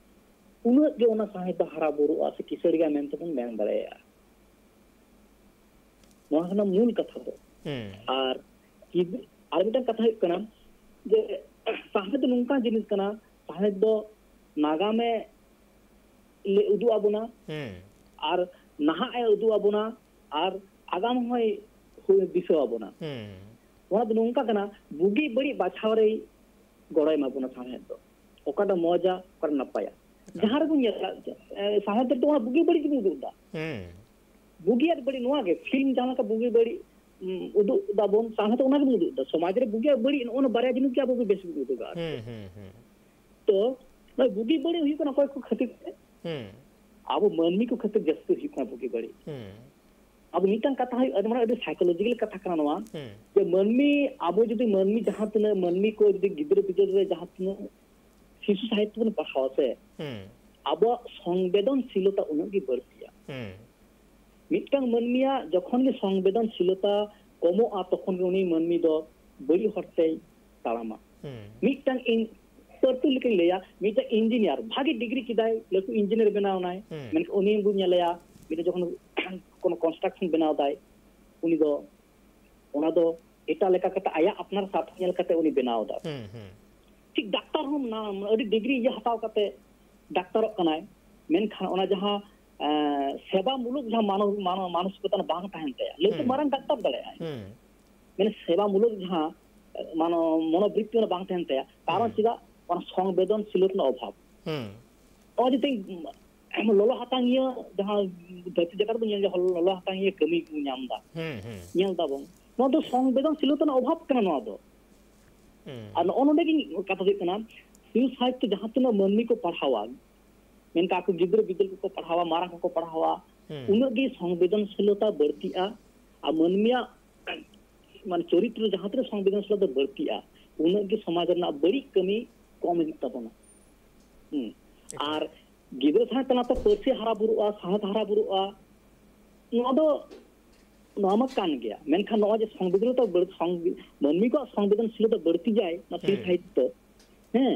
ᱩᱱᱟᱹᱜ ᱜᱮ ᱚᱱᱟ ᱥᱟᱶᱦᱮᱫ ᱫᱚ ᱦᱟᱨᱟ ᱵᱩᱨᱩᱜᱼᱟ ᱥᱮ ᱠᱤᱥᱟᱹᱬ ᱜᱮᱭᱟ ᱢᱮᱱᱛᱮ ᱵᱚᱱ ᱢᱮᱱ ᱫᱟᱲᱮᱭᱟᱜᱼᱟ᱾ ᱱᱚᱣᱟ ᱠᱟᱱᱟ ᱢᱩᱞ ᱠᱟᱛᱷᱟ ᱫᱚ᱾ ᱦᱩᱸ᱾ ᱟᱨ ᱜᱤᱫ-, ᱟᱨ ᱢᱤᱫᱴᱟᱝ ᱠᱟᱛᱷᱟ ᱦᱩᱭᱩᱜ ᱠᱟᱱᱟ ᱡᱮ ᱥᱟᱶᱦᱮᱫ ᱫᱚ ᱱᱚᱝᱠᱟᱱ ᱡᱤᱱᱤᱥ ᱠᱟᱱᱟ, ᱥᱟᱶᱦᱮᱫ ᱫᱚ ᱱᱟᱜᱟᱢᱮ ᱞᱮ ᱩᱫᱩᱜ ᱟᱵᱚᱱᱟ, ᱦᱩᱸ᱾ ᱟᱨ ᱱᱟᱦᱟᱜ ᱮ ᱩᱫᱩᱜ ᱟᱵᱚᱱᱟ, ᱟᱨ ᱟᱜᱟᱢ ᱦᱚᱸᱭ ᱦᱩ-, ᱫᱤᱥᱟᱹ ᱟᱵᱚᱱᱟ᱾ ᱦᱩᱸ᱾ ᱚᱱᱟ ᱫᱚ ᱱᱚᱝᱠᱟ ᱠᱟᱱᱟ, ᱵᱩᱜᱤ ᱵᱟᱹᱲᱤᱡ ᱵᱟᱪᱷᱟᱣ ᱨᱮᱭ ᱜᱚᱲᱚᱭ ᱮᱢᱟ ᱵᱚᱱᱟ ᱥᱟᱶᱦᱮᱫ ᱫᱚ, ᱚᱠᱟᱴᱟᱜ ᱢᱚᱡᱟ, ᱚᱠᱟᱴᱟᱜ ᱱᱟᱯᱟᱭᱟ᱾ ᱡᱟᱦᱟᱸ ᱨᱮᱵᱚᱱ ᱧᱮᱞᱟ, ᱮ, ᱥᱟᱶᱦᱮᱫ ᱨᱮᱫᱚ ᱚᱱᱟ ᱵᱩᱜᱤ ᱵᱟᱹᱲᱤᱡ ᱜᱮᱵᱚᱱ ᱩᱫᱩᱜ ᱮᱫᱟ᱾ ᱦᱩᱸ᱾ ᱵᱩᱜᱤ ᱟᱨ ᱵᱟᱹᱲᱤᱡ ᱱᱚᱣᱟ ᱜᱮ, ᱯᱷᱤᱞᱢ ᱡᱟᱦᱟᱸ ᱞᱮᱠᱟ ᱵᱩᱜᱤ ᱵᱟᱹᱲᱤᱡ, ᱩᱸ, ᱩᱫᱩᱜ ᱫᱟᱵᱚᱱ, ᱥᱟᱶᱦᱮᱫ ᱚᱱᱟ ᱜᱮᱵᱚᱱ ᱩᱫᱩᱜ ᱮᱫᱟ᱾ ᱥᱚᱢᱟᱡᱽ ᱨᱮ ᱵᱩᱜᱤ ᱟᱨ ᱵᱟᱹᱲᱤᱡ, ᱱᱚᱜᱼᱚ ᱱᱚᱣᱟ ᱵᱟᱨᱭᱟ ᱡᱤᱱᱤᱥ ᱜᱮ ᱟᱵᱚ ᱵᱚ ᱵᱮᱥ ᱵᱚᱱ ᱩᱫᱩᱜᱟ ᱟᱨ ᱦᱩᱸ, ᱪᱮᱫ᱾ ᱦᱩᱸ, ᱦᱩᱸ᱾ ᱛᱚ, ᱱᱚᱣᱟ ᱵᱩᱜᱤ ᱵᱟᱹᱲᱤᱡ ᱦᱩᱭᱩᱜ ᱠᱟᱱᱟ ᱚᱠᱚᱭ ᱠᱚ ᱠᱷᱟᱹᱛᱤᱨ ᱛᱮ? ᱦᱩᱸ᱾ ᱟᱵᱚ ᱢᱟᱹᱱᱢᱤ ᱠᱚ ᱠᱷᱟᱹᱛᱤᱨ ᱡᱟᱹᱥᱛᱤ ᱦᱩᱭᱩᱜ ᱠᱟᱱᱟ ᱵᱩᱜᱤ ᱵᱟᱹᱲᱤᱡ᱾ ᱦᱩᱸ᱾ ᱟᱵᱚ ᱢᱤᱫᱴᱟᱝ ᱠᱟᱛᱷᱟ ᱦᱩᱭᱩᱜᱼᱟ, ᱢᱟᱱᱮ ᱟᱹᱰᱤ ᱥᱟᱭᱠᱳᱞᱚᱡᱤᱠᱟᱞ ᱠᱟᱛᱷᱟ ᱠᱟᱱᱟ ᱱᱚᱣᱟ, ᱦᱩᱸ᱾ ᱡᱮ ᱢᱟᱹᱱᱢᱤ, ᱟᱵᱚ ᱡᱩᱫᱤ ᱢᱟᱹᱱᱢᱤ ᱡᱟᱦᱟᱸ ᱛᱤᱱᱟᱹᱜ ᱢᱟᱹᱱᱢᱤ ᱠᱚ ᱡᱩᱫᱤ ᱜᱤᱫᱽᱨᱟᱹ ᱵᱤᱫᱟᱹᱞ ᱨᱮ ᱡᱟᱦᱟᱸ ᱛᱤᱱᱟᱹᱜ ᱥᱤᱥᱩ ᱥᱟᱦᱤᱛᱛᱚ ᱵᱚᱱ ᱯᱟᱲᱦᱟᱣᱟ ᱥᱮ, ᱦᱩᱸ᱾ ᱟᱵᱚᱣᱟᱜ ᱥᱚᱝᱵᱮᱫᱚᱱᱥᱤᱞᱚᱛᱟ ᱩᱱᱟᱹᱜ ᱜᱮ ᱵᱟᱹᱲᱛᱤᱜᱼᱟ᱾ ᱦᱩᱸ᱾ ᱢᱤᱫᱴᱟᱝ ᱢᱟᱹᱱᱢᱤᱭᱟᱜ ᱡᱚᱠᱷᱚᱱ ᱜᱮ ᱥᱚᱝᱵᱮᱫᱚᱱᱥᱤᱞᱚᱛᱟ ᱠᱚᱢᱚᱜᱼᱟ, ᱛᱚᱠᱷᱚᱱ ᱜᱮ ᱩᱱᱤ ᱢᱟᱹᱱᱢᱤ ᱫᱚ ᱵᱟᱹᱲᱤᱡ ᱦᱚᱨ ᱛᱮᱭ ᱛᱟᱲᱟᱢᱟ᱾ ᱦᱩᱸ᱾ ᱢᱤᱫᱴᱟᱝ ᱤᱧ ᱯᱟᱹᱨᱛᱩᱞ ᱞᱮᱠᱟᱧ ᱞᱟᱹᱭᱟ, ᱢᱤᱫᱴᱟᱝ ᱤᱧᱡᱤᱱᱤᱭᱟᱨ, ᱵᱷᱟᱜᱮ ᱰᱤᱜᱽᱨᱤ ᱠᱮᱫᱟᱭ, ᱞᱟᱹᱴᱩ ᱤᱧᱡᱤᱱᱤᱭᱟᱨ ᱵᱮᱱᱟᱣ ᱮᱱᱟᱭ, ᱦᱩᱸ᱾ ᱢᱮᱱᱠᱷᱟᱱ ᱩᱱᱤ ᱵᱚᱱ ᱧᱮᱞᱮᱭᱟ, ᱢᱤᱫᱴᱟᱝ ᱡᱚᱠᱷᱚᱱ ᱠᱳᱱᱳ ᱠᱚᱱᱥᱴᱨᱟᱠᱥᱚᱱ ᱵᱮᱱᱟᱣ ᱫᱟᱭ, ᱩᱱᱤ ᱫᱚ ᱚᱱᱟ ᱫᱚ ᱮᱴᱟᱜ ᱞᱮᱠᱟ ᱠᱟᱛᱮ ᱟᱭᱟᱜ ᱟᱯᱱᱟᱨ ᱥᱟᱨᱛᱷᱚ ᱧᱮᱞ ᱠᱟᱛᱮ ᱩᱱᱤ ᱵᱮᱱᱟᱣ ᱮᱫᱟ᱾ ᱦᱩᱸ, ᱦᱩᱸ᱾ ᱴᱷᱤᱠ ᱰᱟᱠᱛᱟᱨ ᱦᱚᱸ ᱱᱟ-, ᱟᱹᱰᱤ ᱰᱤᱜᱽᱨᱤ ᱤᱭᱟᱹ ᱦᱟᱛᱟᱣ ᱠᱟᱛᱮ ᱰᱟᱠᱛᱟᱨᱚᱜ ᱠᱟᱱᱟᱭ, ᱢᱮᱱᱠᱷᱟᱱ ᱚᱱᱟ ᱡᱟᱦᱟᱸ, ᱮᱸ, ᱥᱮᱵᱟᱢᱩᱞᱚᱠ ᱡᱟᱦᱟᱸ ᱢᱟᱱᱚ-, ᱢᱟᱱᱚ-, ᱢᱟᱱᱚᱥᱤᱠᱚᱛᱟ ᱵᱟᱝ ᱛᱟᱦᱮᱱ ᱛᱟᱭᱟ, ᱞᱟᱹᱴᱩ ᱦᱩᱸ᱾ ᱢᱟᱨᱟᱝ ᱰᱟᱠᱛᱟᱨ ᱫᱟᱲᱮᱭᱟᱜᱼᱟᱭ᱾ ᱦᱩᱸ᱾ ᱢᱟᱱᱮ ᱥᱮᱵᱟᱢᱩᱞᱚᱠ ᱡᱟᱦᱟᱸ, ᱮ, ᱢᱟᱱᱚ-, ᱢᱚᱱᱳᱵᱨᱤᱛᱛᱤ ᱚᱱᱟ ᱵᱟᱝ ᱛᱟᱦᱮᱱ ᱛᱟᱭᱟ᱾ ᱠᱟᱨᱚᱱ ᱦᱩᱸ᱾ ᱪᱮᱫᱟᱜ? ᱚᱱᱟ ᱥᱚᱝᱵᱮᱫᱚᱱᱥᱤᱞᱚᱛ ᱨᱮᱱᱟᱜ ᱚᱵᱷᱟᱵᱽ᱾ ᱦᱩᱸ᱾ ᱱᱚᱜᱼᱚᱭ ᱡᱮ ᱛᱮᱦᱮᱧ, ᱮᱢ, ᱞᱚᱞᱚ ᱦᱟᱛᱟᱝᱤᱭᱟᱹ ᱡᱟᱦᱟᱸ ᱫᱷᱟᱹᱨᱛᱤ ᱡᱟᱠᱟᱛ ᱨᱮᱵᱚᱱ ᱧᱮᱞ ᱡᱚᱝ ᱞᱚᱞᱚ ᱦᱟᱛᱟᱝᱤᱭᱟᱹ ᱠᱟᱹᱢᱤ ᱠᱚ ᱧᱟᱢ ᱮᱫᱟ᱾ ᱦᱩᱸ, ᱦᱩᱸ᱾ ᱧᱮᱞ ᱫᱟᱵᱚᱱ᱾ ᱱᱚᱣᱟ ᱫᱚ ᱥᱚᱝᱵᱮᱫᱚᱱᱥᱤᱞᱚᱛᱟ ᱨᱮᱱᱟᱜ ᱚᱵᱷᱟᱵᱽ ᱠᱟᱱᱟ ᱱᱚᱣᱟ ᱫᱚ᱾ ᱦᱩᱸ᱾ ᱟᱨ ᱱᱚᱜᱼᱚ ᱱᱚᱰᱮ ᱜᱮ ᱠᱟᱛᱷᱟ ᱦᱩᱭᱩᱜ ᱠᱟᱱᱟ, ᱥᱤᱧᱚᱛ ᱥᱟᱦᱤᱛᱛᱚ ᱡᱟᱦᱟᱸ ᱛᱤᱱᱟᱹᱜ ᱢᱟᱹᱱᱢᱤ ᱠᱚ ᱯᱟᱲᱦᱟᱣᱟ, ᱢᱮᱱᱠᱷᱟᱱ ᱟᱠᱚ ᱜᱤᱫᱽᱨᱟᱹ ᱵᱤᱫᱟᱹᱞ ᱠᱚᱠᱚ ᱯᱟᱲᱦᱟᱣᱟ, ᱢᱟᱨᱟᱝ ᱠᱚᱠᱚ ᱯᱟᱲᱦᱟᱣᱟ, ᱦᱩᱸ᱾ ᱩᱱᱟᱹᱜ ᱜᱮ ᱥᱚᱝᱵᱮᱫᱚᱱᱥᱤᱞᱚᱛᱟ ᱵᱟᱹᱲᱛᱤᱜᱼᱟ᱾ ᱟᱨ ᱢᱟᱹᱱᱢᱤᱭᱟᱜ ᱢᱟᱱᱮ ᱪᱚᱨᱤᱛᱨᱚ ᱡᱟᱦᱟᱸ ᱛᱤᱱᱟᱹᱜ ᱥᱚᱝᱵᱮᱫᱚᱱᱥᱤᱞᱚᱛᱟ ᱵᱟᱹᱲᱛᱤᱜᱼᱟ, ᱩᱱᱟᱹᱜ ᱜᱮ ᱥᱚᱢᱟᱡᱽ ᱨᱮᱱᱟᱜ ᱵᱟᱹᱲᱤᱡ ᱠᱟᱹᱢᱤ ᱠᱚᱢ ᱤᱫᱤᱜ ᱛᱟᱵᱚᱱᱟ᱾ ᱦᱩᱸ᱾ ᱮᱠᱟᱞ᱾ ᱟᱨ ᱜᱤᱫᱽᱨᱟᱹ ᱥᱟᱶ ᱛᱟᱞᱟᱛᱮ ᱯᱟᱹᱨᱥᱤ ᱦᱟᱨᱟ ᱵᱩᱨᱩᱜᱼᱟ, ᱥᱟᱶᱦᱮᱫ ᱦᱟᱨᱟ ᱵᱩᱨᱩᱜᱼᱟ, ᱱᱚᱣᱟ ᱫᱚ, ᱱᱚᱣᱟ ᱢᱟ ᱠᱟᱱ ᱜᱮᱭᱟ, ᱢᱮᱱᱠᱷᱟᱱ ᱱᱚᱜᱼᱚᱭ ᱡᱮ ᱥᱚᱝᱵᱮᱫᱚᱱᱥᱤᱞᱚᱛᱟ ᱵᱟᱹᱲ-, ᱥᱚᱝ-, ᱢᱟᱹᱱᱢᱤ ᱠᱚᱣᱟᱜ ᱥᱚᱝᱵᱮᱫᱚᱱᱥᱤᱞᱚᱛᱟ ᱵᱟᱹᱲᱛᱤ ᱡᱟᱭ, ᱱᱚᱣᱟ ᱥᱤᱧ ᱦᱩᱸ᱾ ᱥᱟᱦᱤᱛᱛᱚ, ᱦᱮᱸ,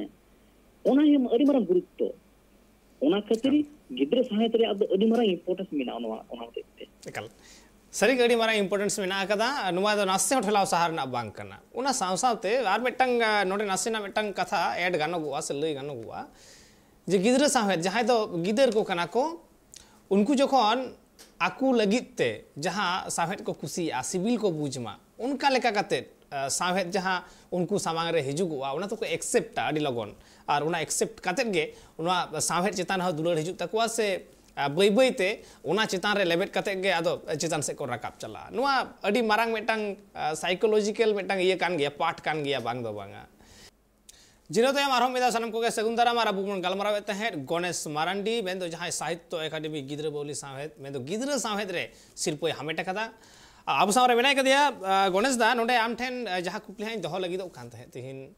ᱚᱱᱟ ᱜᱮ ᱟᱹᱰᱤ ᱢᱟᱨᱟᱝ ᱜᱩᱨᱩᱛᱛᱚ᱾ ᱚᱱᱟ ᱠᱷᱟᱹᱛᱤᱨ ᱮᱠᱟᱞ᱾ ᱜᱤᱫᱽᱨᱟᱹ ᱥᱟᱶᱦᱮᱫ ᱨᱮᱭᱟᱜ ᱫᱚ ᱟᱹᱰᱤ ᱢᱟᱨᱟᱝ importance ᱢᱮᱱᱟᱜᱼᱟ ᱱᱚᱣᱟ, ᱚᱱᱟ ᱦᱚᱛᱮᱡ ᱛᱮ᱾ ᱮᱠᱟᱞ᱾ ᱥᱟᱹᱨᱤᱜᱮ ᱟᱹᱰᱤ ᱢᱟᱨᱟᱝ importance ᱢᱮᱱᱟᱜ ᱟᱠᱟᱫᱟ᱾ ᱱᱚᱣᱟ ᱫᱚ ᱱᱟᱥᱮ ᱦᱚᱸ ᱴᱷᱮᱞᱟᱣ ᱥᱟᱦᱟ ᱨᱮᱱᱟᱜ ᱵᱟᱝ ᱠᱟᱱᱟ᱾ ᱚᱱᱟ ᱥᱟᱶ ᱥᱟᱶᱛᱮ ᱟᱨ ᱢᱤᱫᱴᱟᱝ, ᱟ, ᱱᱚᱰᱮ ᱱᱟᱥᱮᱱᱟᱜ ᱢᱤᱫᱴᱟᱝ ᱠᱟᱛᱷᱟ add ᱜᱟᱱᱚᱜᱚᱜᱼᱟ ᱥᱮ ᱞᱟᱹᱭ ᱜᱟᱱᱚᱜᱚᱜᱼᱟ ᱡᱮ ᱜᱤᱫᱽᱨᱟᱹ ᱥᱟᱶᱦᱮᱫ, ᱡᱟᱦᱟᱸᱭ ᱫᱚ ᱜᱤᱫᱟᱹᱨ ᱠᱚ ᱠᱟᱱᱟ ᱠᱚ, ᱩᱱᱠᱩ ᱡᱚᱠᱷᱚᱱ ᱟᱠᱚ ᱞᱟᱹᱜᱤᱫ ᱛᱮ ᱡᱟᱦᱟᱸ ᱥᱟᱶᱦᱮᱫ ᱠᱚ ᱠᱩᱥᱤᱭᱟᱜᱼᱟ, ᱥᱤᱵᱤᱞ ᱠᱚ ᱵᱩᱡᱽ ᱢᱟ, ᱚᱱᱠᱟ ᱞᱮᱠᱟ ᱠᱟᱛᱮᱫ ᱥᱟᱶᱦᱮᱫ ᱡᱟᱦᱟᱸ ᱩᱱᱠᱩ ᱥᱟᱢᱟᱝ ᱨᱮ ᱦᱤᱡᱩᱜᱚᱜᱼᱟ, ᱚᱱᱟ ᱫᱚᱠᱚ ᱮᱠᱥᱮᱯᱴᱟ ᱟᱹᱰᱤ ᱞᱚᱜᱚᱱ᱾ ᱟᱨ ᱚᱱᱟ ᱮᱠᱥᱮᱯᱴ ᱠᱟᱛᱮᱫ ᱜᱮ ᱚᱱᱟ ᱥᱟᱶᱦᱮᱫ ᱪᱮᱛᱟᱱ ᱨᱮᱦᱚᱸ ᱫᱩᱞᱟᱹᱲ ᱦᱤᱡᱩᱜ ᱛᱟᱠᱚᱣᱟ, ᱥᱮ ᱵᱟᱹᱭ ᱵᱟᱹᱭ ᱛᱮ ᱚᱱᱟ ᱪᱮᱛᱟᱱ ᱨᱮ ᱞᱮᱵᱮᱫ ᱠᱟᱛᱮᱫ ᱜᱮ ᱟᱫᱚ ᱪᱮᱛᱟᱱ ᱥᱮᱫ ᱠᱚ ᱨᱟᱠᱟᱵ ᱪᱟᱞᱟᱜᱼᱟ᱾ ᱱᱚᱣᱟ ᱟᱹᱰᱤ ᱢᱟᱨᱟᱝ ᱢᱤᱫᱴᱟᱝ ᱥᱟᱭᱠᱳᱞᱚᱡᱤᱠᱮᱞ ᱢᱤᱫᱴᱟᱝ ᱤᱭᱟᱹ ᱠᱟᱱ ᱜᱮᱭᱟ, ᱯᱟᱨᱴ ᱠᱟᱱ ᱜᱮᱭᱟ, ᱵᱟᱝ ᱫᱚ ᱵᱟᱝᱟ᱾ ᱡᱤᱨᱟᱹᱣ ᱛᱟᱭᱚᱢ ᱟᱨᱦᱚᱸ ᱢᱤᱫ ᱫᱷᱟᱣ ᱥᱟᱱᱟᱢ ᱠᱚᱜᱮ ᱥᱟᱹᱜᱩᱱ ᱫᱟᱨᱟᱢ᱾ ᱟᱨ ᱟᱵᱚ ᱵᱚᱱ ᱜᱟᱞᱢᱟᱨᱟᱣᱮᱫ ᱛᱟᱦᱮᱸᱫ ᱜᱚᱱᱮᱥ ᱢᱟᱨᱟᱱᱰᱤ, ᱢᱮᱱᱫᱚ ᱡᱟᱦᱟᱸᱭ ᱥᱟᱦᱤᱛᱛᱚ ᱮᱠᱟᱰᱮᱢᱤ ᱜᱤᱫᱽᱨᱟᱹ ᱵᱟᱹᱣᱞᱤ ᱥᱟᱶᱦᱮᱫ, ᱢᱮᱱᱫᱚ ᱜᱤᱫᱽᱨᱟᱹ ᱥᱟᱶᱦᱮᱫ ᱨᱮ ᱥᱤᱨᱯᱟᱹᱭ ᱦᱟᱢᱮᱴ ᱟᱠᱟᱫᱟ᱾ ᱟᱵᱚ ᱥᱟᱶ ᱨᱮ ᱢᱮᱱᱟᱭ ᱠᱟᱫᱮᱭᱟ᱾ ᱜᱚᱱᱮᱥ ᱫᱟ, ᱱᱚᱰᱮ ᱟᱢ ᱴᱷᱮᱱ ᱡᱟᱦᱟᱸ ᱠᱩᱠᱞᱤ ᱦᱟᱸᱜ ᱤᱧ ᱫᱚᱦᱚ ᱞᱟᱹᱜᱤᱫᱚᱜ ᱠᱟᱱ ᱛᱟᱦᱮᱸᱫ ᱛᱤᱦᱤᱧ,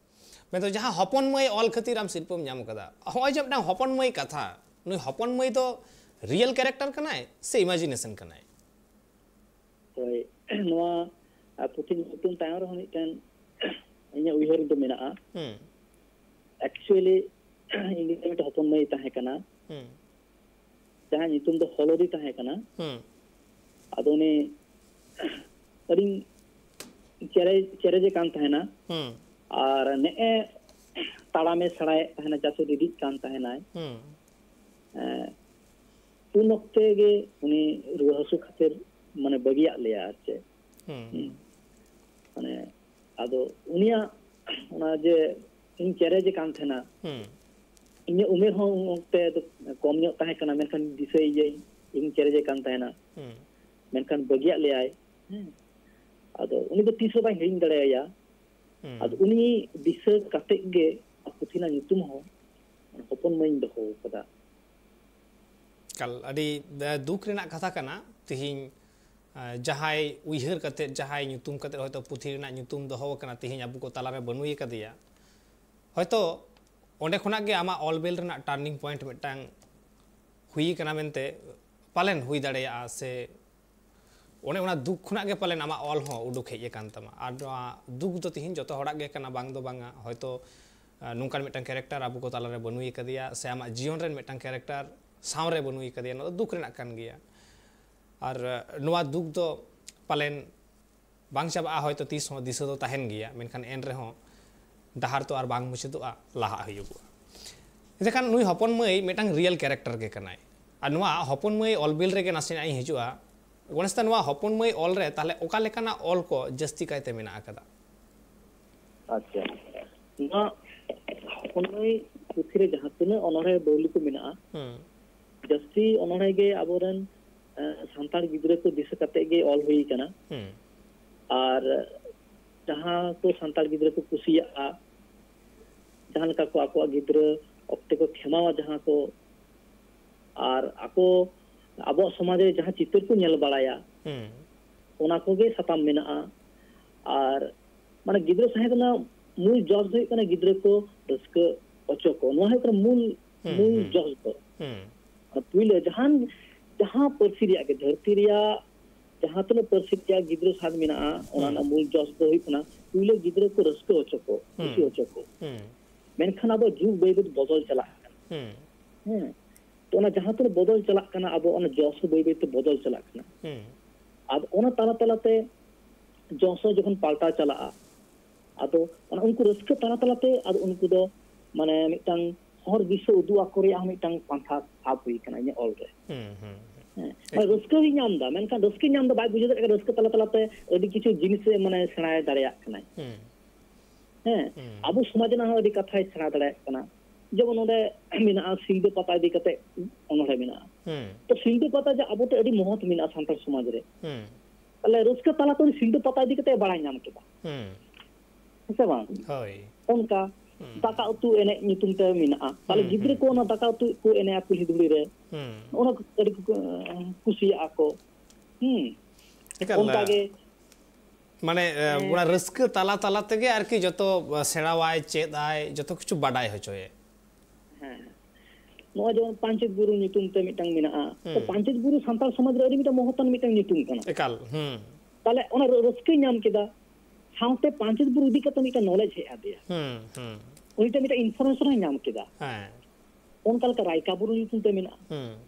ᱢᱮᱱᱫᱚ ᱡᱟᱦᱟᱸ ᱦᱚᱯᱚᱱ ᱢᱟᱹᱭ ᱚᱞ ᱠᱷᱟᱹᱛᱤᱨ ᱟᱢ ᱥᱤᱨᱯᱟᱹᱢ ᱧᱟᱢ ᱠᱟᱫᱟ, ᱦᱚᱸᱜᱼᱚᱭ ᱡᱮ ᱢᱤᱫᱴᱟᱝ ᱦᱚᱯᱚᱱ ᱢᱟᱹᱭ ᱠᱟᱛᱷᱟ, ᱱᱩᱭ ᱦᱚᱯᱚᱱ ᱢᱟᱹᱭ ᱫᱚ ᱨᱤᱭᱮᱞ ᱠᱮᱨᱮᱠᱴᱟᱨ ᱠᱟᱱᱟᱭ ᱥᱮ ᱤᱢᱟᱡᱤᱱᱮᱥᱚᱱ ᱠᱟᱱᱟᱭ? ᱦᱳᱭ, ᱱᱚᱣᱟ ᱯᱩᱛᱷᱤ ᱧᱩᱛᱩᱢ ᱛᱟᱭᱚᱢ ᱨᱮᱦᱚᱸ ᱢᱤᱫᱴᱮᱱ ᱤᱧᱟᱹᱜ ᱩᱭᱦᱟᱹᱨ ᱫᱚ ᱢᱮᱱᱟᱜᱼᱟ᱾ ᱦᱩᱸ᱾ ᱮᱠᱪᱩᱭᱮᱞᱤ ᱤᱧ ᱨᱮᱱ ᱢᱤᱫᱴᱮᱱ ᱦᱚᱯᱚᱱ ᱢᱟᱹᱭ ᱛᱟᱦᱮᱸ ᱠᱟᱱᱟ, ᱦᱩᱸ᱾ ᱡᱟᱦᱟᱸᱭ ᱧᱩᱛᱩᱢ ᱫᱚ ᱦᱚᱞᱚᱫᱤ ᱛᱟᱦᱮᱸ ᱠᱟᱱᱟ᱾ ᱦᱩᱸ᱾ ᱟᱫᱚ ᱩᱱᱤ ᱟᱹᱰᱤ ᱪᱮᱨᱮ ᱪᱮᱨᱮᱡᱮ ᱠᱟᱱ ᱛᱟᱦᱮᱱᱟ᱾ ᱦᱩᱸ᱾ ᱟᱨ ᱱᱮᱜᱼᱮ ᱛᱟᱲᱟᱢᱮ ᱥᱮᱬᱟᱭᱮᱫ ᱛᱟᱦᱮᱱᱟ, ᱪᱟᱪᱳ ᱫᱤᱫᱤᱜ ᱠᱟᱱ ᱛᱟᱦᱮᱱᱟᱭ᱾ ᱦᱩᱸ᱾ ᱮᱸ, ᱩᱱ ᱚᱠᱛᱮ ᱜᱮ ᱩᱱᱤ ᱨᱩᱣᱟᱹ ᱦᱟᱹᱥᱩ ᱠᱷᱟᱹᱛᱤᱨ ᱢᱟᱱᱮ ᱵᱟᱹᱜᱤᱭᱟᱜ ᱞᱮᱭᱟ ᱟᱨ ᱪᱮᱫ᱾ ᱦᱩᱸ᱾ ᱦᱩᱸ᱾ ᱢᱟᱱᱮ ᱟᱫᱚ ᱩᱱᱤᱭᱟᱜ ᱚᱱᱟ ᱡᱮ ᱤᱧ ᱪᱮᱨᱮᱡᱮ ᱠᱟᱱ ᱛᱟᱦᱮᱱᱟ, ᱦᱩᱸ᱾ ᱤᱧᱟᱹᱜ ᱩᱢᱮᱨ ᱦᱚᱸ ᱩᱱ ᱚᱠᱛᱮ ᱫᱚ ᱠᱚᱢ ᱧᱚᱜ ᱛᱟᱦᱮᱸ ᱠᱟᱱᱟ, ᱢᱮᱱᱠᱷᱟᱱ ᱫᱤᱥᱟᱹᱭᱟᱹᱧ ᱤᱧ ᱪᱮᱨᱮᱡᱮ ᱠᱟᱱ ᱛᱟᱦᱮᱱᱟ, ᱦᱩᱸ᱾ ᱢᱮᱱᱠᱷᱟᱱ ᱵᱟᱹᱜᱤᱭᱟᱜ ᱞᱮᱭᱟᱭ᱾ ᱦᱮᱸ᱾ ᱟᱫᱚ ᱩᱱᱤ ᱫᱚ ᱛᱤᱥ ᱦᱚᱸ ᱵᱟᱹᱧ ᱦᱤᱲᱤᱧ ᱫᱟᱲᱮᱭᱟᱭᱟ᱾ ᱦᱩᱸ᱾ ᱟᱫᱚ ᱩᱱᱤ ᱫᱤᱥᱟᱹ ᱠᱟᱛᱮᱫ ᱜᱮ ᱯᱩᱛᱷᱤ ᱨᱮᱱᱟᱜ ᱧᱩᱛᱩᱢ ᱦᱚᱸ ᱦᱚᱯᱚᱱ ᱢᱟᱹᱭᱤᱧ ᱫᱚᱦᱚ ᱟᱠᱟᱫᱟ᱾ ᱮᱠᱟᱞ ᱟᱹᱰᱤ, ᱮ, ᱫᱩᱠ ᱨᱮᱱᱟᱜ ᱠᱟᱛᱷᱟ ᱠᱟᱱᱟ᱾ ᱛᱤᱦᱤᱧ, ᱮ, ᱡᱟᱦᱟᱸᱭ ᱩᱭᱦᱟᱹᱨ ᱠᱟᱛᱮᱫ, ᱡᱟᱦᱟᱸᱭ ᱧᱩᱛᱩᱢ ᱠᱟᱛᱮᱫ ᱦᱚᱭᱛᱳ ᱯᱩᱛᱷᱤ ᱨᱮᱱᱟᱜ ᱧᱩᱛᱩᱢ ᱫᱚᱦᱚ ᱟᱠᱟᱱᱟ, ᱛᱤᱦᱤᱧ ᱟᱵᱚ ᱠᱚ ᱛᱟᱞᱟᱨᱮ ᱵᱟᱹᱱᱩᱭ ᱟᱠᱟᱫᱮᱭᱟ᱾ ᱦᱚᱭᱛᱳ ᱚᱸᱰᱮ ᱠᱷᱚᱱᱟᱜ ᱜᱮ ᱟᱢᱟᱜ ᱚᱞ ᱵᱮᱞ ᱨᱮᱱᱟᱜ ᱴᱟᱨᱱᱤᱝ ᱯᱚᱭᱮᱱᱴ ᱢᱤᱫᱴᱟᱝ ᱦᱩᱭ ᱟᱠᱟᱱᱟ ᱢᱮᱱᱛᱮ ᱯᱟᱞᱮᱱ ᱦᱩᱭ ᱫᱟᱲᱮᱭᱟᱜᱼᱟ, ᱥᱮ ᱚᱱᱮ ᱚᱱᱟ ᱫᱩᱠ ᱠᱷᱚᱱᱟᱜ ᱜᱮ ᱯᱟᱞᱮᱱ ᱟᱢᱟᱜ ᱚᱞ ᱦᱚᱸ ᱩᱰᱩᱠ ᱦᱮᱡ ᱟᱠᱟᱱ ᱛᱟᱢᱟ᱾ ᱟᱨ ᱱᱚᱣᱟ ᱫᱩᱠ ᱫᱚ ᱛᱤᱦᱤᱧ ᱡᱚᱛᱚ ᱦᱚᱲᱟᱜ ᱜᱮ ᱠᱟᱱᱟ, ᱵᱟᱝ ᱫᱚ ᱵᱟᱝᱟ᱾ ᱦᱚᱭᱛᱳ, ᱟ, ᱱᱚᱝᱠᱟᱱ ᱢᱤᱫᱴᱟᱝ ᱠᱮᱨᱮᱠᱴᱟᱨ ᱟᱵᱚ ᱠᱚ ᱛᱟᱞᱟᱨᱮ ᱵᱟᱹᱱᱩᱭ ᱟᱠᱟᱫᱮᱭᱟ, ᱥᱮ ᱟᱢᱟᱜ ᱡᱤᱭᱚᱱ ᱨᱮᱱ ᱢᱤᱫᱴᱟᱝ ᱠᱮᱨᱮᱠᱴᱟᱨ ᱥᱟᱶᱨᱮ ᱵᱟᱹᱱᱩᱭ ᱟᱠᱟᱫᱮᱭᱟ, ᱱᱚᱣᱟ ᱫᱚ ᱫᱩᱠ ᱨᱮᱱᱟᱜ ᱠᱟᱱ ᱜᱮᱭᱟ᱾ ᱟᱨ, ᱟ, ᱱᱚᱣᱟ ᱫᱩᱠ ᱫᱚ ᱯᱟᱞᱮᱱ ᱵᱟᱝ ᱪᱟᱵᱟᱜᱼᱟ, ᱦᱚᱭᱛᱳ ᱛᱤᱥ ᱦᱚᱸ ᱫᱤᱥᱟᱹ ᱫᱚ ᱛᱟᱦᱮᱱ ᱜᱮᱭᱟ, ᱢᱮᱱᱠᱷᱟᱱ ᱮᱱ ᱨᱮᱦᱚᱸ ᱰᱟᱦᱟᱨ ᱛᱚ ᱟᱨ ᱵᱟᱝ ᱢᱩᱪᱟᱹᱫᱚᱜᱼᱟ, ᱞᱟᱦᱟᱜ ᱦᱩᱭᱩᱜᱚᱜᱼᱟ᱾ ᱮᱱᱠᱷᱟᱱ ᱱᱩᱭ ᱦᱚᱯᱚᱱ ᱢᱟᱹᱭ ᱢᱤᱫᱴᱟᱝ ᱨᱤᱭᱮᱞ ᱠᱮᱨᱮᱠᱴᱟᱨ ᱜᱮ ᱠᱟᱱᱟᱭ᱾ ᱟᱨ ᱱᱚᱣᱟ ᱦᱚᱯᱚᱱ ᱢᱟᱹᱭ ᱚᱞ ᱵᱤᱞ ᱨᱮᱜᱮ ᱱᱟᱥᱮᱱᱟᱜ ᱤᱧ ᱦᱤᱡᱩᱜᱼᱟ᱾ ᱜᱚᱱᱮᱥ ᱫᱟ, ᱱᱚᱣᱟ ᱦᱚᱯᱚᱱ ᱢᱟᱹᱭ ᱚᱞ ᱨᱮ ᱛᱟᱦᱞᱮ ᱚᱠᱟ ᱞᱮᱠᱟᱱᱟᱜ ᱚᱞ ᱠᱚ ᱡᱟᱹᱥᱛᱤ ᱠᱟᱭᱛᱮ ᱢᱮᱱᱟᱜ ᱟᱠᱟᱫᱟ? ᱟᱪᱪᱷᱟ, ᱱᱚᱣᱟ ᱦᱚᱯᱚᱱ ᱢᱟᱹᱭ ᱯᱩᱛᱷᱤ ᱨᱮ ᱡᱟᱦᱟᱸ ᱛᱤᱱᱟᱹᱜ ᱚᱱᱚᱬᱦᱮ ᱵᱟᱹᱣᱞᱤ ᱠᱚ ᱢᱮᱱᱟᱜᱼᱟ, ᱦᱩᱸ᱾ ᱡᱟᱹᱥᱛᱤ ᱚᱱᱚᱬᱦᱮ ᱜᱮ ᱟᱵᱚᱨᱮᱱ, ᱮ, ᱥᱟᱱᱛᱟᱲ ᱜᱤᱫᱽᱨᱟᱹ ᱠᱚ ᱫᱤᱥᱟᱹ ᱠᱟᱛᱮ ᱜᱮ ᱚᱞ ᱦᱩᱭ ᱠᱟᱱᱟ᱾ ᱦᱩᱸ᱾ ᱟᱨ ᱡᱟᱦᱟᱸ ᱠᱚ ᱥᱟᱱᱛᱟᱲ ᱜᱤᱫᱽᱨᱟᱹ ᱠᱚ ᱠᱩᱥᱤᱭᱟᱜᱼᱟ, ᱡᱟᱦᱟᱸ ᱞᱮᱠᱟ ᱠᱚ ᱟᱠᱚᱣᱟᱜ ᱜᱤᱫᱽᱨᱟᱹ ᱚᱠᱛᱮ ᱠᱚ ᱠᱷᱮᱢᱟᱣᱟ, ᱡᱟᱦᱟᱸ ᱠᱚ, ᱟᱨ ᱟᱠᱚ ᱟᱵᱚᱣᱟᱜ ᱥᱚᱢᱟᱡᱽ ᱨᱮ ᱡᱟᱦᱟᱸ ᱪᱤᱛᱟᱹᱨ ᱠᱚ ᱧᱮᱞ ᱵᱟᱲᱟᱭᱟ, ᱦᱩᱸ᱾ ᱚᱱᱟ ᱠᱚᱜᱮ ᱥᱟᱛᱟᱢ ᱢᱮᱱᱟᱜᱼᱟ᱾ ᱟᱨ ᱢᱟᱱᱮ ᱜᱤᱫᱽᱨᱟᱹ ᱥᱟᱶᱦᱮᱫ ᱨᱮᱱᱟᱜ ᱢᱩᱞ ᱡᱚᱥ ᱫᱚ ᱦᱩᱭᱩᱜ ᱠᱟᱱᱟ ᱜᱤᱫᱽᱨᱟᱹ ᱠᱚ ᱨᱟᱹᱥᱠᱟᱹ ᱦᱚᱪᱚ ᱠᱚ, ᱱᱚᱣᱟ ᱦᱩᱭᱩᱜ ᱠᱟᱱᱟ ᱢᱩᱞ, ᱦᱩᱸ, ᱢᱩᱞ ᱦᱩᱸ᱾ ᱡᱚᱥ ᱫᱚ᱾ ᱦᱩᱸ᱾ ᱟᱨ ᱯᱩᱭᱞᱟᱹ ᱡᱟᱦᱟᱱ, ᱡᱟᱦᱟᱸ ᱯᱟᱹᱨᱥᱤ ᱨᱮᱭᱟᱜ ᱜᱮ, ᱫᱷᱟᱹᱨᱛᱤ ᱨᱮᱭᱟᱜ ᱡᱟᱦᱟᱸ ᱛᱤᱱᱟᱹᱜ ᱯᱟᱹᱨᱥᱤ ᱨᱮᱭᱟᱜ ᱜᱤᱫᱽᱨᱟᱹ ᱥᱟᱶᱦᱮᱫ ᱢᱮᱱᱟᱜᱼᱟ, ᱚᱱᱟ ᱦᱩᱸ᱾ ᱨᱮᱱᱟᱜ ᱢᱩᱞ ᱡᱚᱥ ᱫᱚ ᱦᱩᱭᱩᱜ ᱠᱟᱱᱟ ᱯᱩᱭᱞᱟᱹ ᱜᱤᱫᱽᱨᱟᱹ ᱠᱚ ᱨᱟᱹᱥᱠᱟᱹ ᱦᱚᱪᱚ ᱠᱚ, ᱠᱩᱥᱤ ᱦᱩᱸ᱾ ᱦᱚᱪᱚ ᱠᱚ᱾ ᱦᱩᱸ᱾ ᱢᱮᱱᱠᱷᱟᱱ ᱟᱵᱚ ᱡᱩᱜᱽ ᱵᱟᱹᱭ ᱵᱟᱹᱭ ᱛᱮ ᱵᱚᱫᱚᱞ ᱪᱟᱞᱟᱜ ᱠᱟᱱᱟ᱾ ᱦᱩᱸ᱾ ᱦᱮᱸ᱾ ᱛᱚ, ᱚᱱᱟ ᱡᱟᱦᱟᱸ ᱛᱤᱱᱟᱹᱜ ᱵᱚᱫᱚᱞ ᱪᱟᱞᱟᱜ ᱠᱟᱱᱟ, ᱟᱵᱚ ᱚᱱᱟ ᱡᱚᱥ ᱦᱚᱸ ᱵᱟᱹᱭ ᱵᱟᱹᱭ ᱛᱮ ᱵᱚᱫᱚᱞ ᱪᱟᱞᱟᱜ ᱠᱟᱱᱟ᱾ ᱦᱩᱸ᱾ ᱟᱫᱚ ᱚᱱᱟ ᱛᱟᱞᱟ ᱛᱟᱞᱟᱛᱮ ᱡᱚᱥ ᱦᱚᱸ ᱡᱚᱠᱷᱚᱱ ᱯᱟᱞᱴᱟᱣ ᱪᱟᱞᱟᱜᱼᱟ, ᱟᱫᱚ ᱚᱱᱟ ᱩᱱᱠᱩ ᱨᱟᱹᱥᱠᱟᱹ ᱛᱟᱞᱟ ᱛᱟᱞᱟᱛᱮ ᱟᱫᱚ ᱩᱱᱠᱩ ᱫᱚ ᱢᱟᱱᱮ ᱢᱤᱫᱴᱟᱝ ᱦᱚᱨ ᱫᱤᱥᱟᱹ ᱩᱫᱩᱜ ᱟᱠᱚ ᱨᱮᱭᱟᱜ ᱦᱚᱸ ᱢᱤᱫᱴᱟᱝ ᱯᱟᱱᱛᱷᱟ ᱥᱟᱵ ᱦᱩᱭ ᱠᱟᱱᱟ ᱤᱧᱟᱹᱜ ᱚᱞ ᱨᱮ᱾ ᱦᱩᱸ, ᱦᱩᱸ, ᱦᱩᱸ᱾ ᱦᱮᱸ᱾ ᱢᱟᱱᱮ ᱮᱠᱫᱚᱢ᱾ ᱨᱟᱹᱥᱠᱟᱹ ᱦᱚᱸᱧ ᱧᱟᱢ ᱮᱫᱟ, ᱢᱮᱱᱠᱷᱟᱱ ᱨᱟᱹᱥᱠᱟᱹ ᱧᱟᱢ ᱫᱚ ᱵᱟᱭ ᱵᱩᱡᱷᱟᱹᱣ ᱫᱟᱲᱮᱭᱟᱜ ᱠᱟᱱᱟ, ᱨᱟᱹᱥᱠᱟᱹ ᱛᱟᱞᱟ ᱛᱟᱞᱟᱛᱮ ᱟᱹᱰᱤ ᱠᱤᱪᱷᱩ ᱡᱤᱱᱤᱥ ᱮ ᱢᱟᱱᱮ ᱥᱮᱬᱟᱭ ᱫᱟᱲᱮᱭᱟᱜ ᱠᱟᱱᱟᱭ᱾ ᱦᱩᱸ᱾ ᱦᱮᱸ᱾ ᱦᱩᱸ᱾ ᱟᱵᱚ ᱥᱚᱢᱟᱡᱽ ᱨᱮᱱᱟᱜ ᱦᱚᱸ ᱟᱹᱰᱤ ᱠᱟᱛᱷᱟᱭ ᱥᱮᱬᱟ ᱫᱟᱲᱮᱭᱟᱜ ᱠᱟᱱᱟ᱾ ᱡᱮᱢᱚᱱ ᱱᱚᱰᱮ ᱢᱮᱱᱟᱜᱼᱟ ᱥᱤᱞᱫᱟᱹ ᱯᱟᱛᱟ ᱤᱫᱤ ᱠᱟᱛᱮ ᱚᱱᱚᱬᱦᱮ ᱢᱮᱱᱟᱜᱼᱟ᱾ ᱦᱩᱸ᱾ ᱛᱚ ᱥᱤᱞᱫᱟᱹ ᱯᱟᱛᱟ ᱡᱮ ᱟᱵᱚ ᱴᱷᱮᱱ ᱟᱹᱰᱤ ᱢᱚᱦᱚᱛ ᱢᱮᱱᱟᱜᱼᱟ ᱥᱟᱱᱛᱟᱲ ᱥᱚᱢᱟᱡᱽ ᱨᱮ᱾ ᱦᱩᱸ᱾ ᱛᱟᱦᱞᱮ ᱨᱟᱹᱥᱠᱟᱹ ᱛᱟᱞᱟᱛᱮ ᱩᱱᱤ ᱥᱤᱞᱫᱟᱹ ᱯᱟᱛᱟ ᱤᱫᱤ ᱠᱟᱛᱮ ᱵᱟᱲᱟᱭ ᱧᱟᱢ ᱠᱮᱫᱟ᱾ ᱦᱩᱸ᱾ ᱦᱮᱸ ᱥᱮ ᱵᱟᱝ? ᱦᱳᱭ᱾ ᱚᱱᱠᱟ ᱦᱩᱸ᱾ ᱫᱟᱠᱟ ᱩᱛᱩ ᱮᱱᱮᱡ ᱧᱩᱛᱩᱢ ᱛᱮ ᱢᱮᱱᱟᱜᱼᱟ᱾ ᱛᱟᱦᱞᱮ ᱦᱩᱸ, ᱜᱤᱫᱽᱨᱟᱹ ᱦᱩᱸ, ᱠᱚ ᱚᱱᱟ ᱦᱩᱸ᱾ ᱫᱟᱠᱟ ᱩᱛᱩ ᱠᱚ ᱮᱱᱮᱡᱼᱟ ᱠᱩᱞᱦᱤ ᱫᱷᱩᱲᱤ ᱨᱮ᱾ ᱦᱩᱸ᱾ ᱚᱱᱟ ᱠᱚ ᱟᱹᱰᱤ ᱠᱚ ᱠᱩᱥᱤᱭᱟᱜᱼᱟ ᱠᱚ᱾ ᱦᱩᱸ᱾ ᱮᱠᱟᱞ, ᱚᱱᱠᱟ ᱜᱮ᱾ ᱢᱟᱱᱮ, ᱮ, ᱦᱮᱸ᱾ ᱚᱱᱟ ᱨᱟᱹᱥᱠᱟᱹ ᱛᱟᱞᱟ ᱛᱟᱞᱟ ᱛᱮᱜᱮ ᱟᱨᱠᱤ ᱡᱚᱛᱚ, ᱮ, ᱥᱮᱬᱟᱣᱟᱭ, ᱪᱮᱫ ᱟᱭ, ᱡᱚᱛᱚ ᱠᱤᱪᱷᱩ ᱵᱟᱰᱟᱭ ᱦᱚᱪᱚᱭᱮ᱾ ᱦᱮᱸ᱾ ᱱᱚᱜᱼᱚᱭ ᱡᱮᱢᱚᱱ ᱯᱟᱧᱪᱮᱛ ᱵᱩᱨᱩ ᱧᱩᱛᱩᱢ ᱛᱮ ᱢᱤᱫᱴᱟᱝ ᱢᱮᱱᱟᱜᱼᱟ᱾ ᱛᱚ, ᱦᱩᱸ᱾ ᱯᱟᱧᱪᱮᱛ ᱵᱩᱨᱩ ᱥᱟᱱᱛᱟᱲ ᱥᱚᱢᱟᱡᱽ ᱨᱮ ᱟᱹᱰᱤ ᱢᱤᱫᱴᱟᱝ ᱢᱚᱦᱚᱛᱟᱱ ᱢᱤᱫᱴᱟᱝ ᱧᱩᱛᱩᱢ ᱠᱟᱱᱟ᱾ ᱮᱠᱟᱞ, ᱦᱩᱸ᱾ ᱛᱟᱦᱞᱮ ᱚᱱᱟ ᱨᱟᱹ-, ᱨᱟᱹᱥᱠᱟᱹᱭ ᱧᱟᱢ ᱠᱮᱫᱟ᱾ ᱥᱟᱶᱛᱮ ᱯᱟᱧᱪᱮᱛ ᱵᱩᱨᱩ ᱤᱫᱤ ᱠᱟᱛᱮ ᱢᱤᱫᱴᱟᱝ knowledge ᱦᱮᱡ ᱟᱫᱮᱭᱟ᱾ ᱦᱩᱸ, ᱦᱩᱸ᱾ ᱩᱱᱤ ᱴᱷᱮᱱ ᱢᱤᱫᱴᱟᱝ information ᱦᱚᱸᱭ ᱧᱟᱢ ᱠᱮᱫᱟ᱾ ᱦᱮᱸ᱾ ᱚᱱᱠᱟ ᱞᱮᱠᱟ ᱨᱟᱭᱠᱟ ᱵᱩᱨᱩ ᱧᱩᱛᱩᱢ ᱛᱮ ᱢᱮᱱᱟᱜᱼᱟ᱾ ᱦᱩᱸ᱾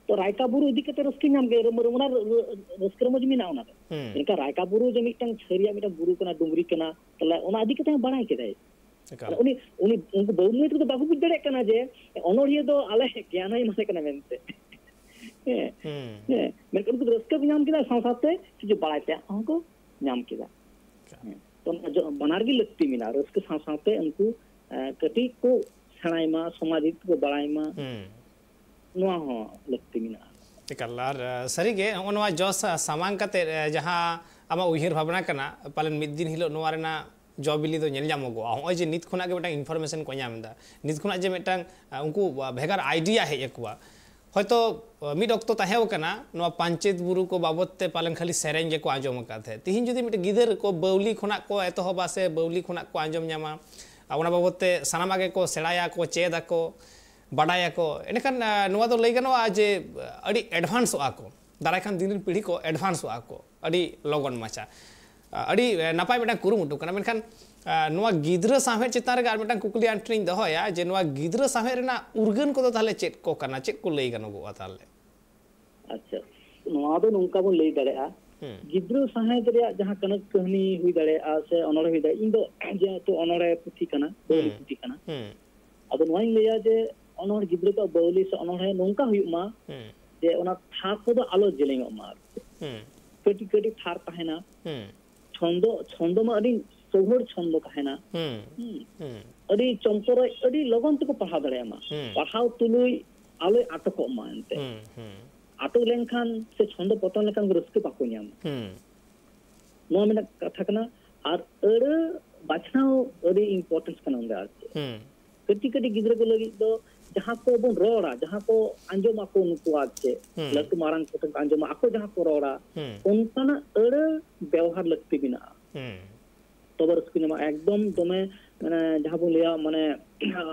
ᱛᱚ, ᱨᱟᱭᱠᱟ ᱵᱩᱨᱩ ᱤᱫᱤ ᱠᱟᱛᱮ ᱨᱟᱹᱥᱠᱟᱹ ᱧᱟᱢ ᱜᱮ, ᱨᱟᱹ-, ᱚᱱᱟ ᱨᱟᱹ-, ᱨᱟᱹ-, ᱨᱟᱹᱥᱠᱟᱹ ᱨᱚᱢᱚᱡᱽ ᱢᱮᱱᱟᱜᱼᱟ ᱚᱱᱟ ᱨᱮ᱾ ᱦᱩᱸ᱾ ᱢᱮᱱᱠᱷᱟᱱ ᱨᱟᱭᱠᱟ ᱵᱩᱨᱩ ᱡᱮ ᱢᱤᱫᱴᱟᱝ ᱥᱟᱹᱨᱤᱭᱟᱜ ᱢᱤᱫᱴᱟᱝ ᱵᱩᱨᱩ ᱠᱟᱱᱟ, ᱰᱩᱝᱨᱤ ᱠᱟᱱᱟ, ᱛᱟᱦᱞᱮ ᱚᱱᱟ ᱤᱫᱤ ᱠᱟᱛᱮ ᱦᱚᱸ ᱵᱟᱲᱟᱭ ᱠᱮᱫᱟᱭ᱾ ᱮᱠᱟᱞ᱾ ᱩᱱᱤ, ᱩᱱᱤ, ᱩᱱᱠᱩ ᱵᱟᱹᱵᱩ ᱢᱟᱹᱭ ᱛᱟᱠᱚ ᱫᱚ ᱵᱟᱠᱚ ᱵᱩᱡᱽ ᱫᱟᱲᱮᱭᱟᱜ ᱠᱟᱱᱟ ᱡᱮ ᱚᱱᱚᱲᱦᱤᱭᱟᱹ ᱫᱚ ᱟᱞᱮ ᱜᱮᱭᱟᱱ ᱦᱚᱸᱭ ᱮᱢᱟᱞᱮ ᱠᱟᱱᱟ ᱢᱮᱱᱛᱮ᱾ ᱦᱮᱸ᱾ ᱦᱩᱸ᱾ ᱦᱮᱸ᱾ ᱢᱮᱱᱠᱷᱟᱱ ᱩᱱᱠᱩ ᱫᱚ ᱨᱟᱹᱥᱠᱟᱹ ᱠᱚ ᱧᱟᱢ ᱠᱮᱫᱟ, ᱥᱟᱶ ᱥᱟᱶᱛᱮ ᱠᱤᱪᱷᱩ ᱵᱟᱲᱟᱭ ᱛᱮᱭᱟᱜ ᱦᱚᱸᱠᱚ ᱧᱟᱢ ᱠᱮᱫᱟ᱾ ᱮᱠᱟᱞ᱾ ᱦᱮᱸ᱾ ᱚᱱᱟ ᱡᱚ-, ᱵᱟᱱᱟᱨ ᱜᱮ ᱞᱟᱹᱠᱛᱤ ᱢᱮᱱᱟᱜᱼᱟ᱾ ᱨᱟᱹᱥᱠᱟᱹ ᱥᱟᱶ ᱥᱟᱶᱛᱮ ᱩᱱᱠᱩ, ᱮ, ᱠᱟᱹᱴᱤᱡ ᱠᱚ ᱥᱮᱬᱟᱭ ᱢᱟ, ᱥᱚᱢᱟᱡᱽ ᱤᱫᱤ ᱛᱮᱠᱚ ᱵᱟᱲᱟᱭ ᱢᱟ, ᱦᱩᱸ᱾ ᱱᱚᱣᱟ ᱦᱚᱸ ᱞᱟᱹᱠᱛᱤ ᱢᱮᱱᱟᱜᱼᱟ᱾ ᱮᱠᱟᱞ᱾ ᱟᱨ, ᱮ, ᱥᱟᱹᱨᱤᱜᱮ ᱱᱚᱜᱼᱚ ᱱᱚᱣᱟ ᱡᱚᱥ ᱥᱟᱢᱟᱝ ᱠᱟᱛᱮ, ᱮ, ᱡᱟᱦᱟᱸ ᱟᱢᱟᱜ ᱩᱭᱦᱟᱹᱨ ᱵᱷᱟᱵᱽᱱᱟ ᱠᱟᱱᱟ, ᱯᱟᱞᱮᱱ ᱢᱤᱫ ᱫᱤᱱ ᱦᱤᱞᱳᱜ ᱱᱚᱣᱟ ᱨᱮᱱᱟᱜ ᱡᱚ ᱵᱤᱞᱤ ᱫᱚ ᱧᱮᱞ ᱧᱟᱢᱚᱜᱚᱜᱼᱟ᱾ ᱱᱚᱜᱼᱚᱭ ᱡᱮ ᱱᱤᱛ ᱠᱷᱚᱱᱟᱜ ᱜᱮ ᱢᱤᱫᱴᱟᱝ information ᱠᱚ ᱧᱟᱢ ᱮᱫᱟ, ᱱᱤᱛ ᱠᱷᱚᱱᱟᱜ ᱡᱮ ᱢᱤᱫᱴᱟᱝ, ᱟ, ᱩᱱᱠᱩ, ᱟ, ᱵᱷᱮᱜᱟᱨ idea ᱦᱮᱡ ᱟᱠᱚᱣᱟ᱾ ᱦᱚᱭᱛᱳ, ᱟ, ᱢᱤᱫ ᱚᱠᱛᱚ ᱛᱟᱦᱮᱸ ᱠᱟᱱᱟ, ᱱᱚᱣᱟ ᱯᱟᱧᱪᱮᱛ ᱵᱩᱨᱩ ᱠᱚ ᱵᱟᱵᱚᱫ ᱛᱮ ᱯᱟᱞᱮᱱ ᱠᱷᱟᱹᱞᱤ ᱥᱮᱨᱮᱧ ᱜᱮᱠᱚ ᱟᱸᱡᱚᱢ ᱟᱠᱟᱫ ᱛᱟᱦᱮᱸᱫ᱾ ᱛᱤᱦᱤᱧ ᱡᱩᱫᱤ ᱢᱤᱫᱴᱮᱱ ᱜᱤᱫᱟᱹᱨ ᱠᱚ ᱵᱟᱹᱣᱞᱤ ᱠᱷᱚᱱᱟᱜ ᱠᱚ ᱮᱛᱚᱦᱚᱵᱟ ᱥᱮ ᱵᱟᱹᱣᱞᱤ ᱠᱷᱚᱱᱟᱜ ᱠᱚ ᱟᱸᱡᱚᱢ ᱧᱟᱢᱟ, ᱟᱨ ᱚᱱᱟ ᱵᱟᱵᱚᱫ ᱛᱮ ᱥᱟᱱᱟᱢᱟᱜ ᱜᱮᱠᱚ ᱥᱮᱬᱟᱭᱟᱠᱚ, ᱪᱮᱫ ᱟᱠᱚ, ᱵᱟᱰᱟᱭᱟᱠᱚ, ᱮᱸᱰᱮᱠᱷᱟᱱ, ᱟ, ᱱᱚᱣᱟ ᱫᱚ ᱞᱟᱹᱭ ᱜᱟᱱᱚᱜᱼᱟ ᱡᱮ ᱟᱹᱰᱤ advance ᱚᱜᱼᱟ ᱠᱚ, ᱫᱟᱨᱟᱭ ᱠᱟᱱ ᱫᱤᱱ ᱨᱮᱱ ᱯᱤᱲᱦᱤ ᱠᱚ advance ᱚᱜᱼᱟ ᱠᱚ ᱟᱹᱰᱤ ᱞᱚᱜᱚᱱ ᱢᱟᱪᱷᱟ᱾ ᱟ, ᱟᱹᱰᱤ, ᱮ, ᱱᱟᱯᱟᱭ ᱢᱤᱫᱴᱟᱝ ᱠᱩᱨᱩᱢᱩᱴᱩ ᱠᱟᱱᱟ᱾ ᱢᱮᱱᱠᱷᱟᱱ, ᱟ, ᱱᱚᱣᱟ ᱜᱤᱫᱽᱨᱟᱹ ᱥᱟᱶᱦᱮᱫ ᱪᱮᱛᱟᱱ ᱨᱮᱜᱮ ᱟᱨ ᱢᱤᱫᱴᱟᱝ ᱠᱩᱠᱞᱤ ᱟᱢ ᱴᱷᱮᱱᱤᱧ ᱫᱚᱦᱚᱭᱟ ᱡᱮ ᱱᱚᱣᱟ ᱜᱤᱫᱽᱨᱟᱹ ᱥᱟᱶᱦᱮᱫ ᱨᱮᱱᱟᱜ ᱩᱨᱜᱟᱹᱱ ᱠᱚᱫᱚ ᱛᱟᱦᱚᱞᱮ ᱪᱮᱫ ᱠᱚ ᱠᱟᱱᱟ, ᱪᱮᱫ ᱠᱚ ᱞᱟᱹᱭ ᱜᱟᱱᱚᱜᱚᱜᱼᱟ ᱛᱟᱦᱚᱞᱮ? ᱟᱪᱪᱷᱟ, ᱱᱚᱣᱟ ᱫᱚ ᱱᱚᱝᱠᱟ ᱵᱚᱱ ᱞᱟᱹᱭ ᱫᱟᱲᱮᱭᱟᱜᱼᱟ, ᱦᱩᱸ᱾ ᱜᱤᱫᱽᱨᱟᱹ ᱥᱟᱶᱦᱮᱫ ᱨᱮᱭᱟᱜ ᱡᱟᱦᱟᱸ ᱠᱟᱹᱱᱟᱹ ᱠᱟᱹᱦᱱᱤ ᱦᱩᱭ ᱫᱟᱲᱮᱭᱟᱜᱼᱟ ᱥᱮ ᱚᱱᱚᱬᱦᱮ ᱦᱩᱭ ᱫᱟᱲᱮᱭᱟᱜᱼᱟ, ᱤᱧ ᱫᱚ ᱡᱮᱦᱮᱛᱩ ᱚᱱᱚᱬᱦᱮ ᱯᱩᱛᱷᱤ ᱠᱟᱱᱟ, ᱵᱟᱹᱣᱞᱤ ᱦᱩᱸ᱾ ᱯᱩᱛᱷᱤ ᱠᱟᱱᱟ, ᱦᱩᱸ᱾ ᱟᱫᱚ ᱱᱚᱣᱟᱧ ᱞᱟᱹᱭᱟ ᱡᱮ ᱚᱱᱚᱬᱦᱮ, ᱜᱤᱫᱽᱨᱟᱹ ᱠᱚᱣᱟᱜ ᱵᱟᱹᱣᱞᱤ ᱥᱮ ᱚᱱᱚᱬᱦᱮ ᱱᱚᱝᱠᱟ ᱦᱩᱭᱩᱜ ᱢᱟ ᱦᱩᱸ᱾ ᱡᱮ ᱚᱱᱟ ᱛᱷᱟᱨ ᱠᱚᱫᱚ ᱟᱞᱚ ᱡᱮᱞᱮᱧᱚᱜ ᱢᱟ ᱟᱨᱠᱤ᱾ ᱦᱩᱸ᱾ ᱠᱟᱹᱴᱤᱡ ᱠᱟᱹᱴᱤᱡ ᱛᱷᱟᱨ ᱛᱟᱦᱮᱱᱟ᱾ ᱦᱩᱸ᱾ ᱪᱷᱚᱱᱫᱚ, ᱪᱷᱚᱱᱫᱚ ᱢᱟ ᱟᱹᱰᱤ ᱥᱚᱦᱚᱲ ᱪᱷᱚᱱᱫᱚ ᱛᱟᱦᱮᱱᱟ᱾ ᱦᱩᱸ᱾ ᱦᱩᱸ᱾ ᱦᱩᱸ᱾ ᱟᱹᱰᱤ ᱪᱚᱢᱠᱚᱨᱚᱡ, ᱟᱹᱰᱤ ᱞᱚᱜᱚᱱ ᱛᱮᱠᱚ ᱯᱟᱲᱦᱟᱣ ᱫᱟᱲᱮᱭᱟᱜ ᱢᱟ᱾ ᱦᱩᱸ᱾ ᱯᱟᱲᱦᱟᱣ ᱛᱩᱞᱩᱡ ᱟᱞᱚᱭ ᱟᱴᱚᱠᱚᱜ ᱢᱟ ᱮᱱᱛᱮ᱾ ᱦᱩᱸ, ᱦᱩᱸ᱾ ᱟᱴᱚᱠ ᱞᱮᱱᱠᱷᱟᱱ ᱥᱮ ᱪᱷᱚᱱᱫᱚ ᱯᱚᱛᱚᱱ ᱞᱮᱱᱠᱷᱟᱱ ᱨᱟᱹᱥᱠᱟᱹ ᱵᱟᱠᱚ ᱧᱟᱢᱟ᱾ ᱦᱩᱸ᱾ ᱱᱚᱣᱟ ᱢᱤᱫᱴᱟᱝ ᱠᱟᱛᱷᱟ ᱠᱟᱱᱟ᱾ ᱟᱨ ᱟᱹᱲᱟᱹ ᱵᱟᱪᱷᱱᱟᱣ ᱟᱹᱰᱤ importance ᱠᱟᱱᱟ ᱚᱸᱰᱮ ᱟᱨ ᱪᱮᱫ᱾ ᱦᱩᱸ᱾ ᱠᱟᱹᱴᱤᱡ ᱠᱟᱹᱴᱤᱡ ᱜᱤᱫᱽᱨᱟᱹ ᱠᱚ ᱞᱟᱹᱜᱤᱫ ᱫᱚ ᱡᱟᱦᱟᱸ ᱠᱚ ᱵᱚᱱ ᱨᱚᱲᱟ, ᱡᱟᱦᱟᱸ ᱠᱚ ᱟᱸᱡᱚᱢ ᱟᱠᱚ ᱱᱩᱠᱩ ᱟᱨ ᱪᱮᱫ, ᱦᱩᱸ᱾ ᱞᱟᱹᱴᱩ ᱢᱟᱨᱟᱝ ᱠᱚᱴᱷᱮᱱ ᱠᱚ ᱟᱸᱡᱚᱢᱟ, ᱟᱠᱚ ᱡᱟᱦᱟᱸ ᱠᱚ ᱨᱚᱲᱟ, ᱦᱩᱸ᱾ ᱚᱱᱠᱟᱱᱟᱜ ᱟᱹᱲᱟᱹ ᱵᱮᱣᱦᱟᱨ ᱞᱟᱹᱠᱛᱤ ᱢᱮᱱᱟᱜᱼᱟ᱾ ᱦᱩᱸ᱾ ᱛᱚᱵᱮ ᱨᱟᱹᱥᱠᱟᱹ ᱧᱟᱢᱚᱜᱼᱟ᱾ ᱮᱠᱫᱚᱢ ᱫᱚᱢᱮ, ᱢᱟᱱᱮ, ᱡᱟᱦᱟᱸ ᱵᱚᱱ ᱞᱟᱹᱭᱟ, ᱢᱟᱱᱮ,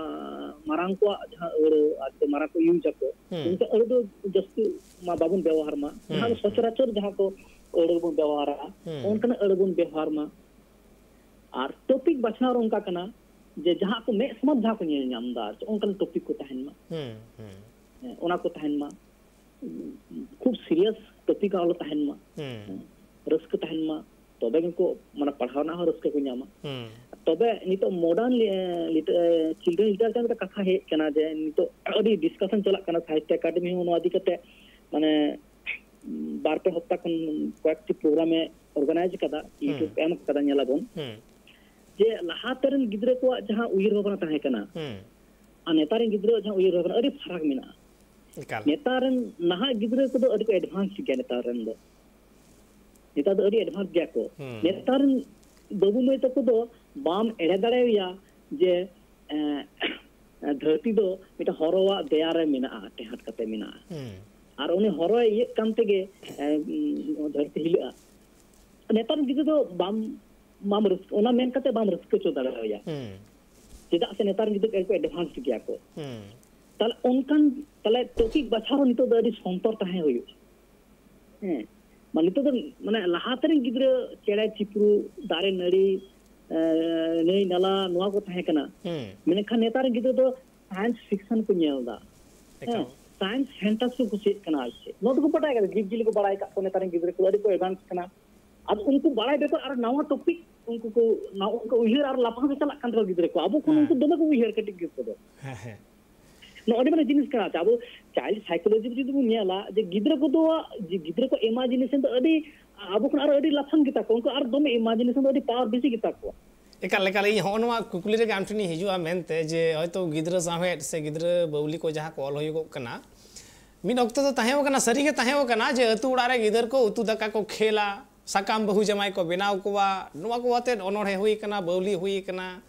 ᱢᱟᱨᱟᱝ ᱠᱚᱣᱟᱜ ᱡᱟᱦᱟᱸ ᱟᱹᱲᱟᱹ, ᱟᱨ ᱥᱮ ᱢᱟᱨᱟᱝ ᱠᱚ use ᱟᱠᱚ, ᱦᱩᱸ᱾ ᱚᱱᱠᱟ ᱟᱹᱲᱟᱹ ᱫᱚ ᱡᱟᱹᱥᱛᱤ ᱢᱟ ᱵᱟᱵᱚᱱ ᱵᱮᱣᱦᱟᱨ ᱢᱟ᱾ ᱦᱩᱸ, ᱡᱟᱦᱟᱸ ᱫᱚ ᱦᱩᱸ᱾ ᱥᱚᱪᱚᱨᱟᱪᱚᱨ ᱡᱟᱦᱟᱸ ᱠᱚ ᱟᱹᱲᱟᱹ ᱵᱚᱱ ᱵᱮᱣᱦᱟᱨᱟ, ᱦᱩᱸ᱾ ᱚᱱᱠᱟᱱᱟᱜ ᱟᱹᱲᱟᱹ ᱵᱚᱱ ᱵᱮᱣᱦᱟᱨ ᱢᱟ᱾ ᱟᱨ topic ᱵᱟᱪᱷᱱᱟᱣ ᱨᱮ ᱚᱱᱠᱟ ᱠᱟᱱᱟ ᱡᱮ ᱡᱟᱦᱟᱸ ᱠᱚ ᱢᱮᱫ ᱥᱟᱢᱟᱝ ᱡᱟᱦᱟᱸ ᱠᱚ ᱧᱮᱞ ᱧᱟᱢ ᱮᱫᱟ, ᱟᱨ ᱚᱱᱠᱟᱱ topic ᱠᱚ ᱛᱟᱦᱮᱱ ᱢᱟ᱾ ᱦᱩᱸ, ᱦᱩᱸ᱾ ᱦᱮᱸ, ᱚᱱᱟ ᱠᱚ ᱛᱟᱦᱮᱱ ᱢᱟ᱾ ᱠᱷᱩᱵ serious topic ᱟᱞᱚ ᱛᱟᱦᱮᱱ ᱢᱟ᱾ ᱦᱩᱸ᱾ ᱦᱮᱸ, ᱨᱟᱹᱥᱠᱟᱹ ᱛᱟᱦᱮᱱ ᱢᱟ, ᱛᱚᱵᱮ ᱜᱮᱠᱚ, ᱢᱟᱱᱮ, ᱯᱟᱲᱦᱟᱣ ᱨᱮᱱᱟᱜ ᱦᱚᱸ ᱨᱟᱹᱥᱠᱟᱹ ᱠᱚ ᱧᱟᱢᱟ᱾ ᱦᱩᱸ᱾ ᱛᱚᱵᱮ ᱱᱤᱛᱚᱜ modern ᱞᱤ-, ᱮ, ᱞᱤᱴ-, ᱮ, children literature ᱢᱤᱫᱴᱮᱱ ᱠᱟᱛᱷᱟ ᱦᱮᱡ ᱠᱟᱱᱟ ᱡᱮ ᱱᱤᱛᱚᱜ ᱟᱹᱰᱤ discussion ᱪᱟᱞᱟᱜ ᱠᱟᱱᱟ, ᱥᱟᱦᱤᱛᱛᱚ ᱮᱠᱟᱰᱮᱢᱤ ᱦᱚᱸ ᱱᱚᱣᱟ ᱤᱫᱤ ᱠᱟᱛᱮ, ᱢᱟᱱᱮ, ᱵᱟᱨ ᱯᱮ ᱦᱚᱯᱛᱟ ᱠᱷᱚᱱ ᱠᱚᱭᱮᱠᱴᱤ ᱯᱨᱳᱜᱨᱟᱢ ᱮ ᱚᱨᱜᱟᱱᱟᱭᱤᱡᱽ ᱠᱟᱫᱟ, ᱤᱭᱩᱴᱩᱵᱽ ᱮᱢ ᱠᱟᱫᱟ, ᱧᱮᱞᱟᱵᱚᱱ᱾ ᱦᱩᱸ᱾ ᱡᱮ ᱞᱟᱦᱟᱛᱮ ᱨᱮᱱ ᱜᱤᱫᱽᱨᱟᱹ ᱠᱚᱣᱟᱜ ᱡᱟᱦᱟᱸ ᱩᱭᱦᱟᱹᱨ ᱵᱷᱟᱵᱽᱱᱟ ᱛᱟᱦᱮᱸ ᱠᱟᱱᱟ, ᱦᱩᱸ᱾ ᱟᱨ ᱱᱮᱛᱟᱨ ᱨᱮᱱ ᱜᱤᱫᱽᱨᱟᱹᱣᱟᱜ ᱡᱟᱦᱟᱸ ᱩᱭᱦᱟᱹᱨ ᱵᱷᱟᱵᱽᱱᱟ, ᱟᱹᱰᱤ ᱯᱷᱟᱨᱟᱠ ᱢᱮᱱᱟᱜᱼᱟ᱾ ᱮᱠᱟᱞ᱾ ᱱᱮᱛᱟᱨ ᱨᱮᱱ ᱱᱟᱦᱟᱜ ᱜᱤᱫᱽᱨᱟᱹ ᱠᱚᱫᱚ ᱟᱹᱰᱤ ᱠᱚ ᱮᱰᱵᱷᱟᱱᱥ ᱜᱮᱭᱟ᱾ ᱱᱮᱛᱟᱨ ᱨᱮᱱ ᱫᱚ, ᱱᱮᱛᱟᱨ ᱫᱚ ᱟᱹᱰᱤ ᱮᱰᱵᱷᱟᱱᱥ ᱜᱮᱭᱟ ᱠᱚ᱾ ᱦᱩᱸ᱾ ᱱᱮᱛᱟᱨ ᱨᱮᱱ ᱵᱟᱹᱵᱩ ᱢᱟᱹᱭ ᱛᱟᱠᱚ ᱫᱚ ᱵᱟᱢ ᱮᱲᱮ ᱫᱟᱲᱮᱭᱟᱭᱟ ᱡᱮ, ᱮᱸ, ᱫᱷᱟᱹᱨᱛᱤ ᱫᱚ ᱢᱤᱫᱴᱟᱝ ᱦᱚᱨᱚᱣᱟᱜ ᱫᱮᱭᱟ ᱨᱮ ᱢᱮᱱᱟᱜᱼᱟ, ᱴᱮᱦᱟᱴ ᱠᱟᱛᱮ ᱢᱮᱱᱟᱜᱼᱟ᱾ ᱦᱩᱸ᱾ ᱟᱨ ᱩᱱᱤ ᱦᱚᱨᱚᱭ ᱤᱭᱟᱹᱜ ᱠᱟᱱ ᱛᱮᱜᱮ, ᱮᱸ, ᱫᱷᱟᱹᱨᱛᱤ ᱦᱤᱞᱟᱹᱜᱼᱟ᱾ ᱱᱮᱛᱟᱨ ᱨᱮᱱ ᱜᱤᱫᱽᱨᱟᱹ ᱫᱚ ᱵᱟᱢ, ᱵᱟᱢ ᱨᱟᱹᱥᱠᱟᱹ, ᱚᱱᱟ ᱢᱮᱱ ᱠᱟᱛᱮ ᱵᱟᱢ ᱨᱟᱹᱥᱠᱟᱹ ᱦᱚᱪᱚ ᱫᱟᱲᱮᱭᱟᱭᱟ᱾ ᱦᱩᱸ᱾ ᱪᱮᱫᱟᱜ ᱥᱮ ᱱᱮᱛᱟᱨ ᱨᱮᱱ ᱜᱤᱫᱽᱨᱟᱹ ᱠᱚ ᱮᱰᱵᱷᱟᱱᱥ ᱜᱮᱭᱟ ᱠᱚ᱾ ᱦᱩᱸ᱾ ᱛᱟᱦᱞᱮ ᱚᱱᱠᱟᱱ, ᱛᱟᱦᱞᱮ ᱴᱚᱯᱤᱠ ᱵᱟᱪᱷᱟᱣ ᱦᱚᱸ ᱱᱤᱛᱚᱜ ᱫᱚ ᱟᱹᱰᱤ ᱥᱚᱱᱛᱚᱨ ᱛᱟᱦᱮᱸ ᱦᱩᱭᱩᱜᱼᱟ᱾ ᱦᱮᱸ, ᱢᱟ ᱱᱤᱛᱚᱜ ᱫᱚ, ᱢᱟᱱᱮ, ᱞᱟᱦᱟᱛᱮ ᱨᱮᱱ ᱜᱤᱫᱽᱨᱟᱹ ᱪᱮᱬᱮ ᱪᱤᱯᱨᱩ, ᱫᱟᱨᱮ ᱱᱟᱹᱲᱤ, ᱮ, ᱱᱟᱹᱭ ᱱᱟᱞᱟ, ᱱᱚᱣᱟ ᱠᱚ ᱛᱟᱦᱮᱸ ᱠᱟᱱᱟ᱾ ᱦᱩᱸ᱾ ᱢᱮᱱᱠᱷᱟᱱ ᱱᱮᱛᱟᱨ ᱨᱮᱱ ᱜᱤᱫᱽᱨᱟᱹ ᱫᱚ ᱥᱟᱭᱮᱱᱥ ᱯᱷᱤᱠᱥᱚᱱ ᱠᱚ ᱧᱮᱞ ᱮᱫᱟ᱾ ᱮᱠᱟᱞ᱾ ᱦᱮᱸ, ᱥᱟᱭᱮᱱᱥ ᱯᱷᱮᱱᱴᱟᱥᱤ ᱠᱚ ᱠᱩᱥᱤᱭᱟᱜ ᱠᱟᱱᱟ᱾ ᱟᱨ ᱪᱮᱫ, ᱱᱚᱣᱟ ᱫᱚᱠᱚ ᱵᱟᱰᱟᱭ ᱠᱟᱫᱟ, ᱡᱤᱵᱽ ᱡᱤᱭᱟᱹᱞᱤ ᱠᱚ ᱵᱟᱲᱟᱭ ᱠᱟᱜ ᱠᱚ, ᱱᱮᱛᱟᱨ ᱨᱮᱱ ᱜᱤᱫᱽᱨᱟᱹ ᱠᱚ ᱟᱹᱰᱤ ᱠᱚ ᱮᱰᱵᱷᱟᱱᱥ ᱠᱟᱱᱟ᱾ ᱟᱫᱚ ᱩᱱᱠᱩ ᱵᱟᱲᱟᱭ ᱵᱮᱜᱚᱨ ᱟᱨ ᱱᱟᱣᱟ ᱴᱚᱯᱤᱠ ᱩᱱᱠᱩ ᱠᱚ, ᱱᱟᱣᱟ, ᱩᱱᱠᱩ ᱩᱭᱦᱟᱹᱨ ᱟᱨ ᱞᱟᱯᱷᱟᱝ ᱥᱮᱫ ᱪᱟᱞᱟᱜ ᱠᱟᱱ ᱛᱟᱠᱚᱣᱟ ᱜᱤᱫᱽᱨᱟᱹ ᱠᱚ᱾ ᱟᱵᱚ ᱠᱷᱚᱱ ᱦᱮᱸ᱾ ᱩᱱᱠᱩ ᱫᱚᱢᱮ ᱠᱚ ᱩᱭᱦᱟᱹᱨ, ᱠᱟᱹᱴᱤᱡ ᱜᱤᱫᱽᱨᱟᱹ ᱠᱚᱫᱚ᱾ ᱦᱮᱸ, ᱦᱮᱸ᱾ ᱱᱚᱜᱼᱚ ᱱᱚᱰᱮ ᱢᱟᱱᱮ ᱡᱤᱱᱤᱥ ᱠᱟᱱᱟ, ᱟᱵᱚ ᱪᱟᱭᱤᱞᱰ ᱥᱟᱭᱠᱳᱞᱚᱡᱤ ᱡᱩᱫᱤ ᱵᱚᱱ ᱧᱮᱞᱟ, ᱡᱮ ᱜᱤᱫᱽᱨᱟᱹ ᱠᱚᱫᱚ, ᱡᱮ ᱜᱤᱫᱽᱨᱟᱹ ᱠᱚ ᱤᱢᱟᱡᱤᱱᱮᱥᱚᱱ ᱫᱚ ᱟᱹᱰᱤ, ᱟᱵᱚ ᱠᱷᱚᱱ ᱟᱨᱚ ᱟᱹᱰᱤ ᱞᱟᱯᱷᱟᱝ ᱜᱮᱛᱟ ᱠᱚᱣᱟ, ᱩᱱᱠᱩ ᱟᱨ ᱫᱚᱢᱮ ᱤᱢᱟᱡᱤᱱᱮᱥᱚᱱ ᱫᱚ ᱟᱹᱰᱤ ᱯᱟᱣᱟᱨ ᱵᱮᱥᱤ ᱜᱮᱛᱟ ᱠᱚᱣᱟ᱾ ᱮᱠᱟᱞ, ᱮᱠᱟᱞ, ᱤᱧ ᱦᱚᱸᱜᱼᱚ ᱱᱚᱣᱟ ᱠᱩᱠᱞᱤ ᱨᱮᱜᱮ ᱟᱢ ᱴᱷᱮᱱᱤᱧ ᱦᱤᱡᱩᱜᱼᱟ ᱢᱮᱱᱛᱮ, ᱡᱮ ᱦᱚᱭᱛᱳ ᱜᱤᱫᱽᱨᱟᱹ ᱥᱟᱶᱦᱮᱫ ᱥᱮ ᱜᱤᱫᱽᱨᱟᱹ ᱵᱟᱹᱣᱞᱤ ᱠᱚ ᱡᱟᱦᱟᱸ ᱠᱚ ᱚᱞ ᱦᱩᱭᱩᱜᱚᱜ ᱠᱟᱱᱟ, ᱢᱤᱫ ᱚᱠᱛᱚ ᱫᱚ ᱛᱟᱦᱮᱸ ᱠᱟᱱᱟ, ᱥᱟᱹᱨᱤᱜᱮ ᱛᱟᱦᱮᱸ ᱠᱟᱱᱟ, ᱡᱮ ᱟᱹᱛᱩ ᱚᱲᱟᱜ ᱨᱮ ᱜᱤᱫᱟᱹᱨ ᱠᱚ ᱩᱛᱩ ᱫᱟᱠᱟ ᱠᱚ ᱠᱷᱮᱞᱟ, ᱥᱟᱠᱟᱢ ᱵᱟᱹᱦᱩ ᱡᱟᱢᱟᱭ ᱠᱚ ᱵᱮᱱᱟᱣ ᱠᱚᱣᱟ, ᱱᱚᱣᱟ ᱠᱚ ᱟᱛᱮᱫ ᱚᱱᱚᱬᱦᱮ ᱦᱩᱭ ᱠᱟᱱᱟ, ᱵᱟᱹᱣᱞᱤ ᱦᱩᱭ ᱠᱟᱱᱟ,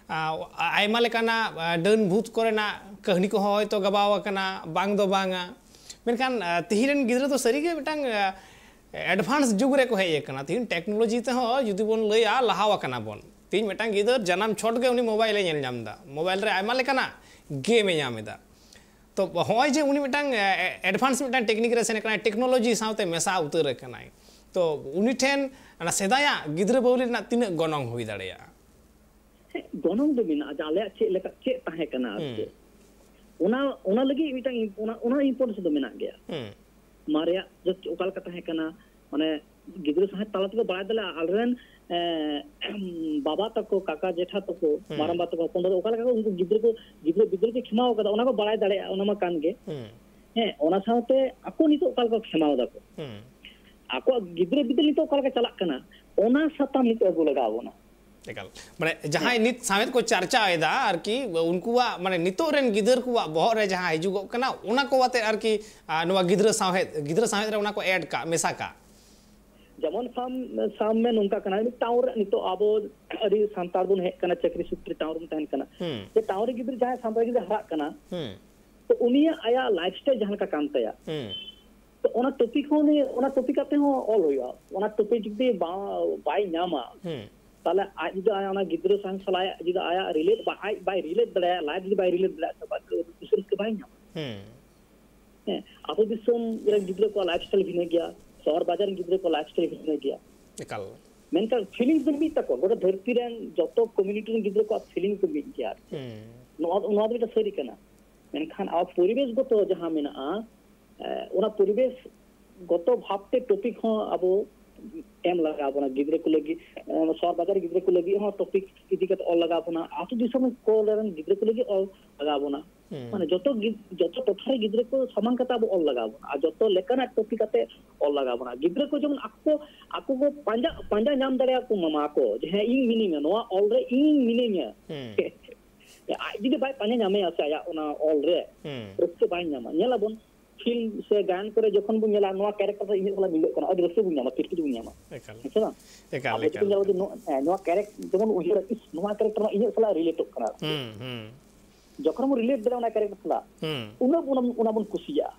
ᱟ, ᱟᱭᱢᱟ ᱞᱮᱠᱟᱱᱟᱜ, ᱟ, ᱰᱟᱹᱱ ᱵᱷᱩᱛ ᱠᱚᱨᱮᱱᱟᱜ ᱠᱟᱹᱦᱱᱤ ᱠᱚᱦᱚᱸ ᱦᱚᱭᱛᱳ ᱜᱟᱵᱟᱣ ᱟᱠᱟᱱᱟ, ᱵᱟᱝ ᱫᱚ ᱵᱟᱝᱟ᱾ ᱢᱮᱱᱠᱷᱟᱱ, ᱟ, ᱛᱤᱦᱤᱧ ᱨᱮᱱ ᱜᱤᱫᱽᱨᱟᱹ ᱫᱚ ᱥᱟᱹᱨᱤᱜᱮ ᱢᱤᱫᱴᱟᱝ, ᱟ, ᱮᱰᱵᱷᱟᱱᱥ ᱡᱩᱜᱽ ᱨᱮᱠᱚ ᱦᱮᱡ ᱟᱠᱟᱱᱟ᱾ ᱛᱤᱦᱤᱧ ᱴᱮᱠᱱᱳᱞᱚᱡᱤ ᱛᱮᱦᱚᱸ ᱡᱩᱫᱤ ᱵᱚᱱ ᱞᱟᱹᱭᱟ, ᱞᱟᱦᱟᱣ ᱟᱠᱟᱱᱟ ᱵᱚᱱ᱾ ᱛᱤᱦᱤᱧ ᱢᱤᱫᱴᱟᱝ ᱜᱤᱫᱟᱹᱨ ᱡᱟᱱᱟᱢ ᱪᱷᱚᱴ ᱜᱮ ᱩᱱᱤ ᱢᱳᱵᱟᱭᱤᱞ ᱮ ᱧᱮᱞ ᱧᱟᱢ ᱮᱫᱟ, ᱢᱳᱵᱟᱭᱤᱞ ᱨᱮ ᱟᱭᱢᱟ ᱞᱮᱠᱟᱱᱟᱜ ᱜᱮᱢ ᱮ ᱧᱟᱢ ᱮᱫᱟ᱾ ᱛᱚ ᱦᱚᱸᱜᱼᱚᱭ ᱡᱮ ᱩᱱᱤ ᱢᱤᱫᱴᱟᱝ, ᱮ, ᱮ, ᱮᱰᱵᱷᱟᱱᱥ ᱢᱤᱫᱴᱟᱝ ᱴᱮᱠᱱᱤᱠ ᱨᱮ ᱥᱮᱱ ᱟᱠᱟᱱᱟᱭ, ᱴᱮᱠᱱᱳᱞᱚᱡᱤ ᱥᱟᱶᱛᱮ ᱢᱮᱥᱟ ᱩᱛᱟᱹᱨ ᱟᱠᱟᱱᱟᱭ, ᱛᱚ ᱩᱱᱤ ᱴᱷᱮᱱ ᱚᱱᱟ ᱥᱮᱫᱟᱭᱟᱜ ᱜᱤᱫᱽᱨᱟᱹ ᱵᱟᱹᱣᱞᱤ ᱨᱮᱱᱟᱜ ᱛᱤᱱᱟᱹᱜ ᱜᱚᱱᱚᱝ ᱦᱩᱭ ᱫᱟᱲᱮᱭᱟᱜᱼᱟ? ᱦᱮᱸ, ᱜᱚᱱᱚᱝ ᱫᱚ ᱢᱮᱱᱟᱜᱼᱟ, ᱡᱮ ᱟᱞᱮᱭᱟᱜ ᱪᱮᱫ ᱞᱮᱠᱟ, ᱪᱮᱫ ᱛᱟᱦᱮᱸ ᱠᱟᱱᱟ ᱟᱨ ᱦᱩᱸ᱾ ᱪᱮᱫ᱾ ᱚᱱᱟ, ᱚᱱᱟ ᱞᱟᱹᱜᱤᱫ ᱢᱤᱫᱴᱟᱝ ᱤᱢ-, ᱚᱱᱟ, ᱚᱱᱟ ᱤᱢᱯᱚᱨᱴᱮᱱᱥ ᱫᱚ ᱢᱮᱱᱟᱜ ᱜᱮᱭᱟ᱾ ᱦᱩᱸ᱾ ᱢᱟᱨᱮᱭᱟᱜ ᱫᱚ ᱚᱠᱟ ᱞᱮᱠᱟ ᱛᱟᱦᱮᱸ ᱠᱟᱱᱟ, ᱢᱟᱱᱮ ᱜᱤᱫᱽᱨᱟᱹ ᱥᱟᱶᱦᱮᱫ ᱛᱟᱞᱟ ᱛᱮᱠᱚ ᱵᱟᱲᱟᱭ ᱫᱟᱲᱮᱭᱟᱜᱼᱟ᱾ ᱟᱞᱮᱨᱮᱱ, ᱮᱸ, ᱵᱟᱵᱟ ᱛᱟᱠᱚ, ᱠᱟᱠᱟ ᱡᱮᱴᱷᱟ ᱛᱟᱠᱚ, ᱦᱩᱸ᱾ ᱢᱟᱨᱟᱝᱵᱟ ᱛᱟᱠᱚ, ᱦᱚᱯᱚᱱ ᱫᱟᱫᱟ, ᱚᱠᱟ ᱞᱮᱠᱟ ᱠᱚ ᱩᱱᱠᱩ ᱜᱤᱫᱽᱨᱟᱹ ᱠᱚ, ᱜᱤᱫᱽᱨᱟᱹ ᱵᱤᱫᱽᱨᱟᱹ ᱠᱚ ᱠᱷᱮᱢᱟᱣ ᱠᱟᱫᱟ, ᱚᱱᱟ ᱠᱚ ᱵᱟᱲᱟᱭ ᱫᱟᱲᱮᱭᱟᱜᱼᱟ, ᱚᱱᱟ ᱢᱟ ᱠᱟᱱ ᱜᱮ᱾ ᱦᱩᱸ᱾ ᱦᱮᱸ, ᱚᱱᱟ ᱥᱟᱶᱛᱮ ᱟᱠᱚ ᱱᱤᱛᱚᱜ ᱚᱠᱟ ᱞᱮᱠᱟ ᱠᱚ ᱠᱷᱮᱢᱟᱣ ᱫᱟᱠᱚ, ᱦᱩᱸ᱾ ᱟᱠᱚᱣᱟᱜ ᱜᱤᱫᱽᱨᱟᱹ ᱵᱤᱫᱟᱹᱞ ᱱᱤᱛᱚᱜ ᱚᱠᱟ ᱞᱮᱠᱟ ᱪᱟᱞᱟᱜ ᱠᱟᱱᱟ, ᱚᱱᱟ ᱥᱟᱛᱟᱢ ᱱᱤᱛᱚᱜ ᱟᱹᱜᱩ ᱞᱟᱜᱟᱣ ᱵᱚᱱᱟ᱾ ᱮᱠᱟᱞ᱾ ᱢᱟᱱᱮ ᱡᱟᱦᱟᱸᱭ ᱦᱮᱸ᱾ ᱱᱤᱛ ᱥᱟᱶᱦᱮᱫ ᱠᱚ ᱪᱟᱨᱪᱟᱣ ᱮᱫᱟ ᱟᱨᱠᱤ, ᱩᱱᱠᱩᱣᱟᱜ ᱢᱟᱱᱮ ᱱᱤᱛᱚᱜ ᱨᱮᱱ ᱜᱤᱫᱟᱹᱨ ᱠᱚᱣᱟᱜ ᱵᱚᱦᱚᱜ ᱨᱮ ᱡᱟᱦᱟᱸ ᱦᱤᱡᱩᱜᱚᱜ ᱠᱟᱱᱟ, ᱚᱱᱟ ᱠᱚ ᱟᱛᱮ ᱟᱨᱠᱤ, ᱟ, ᱱᱚᱣᱟ ᱜᱤᱫᱽᱨᱟᱹ ᱥᱟᱶᱦᱮᱫ, ᱜᱤᱫᱽᱨᱟᱹ ᱥᱟᱶᱦᱮᱫ ᱨᱮ ᱚᱱᱟ ᱠᱚ ᱮᱰ ᱠᱟᱜ, ᱢᱮᱥᱟ ᱠᱟᱜ᱾ ᱡᱮᱢᱚᱱ ᱥᱟᱢ-, ᱥᱟᱵ ᱢᱮ ᱱᱚᱝᱠᱟ ᱠᱟᱱᱟ, ᱢᱤᱫ ᱴᱟᱣᱩᱱ ᱨᱮ ᱱᱤᱛᱚᱜ ᱟᱵᱚ ᱟᱹᱰᱤ ᱥᱟᱱᱛᱟᱲ ᱵᱚᱱ ᱦᱮᱡ ᱠᱟᱱᱟ, ᱪᱟᱹᱠᱨᱤ ᱥᱩᱛᱨᱮ ᱴᱟᱣᱩᱱ ᱨᱮᱵᱚᱱ ᱛᱟᱦᱮᱱ ᱠᱟᱱᱟ᱾ ᱦᱩᱸ᱾ ᱡᱮ ᱴᱟᱣᱩᱱ ᱨᱮ ᱜᱤᱫᱽᱨᱟᱹ, ᱡᱟᱦᱟᱸᱭ ᱥᱟᱱᱛᱟᱲ ᱜᱤᱫᱽᱨᱟᱹ ᱦᱟᱨᱟᱜ ᱠᱟᱱᱟ, ᱦᱩᱸ᱾ ᱛᱚ ᱩᱱᱤᱭᱟᱜ ᱟᱭᱟᱜ ᱞᱟᱭᱤᱯᱷ ᱥᱴᱟᱭᱤᱞ ᱡᱟᱦᱟᱸ ᱞᱮᱠᱟ ᱠᱟᱱ ᱛᱟᱭᱟ, ᱦᱩᱸ᱾ ᱛᱚ ᱚᱱᱟ ᱴᱚᱯᱤᱠ ᱦᱚᱸ ᱩᱱᱤ, ᱚᱱᱟ ᱴᱚᱯᱤᱠ ᱟᱛᱮ ᱦᱚᱸ ᱚᱞ ᱦᱩᱭᱩᱜᱼᱟ᱾ ᱚᱱᱟ ᱴᱚᱯᱤᱠ ᱡᱩᱫᱤ ᱵᱟ-, ᱵᱟᱭ ᱧᱟᱢᱟ, ᱦᱩᱸ᱾ ᱛᱟᱦᱞᱮ ᱟᱡ ᱡᱩᱫᱤ ᱟᱭ-, ᱚᱱᱟ ᱜᱤᱫᱽᱨᱟᱹ ᱥᱟᱶ ᱥᱟᱞᱟᱜ ᱡᱩᱫᱤ ᱟᱭᱟᱜ ᱨᱤᱞᱮᱴ ᱵᱟ-, ᱟᱡ ᱵᱟᱭ ᱨᱤᱞᱮᱴ ᱫᱟᱲᱮᱭᱟᱜᱼᱟ, ᱞᱟᱭᱤᱯᱷ ᱡᱩᱫᱤ ᱵᱟᱭ ᱨᱤᱞᱮᱴ ᱫᱟᱲᱮᱭᱟᱜᱼᱟ, ᱛᱚᱵᱮ ᱫᱚ ᱠᱩᱥᱤ ᱨᱟᱹᱥᱠᱟᱹ ᱵᱟᱭ ᱧᱟᱢᱟ᱾ ᱦᱩᱸ᱾ ᱦᱮᱸ, ᱟᱹᱛᱩ ᱫᱤᱥᱚᱢ ᱨᱮᱱ ᱜᱤᱫᱽᱨᱟᱹ ᱠᱚᱣᱟᱜ ᱞᱟᱭᱤᱯᱷ ᱥᱴᱟᱭᱤᱞ ᱵᱷᱤᱱᱟᱹ ᱜᱮᱭᱟ, ᱥᱚᱦᱚᱨ ᱵᱟᱡᱟᱨ ᱨᱮᱱ ᱜᱤᱫᱽᱨᱟᱹ ᱠᱚᱣᱟᱜ ᱞᱟᱭᱤᱯᱷ ᱥᱴᱟᱭᱤᱞ ᱵᱷᱤᱱᱟᱹ ᱜᱮᱭᱟ᱾ ᱮᱠᱟᱞ᱾ ᱢᱮᱱᱠᱷᱟᱱ ᱯᱷᱤᱞᱤᱝᱥ ᱫᱚ ᱢᱤᱫ ᱛᱟᱠᱚ, ᱜᱚᱴᱟ ᱫᱷᱟᱹᱨᱛᱤ ᱨᱮᱱ ᱡᱚᱛᱚ ᱠᱚᱢᱤᱭᱩᱱᱤᱴᱤ ᱨᱮᱱ ᱜᱤᱫᱽᱨᱟᱹ ᱠᱚᱣᱟᱜ ᱯᱷᱤᱞᱤᱝᱥ ᱫᱚ ᱢᱤᱫ ᱜᱮᱭᱟ ᱟᱨᱠᱤ᱾ ᱦᱩᱸ᱾ ᱱᱚᱣᱟ, ᱱᱚᱣᱟ ᱫᱚ ᱢᱤᱫᱴᱟᱝ ᱥᱟᱹᱨᱤ ᱠᱟᱱᱟ᱾ ᱢᱮᱱᱠᱷᱟᱱ ᱟᱵᱚ ᱯᱚᱨᱤᱵᱮᱥ ᱜᱚᱛᱚ ᱡᱟᱦᱟᱸ ᱢᱮᱱᱟᱜᱼᱟ, ᱮ, ᱚᱱᱟ ᱯᱚᱨᱤᱵᱮᱥ ᱜᱚᱛᱚ ᱵᱷᱟᱵᱽᱛᱮ ᱴᱚᱯᱤᱠ ᱦᱚᱸ ᱟᱵᱚ ᱮᱢ ᱞᱟᱜᱟᱣ ᱵᱚᱱᱟ ᱜᱤᱫᱽᱨᱟᱹ ᱠᱚ ᱞᱟᱹᱜᱤᱫ, ᱮ, ᱥᱚᱦᱚᱨ ᱵᱟᱡᱟᱨ ᱜᱤᱫᱽᱨᱟᱹ ᱠᱚ ᱞᱟᱹᱜᱤᱫ ᱦᱚᱸ ᱴᱚᱯᱤᱠ ᱤᱫᱤ ᱠᱟᱛᱮ ᱚᱞ ᱞᱟᱜᱟᱣ ᱵᱚᱱᱟ, ᱟᱹᱛᱩ ᱫᱤᱥᱚᱢ ᱠᱚ ᱨᱮᱱ ᱜᱤᱫᱽᱨᱟᱹ ᱠᱚ ᱞᱟᱹᱜᱤᱫ ᱚᱞ ᱞᱟᱜᱟᱣ ᱵᱚᱱᱟ᱾ ᱦᱩᱸ᱾ ᱢᱟᱱᱮ ᱡᱚᱛᱚ ᱜᱤ-, ᱡᱚᱛᱚ ᱴᱚᱴᱷᱟ ᱨᱮ ᱜᱤᱫᱽᱨᱟᱹ ᱠᱚ ᱥᱟᱢᱟᱝ ᱠᱟᱛᱮ ᱟᱵᱚ ᱚᱞ ᱞᱟᱜᱟᱣ ᱵᱚᱱᱟ, ᱟᱨ ᱡᱚᱛᱚ ᱞᱮᱠᱟᱱᱟᱜ ᱴᱚᱯᱤᱠ ᱠᱟᱛᱮ ᱚᱞ ᱞᱟᱜᱟᱣ ᱵᱚᱱᱟ᱾ ᱜᱤᱫᱽᱨᱟᱹ ᱠᱚ ᱡᱮᱢᱚᱱ ᱟᱠᱚ, ᱟᱠᱚ ᱠᱚ ᱯᱟᱸᱡᱟ, ᱯᱟᱸᱡᱟ ᱧᱟᱢ ᱫᱟᱲᱮᱭᱟᱠᱚ ᱢᱟ, ᱢᱟ ᱠᱚ, ᱡᱮ ᱦᱮᱸ, ᱤᱧ ᱢᱤᱱᱟᱹᱧᱟ, ᱱᱚᱣᱟ ᱚᱞ ᱨᱮ ᱤᱧ ᱢᱤᱱᱟᱹᱧᱟ᱾ ᱦᱩᱸ᱾ ᱟᱡ ᱡᱩᱫᱤ ᱵᱟᱭ ᱯᱟᱸᱡᱟ ᱧᱟᱢᱮᱭᱟ ᱥᱮ ᱟᱭᱟᱜ ᱚᱱᱟ ᱚᱞ ᱨᱮ, ᱦᱩᱸ᱾ ᱨᱟᱹᱥᱠᱟᱹ ᱵᱟᱭ ᱧᱟᱢᱟ᱾ ᱧᱮᱞᱟᱵᱚᱱ, ᱯᱷᱤᱞᱢ ᱥᱮ ᱜᱟᱭᱟᱱ ᱠᱚᱨᱮ ᱡᱚᱠᱷᱚᱱ ᱵᱚᱱ ᱧᱮᱞᱟ, ᱱᱚᱣᱟ ᱠᱮᱨᱮᱠᱴᱟᱨ ᱫᱚ ᱤᱧᱟᱹᱜ ᱥᱟᱞᱟᱜ ᱢᱤᱞᱟᱹᱜ ᱠᱟᱱᱟ, ᱟᱹᱰᱤ ᱨᱟᱹᱥᱠᱟᱹ ᱵᱚᱱ ᱧᱟᱢᱟ, ᱛᱤᱨᱯᱤᱛ ᱵᱚᱱ ᱧᱟᱢᱟ᱾ ᱮᱠᱟᱞ᱾ ᱦᱮᱸ ᱥᱮ ᱵᱟᱝ? ᱮᱠᱟᱞ, ᱟᱵᱚ ᱮᱠᱟᱞ, ᱡᱩᱫᱤ ᱧᱮᱞᱟ ᱡᱮ ᱮᱠᱟᱞ᱾ ᱱᱚᱣᱟ, ᱦᱮᱸ, ᱱᱚᱣᱟ ᱠᱮᱨᱮᱠ-, ᱡᱮᱢᱚᱱ ᱩᱭᱦᱟᱹᱨᱟ, "ᱤᱥ, ᱱᱚᱣᱟ ᱠᱮᱨᱮᱠᱴᱟᱨ ᱢᱟ ᱤᱧᱟᱹᱜ ᱥᱟᱞᱟᱜ ᱨᱤᱞᱮᱴᱚᱜ ᱠᱟᱱᱟ", ᱟᱨᱠᱤ᱾ ᱦᱩᱸ, ᱦᱩᱸ᱾ ᱡᱚᱠᱷᱚᱱ ᱵᱚᱱ ᱨᱤᱞᱮᱴ ᱫᱟᱲᱮᱭᱟᱜᱼᱟ ᱚᱱᱟ ᱠᱮᱨᱮᱠᱴᱟᱨ ᱥᱟᱞᱟᱜ, ᱦᱩᱸ᱾ ᱩᱱᱟᱹᱜ ᱚᱱᱟ, ᱚᱱᱟ ᱵᱚᱱ ᱠᱩᱥᱤᱭᱟᱜᱼᱟ᱾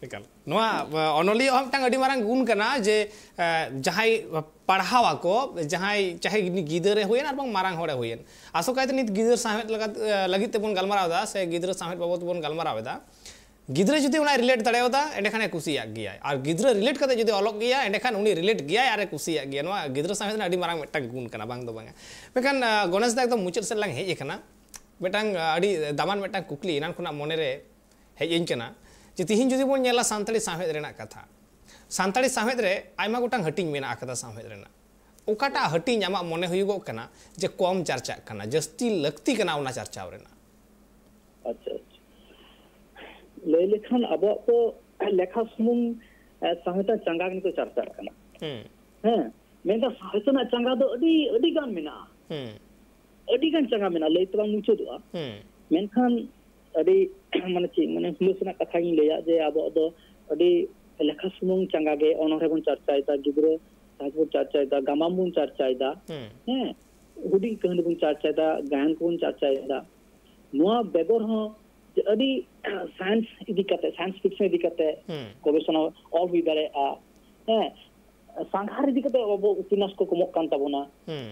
ᱮᱠᱟᱞ᱾ ᱱᱚᱣᱟ, ᱦᱮᱸ᱾ ᱟ, ᱚᱱᱚᱞᱤᱭᱟᱹ ᱦᱚᱸ ᱢᱤᱫᱴᱟᱝ ᱟᱹᱰᱤ ᱢᱟᱨᱟᱝ ᱜᱩᱱ ᱠᱟᱱᱟ ᱡᱮ, ᱟ, ᱡᱟᱦᱟᱸᱭ ᱯᱟᱲᱦᱟᱣ ᱟᱠᱚ, ᱡᱟᱦᱟᱸᱭ ᱪᱟᱦᱮ ᱜᱤᱫᱟᱹᱨ ᱮ ᱦᱩᱭᱮᱱ ᱟᱨ ᱵᱟᱝ ᱢᱟᱨᱟᱝ ᱦᱚᱲ ᱮ ᱦᱩᱭᱮᱱ, ᱟᱥᱚᱠᱟᱭᱛᱮ ᱱᱤᱛ ᱜᱤᱫᱟᱹᱨ ᱥᱟᱶᱦᱮᱫ ᱞᱟᱜᱟᱛ-, ᱟ, ᱞᱟᱹᱜᱤᱫ ᱛᱮᱵᱚᱱ ᱜᱟᱞᱢᱟᱨᱟᱣ ᱮᱫᱟ ᱥᱮ ᱜᱤᱫᱽᱨᱟᱹ ᱥᱟᱶᱦᱮᱫ ᱵᱟᱵᱚᱛ ᱵᱚᱱ ᱜᱟᱞᱢᱟᱨᱟᱣ ᱮᱫᱟ, ᱜᱤᱫᱽᱨᱟᱹ ᱡᱩᱫᱤ ᱚᱱᱟᱭ ᱨᱤᱞᱮᱴ ᱫᱟᱲᱮᱭᱟᱫᱟ, ᱮᱸᱰᱮᱠᱷᱟᱱ ᱮ ᱠᱩᱥᱤᱭᱟᱜ ᱜᱮᱭᱟᱭ᱾ ᱟᱨ ᱜᱤᱫᱽᱨᱟᱹ ᱨᱤᱞᱮᱴ ᱠᱟᱛᱮ ᱡᱩᱫᱤ ᱚᱞᱚᱜ ᱜᱮᱭᱟ, ᱮᱸᱰᱮᱠᱷᱟᱱ ᱩᱱᱤ ᱨᱤᱞᱮᱴ ᱜᱮᱭᱟᱭ ᱟᱨ ᱮ ᱠᱩᱥᱤᱭᱟᱜ ᱜᱮᱭᱟ᱾ ᱱᱚᱣᱟ ᱜᱤᱫᱽᱨᱟᱹ ᱥᱟᱶᱦᱮᱫ ᱨᱮᱱᱟᱜ ᱟᱹᱰᱤ ᱢᱟᱨᱟᱝ ᱢᱤᱫᱴᱟᱝ ᱜᱩᱱ ᱠᱟᱱᱟ, ᱵᱟᱝ ᱫᱚ ᱵᱟᱝᱟ᱾ ᱢᱮᱱᱠᱷᱟᱱ, ᱟ, ᱜᱚᱱᱮᱥ ᱫᱟ, ᱮᱠᱫᱚᱢ ᱢᱩᱪᱟᱹᱫ ᱥᱮᱫ ᱞᱟᱝ ᱦᱮᱡ ᱟᱠᱟᱱᱟ᱾ ᱢᱤᱫᱴᱟᱝ, ᱟ, ᱟᱹᱰᱤ ᱫᱟᱢᱟᱱ ᱢᱤᱫᱴᱟᱝ ᱠᱩᱠᱞᱤ ᱮᱱᱟᱱ ᱠᱷᱚᱱᱟᱜ ᱢᱚᱱᱮ ᱨᱮ ᱦᱮᱡ ᱟᱹᱧ ᱠᱟᱱᱟ ᱡᱮ ᱛᱤᱦᱤᱧ ᱡᱩᱫᱤ ᱵᱚᱱ ᱧᱮᱞᱟ ᱥᱟᱱᱛᱟᱲᱤ ᱥᱟᱶᱦᱮᱫ ᱨᱮᱱᱟᱜ ᱠᱟᱛᱷᱟ, ᱥᱟᱱᱛᱟᱲᱤ ᱥᱟᱶᱦᱮᱫ ᱨᱮ ᱟᱭᱢᱟ ᱜᱚᱴᱟᱝ ᱦᱟᱹᱴᱤᱧ ᱢᱮᱱᱟᱜ ᱟᱠᱟᱫᱟ ᱥᱟᱶᱦᱮᱫ ᱨᱮᱱᱟᱜ᱾ ᱚᱠᱟᱴᱟᱜ ᱦᱟᱹᱴᱤᱧ ᱟᱢᱟᱜ ᱢᱚᱱᱮ ᱦᱩᱭᱩᱜᱚᱜ ᱠᱟᱱᱟ ᱡᱮ ᱠᱚᱢ ᱪᱟᱨᱪᱟᱜ ᱠᱟᱱᱟ, ᱡᱟᱹᱥᱛᱤ ᱞᱟᱹᱠᱛᱤ ᱠᱟᱱᱟ ᱚᱱᱟ ᱪᱟᱨᱪᱟᱣ ᱨᱮᱱᱟᱜ? ᱟᱪᱪᱷᱟ, ᱟᱪᱪᱷᱟ᱾ ᱞᱟᱹᱭ ᱞᱮᱠᱷᱟᱱ ᱟᱵᱚᱣᱟᱜ ᱫᱚ ᱞᱮᱠᱷᱟ ᱥᱩᱢᱩᱝ, ᱮ, ᱥᱟᱶᱦᱮᱫ ᱨᱮᱱᱟᱜ ᱪᱟᱸᱜᱟ ᱜᱮ ᱱᱤᱛᱚᱜ ᱪᱟᱨᱪᱟᱜ ᱠᱟᱱᱟ᱾ ᱦᱮᱸ᱾ ᱦᱮᱸ, ᱢᱮᱱᱠᱷᱟᱱ ᱥᱟᱶᱦᱮᱫ ᱨᱮᱱᱟᱜ ᱪᱟᱸᱜᱟ ᱫᱚ ᱟᱹᱰᱤ, ᱟᱹᱰᱤ ᱜᱟᱱ ᱢᱮᱱᱟᱜᱼᱟ᱾ ᱦᱮᱸ᱾ ᱟᱹᱰᱤ ᱜᱟᱱ ᱪᱟᱸᱜᱟ ᱢᱮᱱᱟᱜᱼᱟ, ᱞᱟᱹᱭ ᱛᱮ ᱵᱟᱝ ᱢᱩᱪᱟᱹᱫᱚᱜᱼᱟ᱾ ᱦᱮᱸ᱾ ᱢᱮᱱᱠᱷᱟᱱ ᱟᱹᱰᱤ, ᱢᱟᱱᱮ ᱪᱮᱫ, ᱢᱟᱱᱮ ᱦᱩᱞᱟᱹᱥ ᱨᱮᱱᱟᱜ ᱠᱟᱛᱷᱟ ᱜᱤᱧ ᱞᱟᱹᱭᱟ ᱡᱮ ᱟᱵᱚᱣᱟᱜ ᱫᱚ ᱟᱹᱰᱤ ᱞᱮᱠᱷᱟ ᱥᱩᱢᱩᱝ ᱪᱟᱸᱜᱟ ᱜᱮ ᱚᱱᱚᱬᱦᱮ ᱵᱚᱱ ᱪᱟᱨᱪᱟᱭᱮᱫᱟ, ᱜᱤᱫᱽᱨᱟᱹ ᱥᱟᱶᱦᱮᱫ ᱵᱚᱱ ᱪᱟᱨᱪᱟᱭᱮᱫᱟ, ᱜᱟᱢᱟᱢ ᱵᱚᱱ ᱪᱟᱨᱪᱟᱭᱮᱫᱟ᱾ ᱦᱮᱸ᱾ ᱦᱮᱸ, ᱦᱩᱰᱤᱧ ᱠᱟᱹᱦᱱᱤ ᱵᱚᱱ ᱪᱟᱨᱪᱟᱭᱮᱫᱟ, ᱜᱟᱭᱟᱱ ᱠᱚᱵᱚᱱ ᱪᱟᱨᱪᱟᱭᱮᱫᱟ᱾ ᱱᱚᱣᱟ ᱵᱮᱜᱚᱨ ᱦᱚᱸ ᱡᱮ ᱟᱹᱰᱤ ᱥᱟᱭᱮᱱᱥ ᱤᱫᱤ ᱠᱟᱛᱮ, ᱥᱟᱭᱮᱱᱥ ᱯᱷᱤᱠᱥᱚᱱ ᱤᱫᱤ ᱠᱟᱛᱮ ᱦᱩᱸ᱾ ᱜᱚᱵᱮᱥᱚᱱᱟ ᱚᱞ ᱦᱩᱭ ᱫᱟᱲᱮᱭᱟᱜᱼᱟ᱾ ᱦᱮᱸ, ᱥᱟᱸᱜᱷᱟᱨ ᱤᱫᱤ ᱠᱟᱛᱮ ᱟᱵᱚ ᱩᱯᱚᱱᱱᱟᱥ ᱠᱚ ᱠᱚᱢᱚᱜ ᱠᱟᱱ ᱛᱟᱵᱚᱱᱟ᱾ ᱦᱩᱸ᱾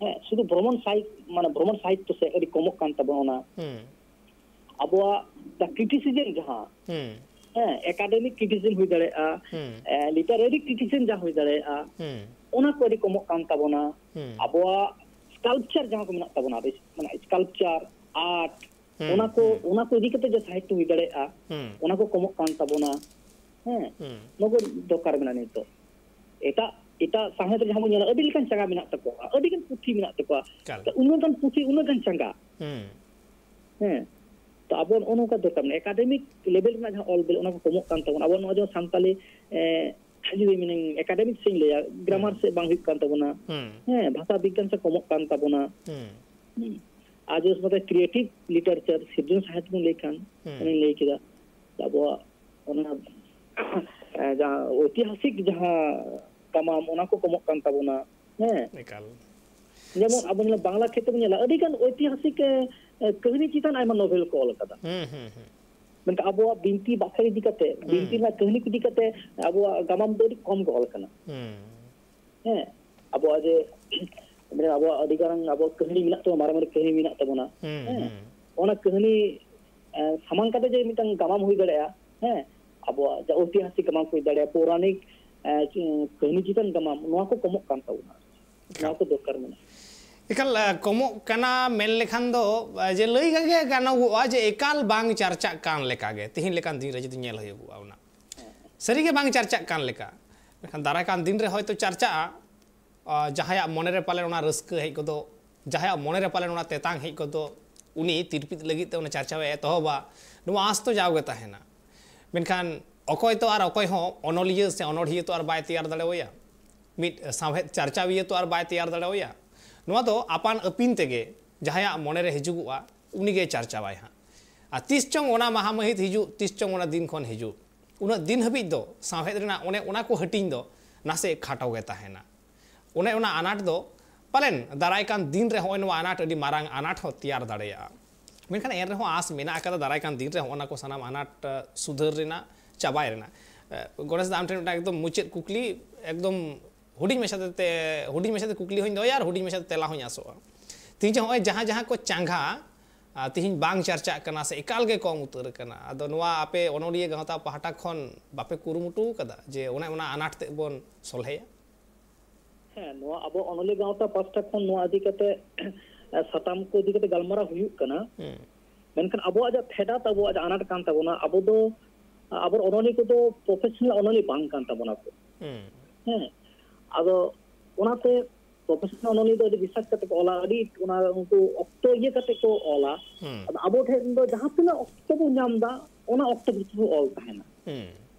ᱦᱮᱸ, ᱥᱩᱫᱷᱩ ᱵᱷᱨᱚᱢᱚᱱ ᱥᱟᱦᱤᱛ, ᱢᱟᱱᱮ ᱵᱷᱨᱚᱢᱚᱱ ᱥᱟᱦᱤᱛᱛᱚ ᱥᱮ ᱟᱹᱰᱤ ᱠᱚᱢᱚᱜ ᱠᱟᱱ ᱛᱟᱵᱚᱱᱟ ᱚᱱᱟ᱾ ᱦᱩᱸ᱾ ᱟᱵᱚᱣᱟᱜ ᱫᱟ ᱠᱨᱤᱴᱤᱥᱤᱡᱚᱢ ᱡᱟᱦᱟᱸ, ᱦᱩᱸ᱾ ᱦᱮᱸ, ᱮᱠᱟᱰᱮᱢᱤᱠ ᱠᱨᱤᱴᱤᱥᱤᱡᱚᱢ ᱦᱩᱭ ᱫᱟᱲᱮᱭᱟᱜᱼᱟ, ᱦᱩᱸ᱾ ᱮ, ᱞᱤᱴᱟᱨᱟᱨᱤ ᱠᱨᱤᱴᱤᱥᱤᱡᱚᱢ ᱡᱟᱦᱟᱸ ᱦᱩᱭ ᱫᱟᱲᱮᱭᱟᱜᱼᱟ, ᱦᱩᱸ᱾ ᱚᱱᱟ ᱠᱚ ᱟᱹᱰᱤ ᱠᱚᱢᱚᱜ ᱠᱟᱱ ᱛᱟᱵᱚᱱᱟ᱾ ᱦᱩᱸ᱾ ᱟᱵᱚᱣᱟᱜ ᱥᱠᱟᱞᱯᱪᱟᱨ ᱡᱟᱦᱟᱸ ᱠᱚ ᱢᱮᱱᱟᱜ ᱛᱟᱵᱚᱱᱟ, ᱟᱵᱚ, ᱢᱟᱱᱮ ᱥᱠᱟᱞᱯᱪᱟᱨ, ᱟᱨᱴ, ᱦᱩᱸ, ᱚᱱᱟ ᱠᱚ, ᱦᱩᱸ᱾ ᱚᱱᱟ ᱠᱚ ᱤᱫᱤ ᱠᱟᱛᱮ ᱡᱟᱦᱟᱸ ᱥᱟᱦᱤᱛᱛᱚ ᱦᱩᱭ ᱫᱟᱲᱮᱭᱟᱜᱼᱟ, ᱦᱩᱸ᱾ ᱚᱱᱟ ᱠᱚ ᱠᱚᱢᱚᱜ ᱠᱟᱱ ᱛᱟᱵᱚᱱᱟ᱾ ᱦᱮᱸ, ᱦᱩᱸ᱾ ᱱᱚᱣᱟ ᱠᱚ ᱫᱚᱨᱠᱟᱨ ᱢᱮᱱᱟᱜᱼᱟ ᱱᱤᱛᱚᱜ᱾ ᱮᱴᱟᱜ, ᱮᱴᱟᱜ ᱥᱟᱶᱦᱮᱫ ᱨᱮ ᱡᱟᱦᱟᱸ ᱵᱚᱱ ᱧᱮᱞᱟ, ᱟᱹᱰᱤ ᱞᱮᱠᱟᱱ ᱪᱟᱸᱜᱟ ᱢᱮᱱᱟᱜ ᱛᱟᱠᱚᱣᱟ, ᱟᱹᱰᱤ ᱜᱟᱱ ᱯᱩᱛᱷᱤ ᱢᱮᱱᱟᱜ ᱛᱟᱠᱚᱣᱟ᱾ ᱮᱠᱟᱞ᱾ ᱛᱚ, ᱩᱱᱟᱹᱜ ᱜᱟᱱ ᱯᱩᱛᱷᱤ, ᱩᱱᱟᱹᱜ ᱜᱟᱱ ᱪᱟᱸᱜᱟ᱾ ᱦᱩᱸ᱾ ᱦᱮᱸ, ᱛᱚ ᱟᱵᱚ ᱱᱚᱜᱼᱚ ᱱᱚᱝᱠᱟ ᱫᱚᱨᱠᱟᱨ ᱢᱮᱱᱟᱜᱼᱟ᱾ ᱮᱠᱟᱰᱮᱢᱤᱠ ᱞᱮᱵᱮᱞ ᱨᱮᱱᱟᱜ ᱡᱟᱦᱟᱸ ᱚᱞ ᱵᱤᱞ, ᱚᱱᱟ ᱠᱚ ᱠᱚᱢᱚᱜ ᱠᱟᱱ ᱛᱟᱵᱚᱱᱟ᱾ ᱟᱵᱚ ᱱᱚᱣᱟ ᱡᱮᱢᱚᱱ ᱥᱟᱱᱛᱟᱞᱤ, ᱮ, ᱡᱩᱫᱤ ᱢᱤᱱᱤᱝ ᱮᱠᱟᱰᱮᱢᱤᱠ ᱥᱮᱫ ᱤᱧ ᱞᱟᱹᱭᱟ, ᱜᱨᱟᱢᱟᱨ ᱦᱩᱸ᱾ ᱥᱮᱫ ᱵᱟᱝ ᱦᱩᱭᱩᱜ ᱠᱟᱱ ᱛᱟᱵᱚᱱᱟ᱾ ᱦᱩᱸ᱾ ᱦᱮᱸ, ᱵᱷᱟᱥᱟ ᱵᱤᱜᱽᱜᱟᱱ ᱥᱮᱫ ᱠᱚᱢᱚᱜ ᱠᱟᱱ ᱛᱟᱵᱚᱱᱟ᱾ ᱦᱩᱸ᱾ ᱦᱩᱸ᱾ ᱟᱨ ᱡᱮ ᱥᱟᱶᱛᱮ ᱠᱨᱤᱭᱮᱴᱤᱵᱷ ᱞᱤᱴᱟᱨᱮᱪᱟᱨ, ᱥᱤᱨᱡᱚᱱ ᱥᱟᱦᱤᱛ ᱵᱚᱱ ᱞᱟᱹᱭ ᱠᱷᱟᱱ, ᱦᱩᱸ᱾ ᱚᱱᱮᱧ ᱞᱟᱹᱭ ᱠᱮᱫᱟ, ᱟᱵᱚᱣᱟᱜ ᱚᱱᱟ, ᱮ, ᱡᱟᱦᱟᱸ ᱳᱭᱛᱤᱦᱟᱥᱤᱠ ᱡᱟᱦᱟᱸ ᱜᱟᱢᱟᱢ, ᱚᱱᱟ ᱠᱚ ᱠᱚᱢᱚᱜ ᱠᱟᱱ ᱛᱟᱵᱚᱱᱟ᱾ ᱦᱮᱸ᱾ ᱮᱠᱟᱞ᱾ ᱡᱮᱢᱚᱱ ᱟᱵᱚ ᱧᱮᱞᱟ, ᱵᱟᱝᱞᱟ ᱠᱷᱮᱛᱨᱮ ᱵᱚᱱ ᱧᱮᱞᱟ, ᱟᱹᱰᱤ ᱜᱟᱱ ᱳᱭᱛᱤᱦᱟᱥᱤᱠ, ᱮ, ᱮ, ᱠᱟᱹᱦᱱᱤ ᱪᱮᱛᱟᱱ ᱟᱭᱢᱟ ᱱᱚᱵᱷᱮᱞ ᱠᱚ ᱚᱞ ᱟᱠᱟᱫᱟ᱾ ᱦᱩᱸ, ᱦᱩᱸ, ᱦᱩᱸ᱾ ᱢᱮᱱᱠᱷᱟᱱ ᱟᱵᱚᱣᱟᱜ ᱵᱤᱱᱛᱤ ᱵᱟᱠᱷᱮᱬ ᱤᱫᱤ ᱠᱟᱛᱮ, ᱦᱩᱸ᱾ ᱵᱤᱱᱛᱤ ᱨᱮᱱᱟᱜ ᱠᱟᱹᱦᱱᱤ ᱠᱚ ᱤᱫᱤ ᱠᱟᱛᱮ ᱟᱵᱚᱣᱟᱜ ᱜᱟᱢᱟᱢ ᱫᱚ ᱟᱹᱰᱤ ᱠᱚᱢ ᱜᱮ ᱚᱞ ᱟᱠᱟᱱᱟ᱾ ᱦᱩᱸ᱾ ᱦᱮᱸ, ᱟᱵᱚᱣᱟᱜ ᱡᱮ, ᱢᱟᱱᱮ ᱟᱵᱚᱣᱟᱜ ᱟᱹᱰᱤ ᱜᱟᱱ ᱟᱵᱚᱣᱟᱜ ᱠᱟᱹᱦᱱᱤ ᱢᱮᱱᱟᱜ ᱛᱟᱵᱚᱱᱟ, ᱢᱟᱨᱮ ᱢᱟᱨᱮ ᱠᱟᱹᱦᱱᱤ ᱢᱮᱱᱟᱜ ᱛᱟᱵᱚᱱᱟ᱾ ᱦᱩᱸ, ᱦᱮᱸ, ᱦᱩᱸ᱾ ᱚᱱᱟ ᱠᱟᱹᱦᱱᱤ, ᱮ, ᱥᱟᱢᱟᱝ ᱠᱟᱛᱮ ᱡᱮ ᱢᱤᱫᱴᱟᱝ ᱜᱟᱢᱟᱢ ᱦᱩᱭ ᱫᱟᱲᱮᱭᱟᱜᱼᱟ, ᱦᱮᱸ, ᱟᱵᱚᱣᱟᱜ ᱡᱟ ᱳᱭᱛᱤᱦᱟᱥᱤᱠ ᱜᱟᱢᱟᱢ ᱠᱚ ᱦᱩᱭ ᱫᱟᱲᱮᱭᱟᱜᱼᱟ, ᱯᱳᱣᱨᱟᱱᱤᱠ, ᱮ, ᱠᱟᱹᱦᱱᱤ ᱪᱮᱛᱟᱱ ᱜᱟᱢᱟᱢ, ᱱᱚᱣᱟ ᱠᱚ ᱠᱚᱢᱚᱜ ᱠᱟᱱ ᱛᱟᱵᱚᱱᱟ᱾ ᱮᱠᱟᱞ᱾ ᱱᱚᱣᱟ ᱠᱚ ᱫᱚᱨᱠᱟᱨ ᱢᱮᱱᱟᱜᱼᱟ᱾ ᱮᱠᱟᱞ, ᱮ, ᱠᱚᱢᱚᱜ ᱠᱟᱱᱟ ᱢᱮᱱ ᱞᱮᱠᱷᱟᱱ ᱫᱚ, ᱮ, ᱡᱮ ᱞᱟᱹᱭ ᱜᱮ ᱜᱟᱱᱚᱜᱚᱜᱼᱟ ᱡᱮ ᱮᱠᱟᱞ ᱵᱟᱝ ᱪᱟᱨᱪᱟᱜ ᱠᱟᱱ ᱞᱮᱠᱟ ᱜᱮ ᱛᱮᱦᱮᱧ ᱞᱮᱠᱟᱱ ᱫᱤᱱ ᱨᱮ ᱡᱩᱫᱤ ᱧᱮᱞ ᱦᱩᱭᱩᱜᱚᱜᱼᱟ ᱚᱱᱟ᱾ ᱥᱟᱹᱨᱤᱜᱮ ᱵᱟᱝ ᱪᱟᱨᱪᱟᱜ ᱠᱟᱱ ᱞᱮᱠᱟ᱾ ᱢᱮᱱᱠᱷᱟᱱ ᱫᱟᱨᱟᱭ ᱠᱟᱱ ᱫᱤᱱ ᱨᱮ ᱦᱚᱭᱛᱳ ᱪᱟᱨᱪᱟᱜᱼᱟ, ᱟ, ᱡᱟᱦᱟᱸᱭᱟᱜ ᱢᱚᱱᱮᱨᱮ ᱯᱟᱞᱮᱱ ᱚᱱᱟ ᱨᱟᱹᱥᱠᱟᱹ ᱦᱮᱡ ᱜᱚᱫᱚᱜ, ᱡᱟᱦᱟᱸᱭᱟᱜ ᱢᱚᱱᱮᱨᱮ ᱯᱟᱞᱮᱱ ᱚᱱᱟ ᱛᱮᱛᱟᱝ ᱦᱮᱡ ᱜᱚᱫᱚᱜ, ᱩᱱᱤ ᱛᱤᱨᱯᱤᱛ ᱞᱟᱹᱜᱤᱫ ᱛᱮ ᱚᱱᱟ ᱪᱟᱨᱪᱟᱣ ᱮ ᱮᱛᱚᱦᱚᱵᱟ, ᱱᱚᱣᱟ ᱟᱸᱥ ᱫᱚ ᱡᱟᱣᱜᱮ ᱛᱟᱦᱮᱱᱟ᱾ ᱢᱮᱱᱠᱷᱟᱱ ᱚᱠᱚᱭ ᱛᱚ ᱟᱨ ᱚᱠᱚᱭ ᱦᱚᱸ ᱚᱱᱚᱞᱤᱭᱟᱹ ᱥᱮ ᱚᱱᱚᱲᱦᱤᱭᱟᱹ ᱛᱚ ᱟᱨ ᱵᱟᱭ ᱛᱮᱭᱟᱨ ᱫᱟᱲᱮᱣᱟᱭᱟ᱾ ᱢᱤᱫ ᱥᱟᱶᱦᱮᱫ ᱪᱟᱨᱪᱟᱣᱤᱭᱟᱹ ᱛᱚ ᱟᱨ ᱵᱟᱭ ᱛᱮᱭᱟᱨ ᱫᱟᱲᱮᱣᱟᱭᱟ᱾ ᱱᱚᱣᱟ ᱫᱚ ᱟᱯᱟᱱ ᱟᱹᱯᱤᱱ ᱛᱮᱜᱮ ᱡᱟᱦᱟᱸᱭᱟᱜ ᱢᱚᱱᱮᱨᱮ ᱦᱤᱡᱩᱜᱚᱜᱼᱟ, ᱩᱱᱤᱜᱮ ᱪᱟᱨᱪᱟᱣᱟᱭ ᱦᱟᱸᱜ᱾ ᱟᱨ ᱛᱤᱥ ᱪᱚᱝ ᱚᱱᱟ ᱢᱟᱦᱟ ᱢᱟᱹᱦᱤᱛ ᱦᱤᱡᱩᱜ, ᱛᱤᱥ ᱪᱚᱝ ᱚᱱᱟ ᱫᱤᱱ ᱠᱷᱚᱱ ᱦᱤᱡᱩᱜ, ᱩᱱᱟᱹᱜ ᱫᱤᱱ ᱦᱟᱹᱵᱤᱡ ᱫᱚ ᱥᱟᱶᱦᱮᱫ ᱨᱮᱱᱟᱜ ᱚᱱᱮ ᱚᱱᱟ ᱠᱚ ᱦᱟᱹᱴᱤᱧ ᱫᱚ ᱱᱟᱥᱮ ᱠᱷᱟᱴᱚ ᱜᱮ ᱛᱟᱦᱮᱱᱟ᱾ ᱚᱱᱮ ᱚᱱᱟ ᱟᱱᱟᱴ ᱫᱚ ᱯᱟᱞᱮᱱ ᱫᱟᱨᱟᱭ ᱠᱟᱱ ᱫᱤᱱ ᱨᱮ ᱦᱚᱸᱜᱼᱚᱭ ᱱᱚᱣᱟ ᱟᱱᱟᱴ ᱟᱹᱰᱤ ᱢᱟᱨᱟᱝ ᱟᱱᱟᱴ ᱦᱚᱸ ᱛᱮᱭᱟᱨ ᱫᱟᱲᱮᱭᱟᱜᱼᱟ᱾ ᱢᱮᱱᱠᱷᱟᱱ ᱮᱱ ᱨᱮᱦᱚᱸ ᱟᱸᱥ ᱢᱮᱱᱟᱜ ᱟᱠᱟᱫᱟ, ᱫᱟᱨᱟᱭ ᱠᱟᱱ ᱫᱤᱱ ᱨᱮ ᱦᱚᱸᱜᱼᱚ ᱱᱟ ᱠᱚ ᱥᱟᱱᱟᱢ ᱟᱱᱟᱴ, ᱟ, ᱥᱩᱫᱷᱟᱹᱨ ᱨᱮᱱᱟᱜ, ᱪᱟᱵᱟᱭ ᱨᱮᱱᱟᱜ᱾ ᱟ, ᱜᱚᱱᱮᱥ ᱫᱟ, ᱟᱢ ᱴᱷᱮᱱ ᱢᱤᱫᱴᱟᱝ ᱮᱠᱫᱚᱢ ᱢᱩᱪᱟᱹᱫ ᱠᱩᱠᱞᱤ, ᱮᱠᱫᱚᱢ ᱦᱩᱰᱤᱧ ᱢᱟᱪᱷᱟ ᱛᱮ, ᱦᱩᱰᱤᱧ ᱢᱟᱪᱷᱟ ᱛᱮ ᱠᱩᱠᱞᱤ ᱦᱚᱸᱧ ᱫᱚᱦᱚᱭᱟ ᱟᱨ ᱦᱩᱰᱤᱧ ᱢᱟᱪᱷᱟ ᱛᱮ ᱛᱮᱞᱟ ᱦᱚᱸᱧ ᱟᱥᱚᱜᱼᱟ᱾ ᱛᱮᱦᱤᱧ ᱡᱮ ᱦᱚᱸᱜᱼᱚᱭ ᱡᱟᱦᱟᱸ ᱡᱟᱦᱟᱸ ᱠᱚ ᱪᱟᱸᱜᱟ, ᱟ, ᱛᱮᱦᱤᱧ ᱵᱟᱝ ᱪᱟᱨᱪᱟᱜ ᱠᱟᱱᱟ ᱥᱮ ᱮᱠᱟᱞ ᱜᱮ ᱠᱚᱢ ᱩᱛᱟᱹᱨ ᱟᱠᱟᱱᱟ, ᱟᱫᱚ ᱱᱚᱣᱟ ᱟᱯᱮ ᱚᱱᱚᱞᱤᱭᱟᱹ ᱜᱟᱶᱛᱟ ᱯᱟᱦᱴᱟ ᱠᱷᱚᱱ ᱵᱟᱯᱮ ᱠᱩᱨᱩᱢᱩᱴᱩ ᱟᱠᱟᱫᱟ ᱡᱮ ᱚᱱᱮ ᱚᱱᱟ ᱟᱱᱟᱴ ᱛᱮᱫ ᱵᱚᱱ ᱥᱚᱞᱦᱮᱭᱟ? ᱦᱮᱸ, ᱱᱚᱣᱟ ᱟᱵᱚ ᱚᱱᱚᱞᱤᱭᱟᱹ ᱜᱟᱶᱛᱟ ᱯᱟᱥᱴᱟ ᱠᱷᱚᱱ ᱱᱚᱣᱟ ᱤᱫᱤ ᱠᱟᱛᱮ, ᱮ, ᱥᱟᱛᱟᱢ ᱠᱚ ᱤᱫᱤ ᱠᱟᱛᱮ ᱜᱟᱞᱢᱟᱨᱟᱣ ᱦᱩᱭᱩᱜ ᱠᱟᱱᱟ᱾ ᱦᱩᱸ᱾ ᱢᱮᱱᱠᱷᱟᱱ ᱟᱵᱚᱣᱟᱜ ᱡᱟᱦᱟᱸ ᱯᱷᱮᱰᱟᱛ, ᱟᱵᱚᱣᱟᱜ ᱡᱟᱦᱟᱸ ᱟᱱᱟᱴ ᱠᱟᱱ ᱛᱟᱵᱚᱱᱟ, ᱟᱵᱚ ᱫᱚ, ᱟᱵᱚ ᱚᱱᱚᱞᱤᱭᱟᱹ ᱠᱚᱫᱚ ᱯᱨᱚᱯᱷᱮᱥᱚᱱᱟᱞ ᱚᱱᱚᱞᱤᱭᱟᱹ ᱵᱟᱝ ᱠᱟᱱ ᱛᱟᱵᱚᱱᱟ ᱠᱚ᱾ ᱦᱩᱸ᱾ ᱦᱮᱸ, ᱟᱫᱚ ᱚᱱᱟᱛᱮ ᱯᱨᱚᱯᱷᱮᱥᱚᱱᱟᱞ ᱚᱱᱚᱞᱤᱭᱟᱹ ᱫᱚ ᱟᱹᱰᱤ ᱨᱤᱥᱟᱨᱪ ᱠᱟᱛᱮ ᱠᱚ ᱚᱞᱟ, ᱟᱹᱰᱤ ᱚᱱᱟ ᱩᱱᱠᱩ ᱚᱠᱛᱚ ᱤᱭᱟᱹ ᱠᱟᱛᱮ ᱠᱚ ᱚᱞᱟ᱾ ᱦᱩᱸ᱾ ᱟᱫᱚ ᱟᱵᱚ ᱴᱷᱮᱱ ᱫᱚ ᱡᱟᱦᱟᱸ ᱛᱤᱱᱟᱹᱜ ᱚᱠᱛᱚ ᱵᱚᱱ ᱧᱟᱢ ᱮᱫᱟ, ᱚᱱᱟ ᱚᱠᱛᱚ ᱵᱷᱤᱛᱤᱨ ᱨᱮ ᱚᱞ ᱛᱟᱦᱮᱱᱟ᱾ ᱦᱩᱸ᱾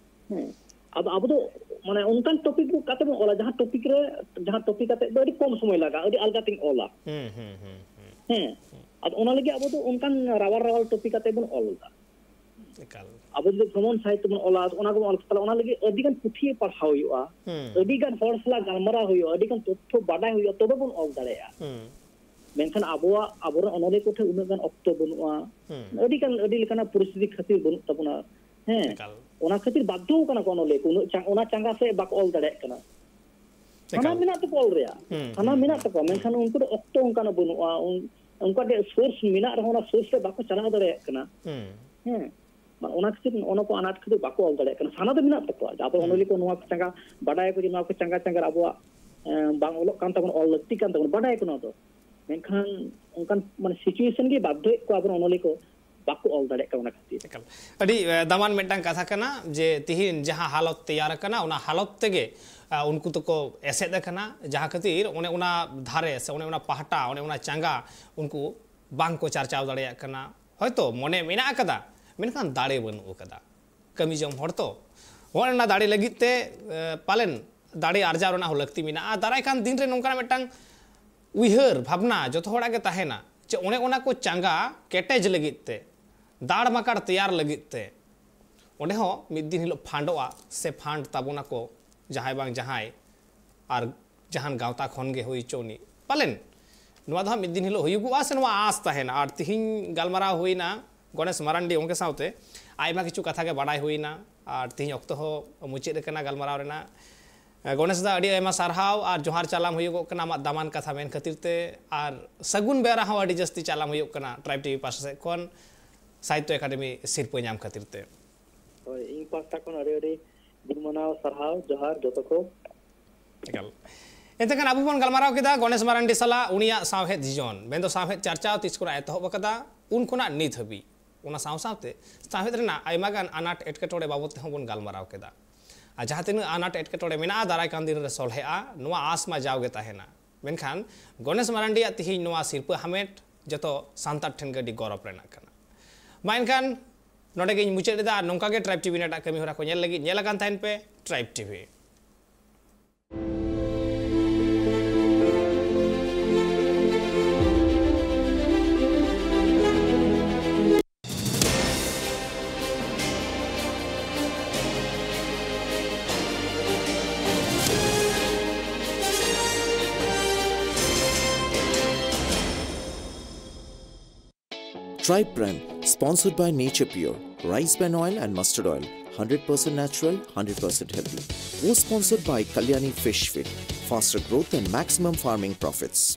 ᱦᱮᱸ᱾ ᱟᱫᱚ ᱟᱵᱚ ᱫᱚ ᱢᱟᱱᱮ ᱚᱱᱠᱟᱱ ᱴᱚᱯᱤᱠ ᱠᱟᱛᱮ ᱵᱚᱱ ᱚᱞᱟ, ᱡᱟᱦᱟᱸ ᱴᱚᱯᱤᱠ ᱨᱮ, ᱡᱟᱦᱟᱸ ᱴᱚᱯᱤᱠ ᱠᱟᱛᱮ ᱫᱚ ᱟᱹᱰᱤ ᱠᱚᱢ ᱥᱚᱢᱚᱭ ᱞᱟᱜᱟᱜᱼᱟ, ᱟᱹᱰᱤ ᱟᱞᱜᱟ ᱛᱤᱧ ᱚᱞᱟ᱾ ᱦᱩᱸ, ᱦᱩᱸ, ᱦᱩᱸ, ᱦᱩᱸ᱾ ᱦᱮᱸ᱾ ᱟᱫᱚ ᱚᱱᱟ ᱞᱟᱹᱜᱤᱫ ᱟᱵᱚ ᱫᱚ ᱚᱱᱠᱟᱱ ᱨᱟᱣᱟᱞ ᱨᱟᱣᱟᱞ ᱴᱚᱯᱤᱠ ᱠᱟᱛᱮ ᱵᱚᱱ ᱚᱞ ᱮᱫᱟ᱾ ᱮᱠᱟᱞ᱾ ᱟᱵᱚ ᱡᱩᱫᱤ ᱵᱷᱨᱚᱢᱚᱱ ᱥᱟᱦᱤᱛᱛᱚ ᱵᱚᱱ ᱚᱞᱟ, ᱚᱱᱟ ᱠᱚᱵᱚᱱ ᱚᱞ, ᱛᱟᱦᱞᱮ ᱚᱱᱟ ᱞᱟᱹᱜᱤᱫ ᱟᱹᱰᱤ ᱜᱟᱱ ᱯᱩᱛᱷᱤ ᱯᱟᱲᱦᱟᱣ ᱦᱩᱭᱩᱜᱼᱟ, ᱦᱩᱸ᱾ ᱟᱹᱰᱤ ᱜᱟᱱ ᱦᱚᱲ ᱥᱟᱞᱟᱜ ᱜᱟᱞᱢᱟᱨᱟᱣ ᱦᱩᱭᱩᱜᱼᱟ, ᱟᱹᱰᱤ ᱜᱟᱱ ᱛᱚᱛᱛᱷᱚ ᱵᱟᱰᱟᱭ ᱦᱩᱭᱩᱜᱼᱟ, ᱛᱚᱵᱮ ᱵᱚᱱ ᱚᱞ ᱫᱟᱲᱮᱭᱟᱜᱼᱟ᱾ ᱦᱩᱸ᱾ ᱢᱮᱱᱠᱷᱟᱱ ᱟᱵᱚᱣᱟᱜ, ᱟᱵᱚᱨᱮᱱ ᱚᱱᱚᱞᱤᱭᱟᱹ ᱠᱚᱴᱷᱮᱱ ᱩᱱᱟᱹᱜ ᱜᱟᱱ ᱚᱠᱛᱚ ᱵᱟᱹᱱᱩᱜᱼᱟ, ᱦᱩᱸ᱾ ᱟᱹᱰᱤ ᱜᱟᱱ, ᱟᱹᱰᱤ ᱞᱮᱠᱟᱱᱟᱜ ᱯᱚᱨᱤᱥᱛᱷᱤᱛᱤ ᱠᱷᱟᱹᱛᱤᱨ ᱵᱟᱹᱱᱩᱜ ᱛᱟᱵᱚᱱᱟ᱾ ᱦᱮᱸ, ᱮᱠᱟᱞ᱾ ᱚᱱᱟ ᱠᱷᱟᱹᱛᱤᱨ ᱵᱟᱫᱽᱫᱷᱚ ᱠᱟᱱᱟ ᱠᱚ ᱚᱱᱚᱞᱤᱭᱟᱹ ᱠᱚ, ᱩᱱᱟᱹᱜ ᱪᱟ-, ᱚᱱᱟ ᱪᱟᱸᱜᱟ ᱥᱮᱫ ᱵᱟᱠᱚ ᱚᱞ ᱫᱟᱲᱮᱭᱟᱜ ᱠᱟᱱᱟ᱾ ᱮᱠᱟᱞ᱾ ᱥᱟᱱᱟ ᱢᱮᱱᱟᱜ ᱛᱟᱠᱚᱣᱟ ᱚᱞ ᱨᱮᱭᱟᱜ, ᱦᱩᱸ, ᱥᱟᱱᱟ ᱦᱩᱸ, ᱢᱮᱱᱟᱜ ᱦᱩᱸ, ᱛᱟᱠᱚᱣᱟ, ᱦᱩᱸ᱾ ᱢᱮᱱᱠᱷᱟᱱ ᱩᱱᱠᱩ ᱫᱚ ᱚᱠᱛᱚ ᱚᱱᱠᱟᱱᱟᱜ ᱵᱟᱹᱱᱩᱜᱼᱟ, ᱩᱱ-, ᱚᱱᱠᱟ ᱜᱮ ᱥᱳᱨᱥ ᱢᱮᱱᱟᱜ ᱨᱮᱦᱚᱸ ᱚᱱᱟ ᱥᱳᱨᱥ ᱨᱮ ᱵᱟᱠᱚ ᱪᱟᱞᱟᱣ ᱫᱟᱲᱮᱭᱟᱜ ᱠᱟᱱᱟ᱾ ᱦᱩᱸ᱾ ᱦᱮᱸ, ᱚᱱᱟ ᱠᱷᱟᱹᱛᱤᱨ ᱱᱚᱜᱼᱚ ᱱᱚᱣᱟ ᱠᱚ ᱟᱱᱟᱴ ᱠᱷᱟᱹᱛᱤᱨ ᱵᱟᱠᱚ ᱚᱞ ᱫᱟᱲᱮᱭᱟᱜ ᱠᱟᱱᱟ᱾ ᱥᱟᱱᱟ ᱫᱚ ᱢᱮᱱᱟᱜ ᱛᱟᱠᱚᱣᱟ, ᱡᱮ ᱟᱵᱚ ᱦᱩᱸ᱾ ᱚᱱᱚᱞᱤᱭᱟᱹ ᱠᱚ ᱱᱚᱣᱟ ᱠᱚ ᱪᱟᱸᱜᱟ, ᱵᱟᱰᱟᱭᱟᱠᱚ ᱡᱮ ᱱᱚᱣᱟ ᱠᱚ ᱪᱟᱸᱜᱟ ᱪᱟᱸᱜᱟ ᱨᱮ ᱟᱵᱚᱣᱟᱜ, ᱮᱸ, ᱵᱟᱝ ᱚᱞᱚᱜ ᱠᱟᱱ ᱛᱟᱵᱚᱱᱟ, ᱚᱞ ᱞᱟᱹᱠᱛᱤ ᱠᱟᱱ ᱛᱟᱵᱚᱱᱟ, ᱵᱟᱰᱟᱭᱟᱠᱚ ᱱᱚᱣᱟ ᱫᱚ᱾ ᱢᱮᱱᱠᱷᱟᱱ ᱚᱱᱠᱟᱱ ᱢᱟᱱᱮ ᱥᱤᱪᱩᱭᱮᱥᱚᱱ ᱜᱮ ᱵᱟᱫᱽᱫᱷᱚᱭᱮᱫ ᱠᱚᱣᱟ ᱟᱵᱚᱨᱮᱱ ᱚᱱᱚᱞᱤᱭᱟᱹ ᱠᱚ, ᱵᱟᱠᱚ ᱚᱞ ᱫᱟᱲᱮᱭᱟᱜ ᱠᱟᱱᱟ ᱚᱱᱟ ᱠᱷᱟᱹᱛᱤᱨ᱾ ᱮᱠᱟᱞ᱾ ᱟᱹᱰᱤ, ᱮ, ᱫᱟᱢᱟᱱ ᱢᱤᱫᱴᱟᱝ ᱠᱟᱛᱷᱟ ᱠᱟᱱᱟ ᱡᱮ ᱛᱤᱦᱤᱧ ᱡᱟᱦᱟᱸ ᱦᱟᱞᱚᱛ ᱛᱮᱭᱟᱨ ᱟᱠᱟᱱᱟ, ᱚᱱᱟ ᱦᱟᱞᱚᱛ ᱛᱮᱜᱮ, ᱟ, ᱩᱱᱠᱩ ᱫᱚᱠᱚ ᱮᱥᱮᱫ ᱟᱠᱟᱱᱟ, ᱡᱟᱦᱟᱸ ᱠᱷᱟᱹᱛᱤᱨ ᱚᱱᱮ ᱚᱱᱟ ᱫᱷᱟᱨᱮ ᱥᱮ ᱚᱱᱮ ᱚᱱᱟ ᱯᱟᱦᱴᱟ, ᱚᱱᱮ ᱚᱱᱟ ᱪᱟᱸᱜᱟ ᱩᱱᱠᱩ ᱵᱟᱝ ᱠᱚ ᱪᱟᱨᱪᱟᱣ ᱫᱟᱲᱮᱭᱟᱜ ᱠᱟᱱᱟ᱾ ᱦᱚᱭᱛᱳ ᱢᱚᱱᱮ ᱢᱮᱱᱟᱜ ᱟᱠᱟᱫᱟ, ᱢᱮᱱᱠᱷᱟᱱ ᱫᱟᱲᱮ ᱵᱟᱹᱱᱩᱜ ᱟᱠᱟᱫᱟ᱾ ᱠᱟᱹᱢᱤ ᱡᱚᱝ ᱦᱚᱲ ᱛᱚ, ᱚᱱ ᱚᱱᱟ ᱫᱟᱲᱮ ᱞᱟᱹᱜᱤᱫ ᱛᱮ ᱮ, ᱯᱟᱞᱮᱱ ᱫᱟᱲᱮ ᱟᱨᱡᱟᱣ ᱨᱮᱱᱟᱜ ᱦᱚᱸ ᱞᱟᱹᱠᱛᱤ ᱢᱮᱱᱟᱜᱼᱟ᱾ ᱫᱟᱨᱟᱭ ᱠᱟᱱ ᱫᱤᱱ ᱨᱮ ᱱᱚᱝᱠᱟᱱᱟᱜ ᱢᱤᱫᱴᱟᱝ ᱩᱭᱦᱟᱹᱨ ᱵᱷᱟᱵᱽᱱᱟ ᱡᱚᱛᱚ ᱦᱚᱲᱟᱜ ᱜᱮ ᱛᱟᱦᱮᱱᱟ ᱡᱮ ᱚᱱᱮ ᱚᱱᱟ ᱠᱚ ᱪᱟᱸᱜᱟ ᱠᱮᱴᱮᱡ ᱞᱟᱹᱜᱤᱫ ᱛᱮ, ᱫᱟᱲ ᱢᱟᱠᱟᱲ ᱛᱮᱭᱟᱨ ᱞᱟᱹᱜᱤᱫ ᱛᱮ, ᱚᱸᱰᱮ ᱦᱚᱸ ᱢᱤᱫ ᱫᱤᱱ ᱦᱤᱞᱳᱜ ᱯᱷᱟᱱᱰᱚᱜᱼᱟ ᱥᱮ ᱯᱷᱟᱱᱰ ᱛᱟᱵᱚᱱᱟᱠᱚ ᱡᱟᱦᱟᱸᱭ ᱵᱟᱝ ᱡᱟᱦᱟᱸᱭ, ᱟᱨ ᱡᱟᱦᱟᱱ ᱜᱟᱶᱛᱟ ᱠᱷᱚᱱ ᱜᱮ ᱦᱩᱭ ᱦᱚᱪᱚ ᱩᱱᱤ᱾ ᱯᱟᱞᱮᱱ ᱱᱚᱣᱟ ᱫᱚ ᱦᱟᱸᱜ ᱢᱤᱫ ᱫᱤᱱ ᱦᱤᱞᱳᱜ ᱦᱩᱭᱩᱜᱚᱜᱼᱟ ᱥᱮ ᱱᱚᱣᱟ ᱟᱸᱥ ᱛᱟᱦᱮᱱᱟ᱾ ᱟᱨ ᱛᱤᱦᱤᱧ ᱜᱟᱞᱢᱟᱨᱟᱣ ᱦᱩᱭᱱᱟ ᱜᱚᱱᱮᱥ ᱢᱟᱨᱟᱱᱰᱤ ᱜᱚᱢᱠᱮ ᱥᱟᱶᱛᱮ, ᱟᱭᱢᱟ ᱠᱤᱪᱷᱩ ᱠᱟᱛᱷᱟ ᱜᱮ ᱵᱟᱰᱟᱭ ᱦᱩᱭᱱᱟ᱾ ᱟᱨ ᱛᱤᱦᱤᱧ ᱚᱠᱛᱚ ᱦᱚᱸ ᱢᱩᱪᱟᱹᱫ ᱟᱠᱟᱱᱟ ᱜᱟᱞᱢᱟᱨᱟᱣ ᱨᱮᱱᱟᱜ᱾ ᱜᱚᱱᱮᱥ ᱫᱟ, ᱟᱹᱰᱤ ᱟᱭᱢᱟ ᱥᱟᱨᱦᱟᱣ ᱟᱨ ᱡᱚᱦᱟᱨ ᱪᱟᱞᱟᱢ ᱦᱩᱭᱩᱜᱚᱜ ᱠᱟᱱᱟ ᱟᱢᱟᱜ ᱫᱟᱢᱟᱱ ᱠᱟᱛᱷᱟ ᱢᱮᱱ ᱠᱷᱟᱹᱛᱤᱨ ᱛᱮ, ᱟᱨ ᱥᱟᱹᱜᱩᱱ ᱵᱮᱣᱨᱟ ᱦᱚᱸ ᱟᱹᱰᱤ ᱡᱟᱹᱥᱛᱤ ᱪᱟᱞᱟᱢ ᱦᱩᱭᱩᱜ ᱠᱟᱱᱟ ᱴᱨᱟᱭᱤᱵᱽ ᱴᱤᱵᱷᱤ ᱯᱟᱦᱴᱟ ᱥᱮᱫ ᱠᱷᱚᱱ ᱥᱟᱦᱤᱛᱛᱚ ᱮᱠᱟᱰᱮᱢᱤ ᱥᱤᱨᱯᱟᱹ ᱧᱟᱢ ᱠᱷᱟᱹᱛᱤᱨ ᱛᱮ᱾ ᱦᱳᱭ, ᱤᱧ ᱯᱟᱦᱴᱟ ᱠᱷᱚᱱ ᱟᱹᱰᱤ ᱟᱹᱰᱤ ᱜᱩᱱ ᱢᱟᱱᱟᱣ ᱥᱟᱨᱦᱟᱣ, ᱡᱚᱦᱟᱨ ᱡᱚᱛᱚ ᱠᱚ᱾ ᱮᱠᱟᱞ᱾ ᱮᱱᱛᱮ ᱠᱷᱟᱱ ᱟᱵᱚ ᱵᱚᱱ ᱜᱟᱞᱢᱟᱨᱟᱣ ᱠᱮᱫᱟ ᱜᱚᱱᱮᱥ ᱢᱟᱨᱟᱱᱰᱤ ᱥᱟᱞᱟᱜ ᱩᱱᱤᱭᱟᱜ ᱥᱟᱶᱦᱮᱫ ᱡᱤᱭᱚᱱ, ᱢᱮᱱᱫᱚ ᱥᱟᱶᱦᱮᱫ ᱪᱟᱨᱪᱟᱣ ᱛᱤᱥ ᱠᱷᱚᱱᱟᱜ ᱮᱛᱚᱦᱚᱵ ᱟᱠᱟᱫᱟ, ᱩᱱ ᱠᱷᱚᱱᱟᱜ ᱱᱤᱛ ᱦᱟᱹᱵᱤᱡ᱾ ᱚᱱᱟ ᱥᱟᱶ ᱥᱟᱶᱛᱮ ᱥᱟᱶᱦᱮᱫ ᱨᱮᱱᱟᱜ ᱟᱭᱢᱟ ᱜᱟᱱ ᱟᱱᱟᱴ ᱮᱴᱠᱮᱴᱚᱬᱮ ᱵᱟᱵᱚᱫ ᱛᱮᱦᱚᱸ ᱵᱚᱱ ᱜᱟᱞᱢᱟᱨᱟᱣ ᱠᱮᱫᱟ᱾ ᱟᱨ ᱡᱟᱦᱟᱸ ᱛᱤᱱᱟᱹᱜ ᱟᱱᱟᱴ ᱮᱴᱠᱮᱴᱚᱬᱮ ᱢᱮᱱᱟᱜᱼᱟ, ᱫᱟᱨᱟᱭ ᱠᱟᱱ ᱫᱤᱱ ᱨᱮ ᱥᱚᱞᱦᱮᱜᱼᱟ, ᱱᱚᱣᱟ ᱟᱸᱥ ᱢᱟ ᱡᱟᱣᱜᱮ ᱛᱟᱦᱮᱱᱟ᱾ ᱢᱮᱱᱠᱷᱟᱱ ᱜᱚᱱᱮᱥ ᱢᱟᱨᱟᱱᱰᱤᱭᱟᱜ ᱛᱤᱦᱤᱧ ᱱᱚᱣᱟ ᱥᱤᱨᱯᱟᱹ ᱦᱟᱢᱮᱴ ᱡᱚᱛᱚ ᱥᱟᱱᱛᱟᱲ ᱴᱷᱮᱱ ᱜᱮ ᱟᱹᱰᱤ ᱜᱚᱨᱚᱵᱽ ᱨᱮᱱᱟᱜ ᱠᱟᱱᱟ᱾ ᱢᱟ ᱮᱱᱠᱷᱟᱱ ᱱᱚᱰᱮ ᱜᱮᱧ ᱢᱩᱪᱟᱹᱫ ᱮᱫᱟ᱾ ᱟᱨ ᱱᱚᱝᱠᱟ ᱜᱮ ᱴᱨᱟᱭᱤᱵᱽ ᱴᱤᱵᱷᱤ ᱨᱮᱱᱟᱜ ᱮᱴᱟᱜ ᱠᱟᱹᱢᱤ ᱦᱚᱨᱟ ᱠᱚ ᱧᱮᱞ ᱞᱟᱹᱜᱤᱫ ᱧᱮᱞ ᱟᱠᱟᱱ ᱛᱟᱦᱮᱱ ᱯᱮ tribe TV. Tribe Brand, sponsored by Nature Pure, rice bran oil and mustard oil, hundred percent natural, hundred percent healthy. Co-sponsored by Kalyani Fish Feed, faster growth and maximum farming profits.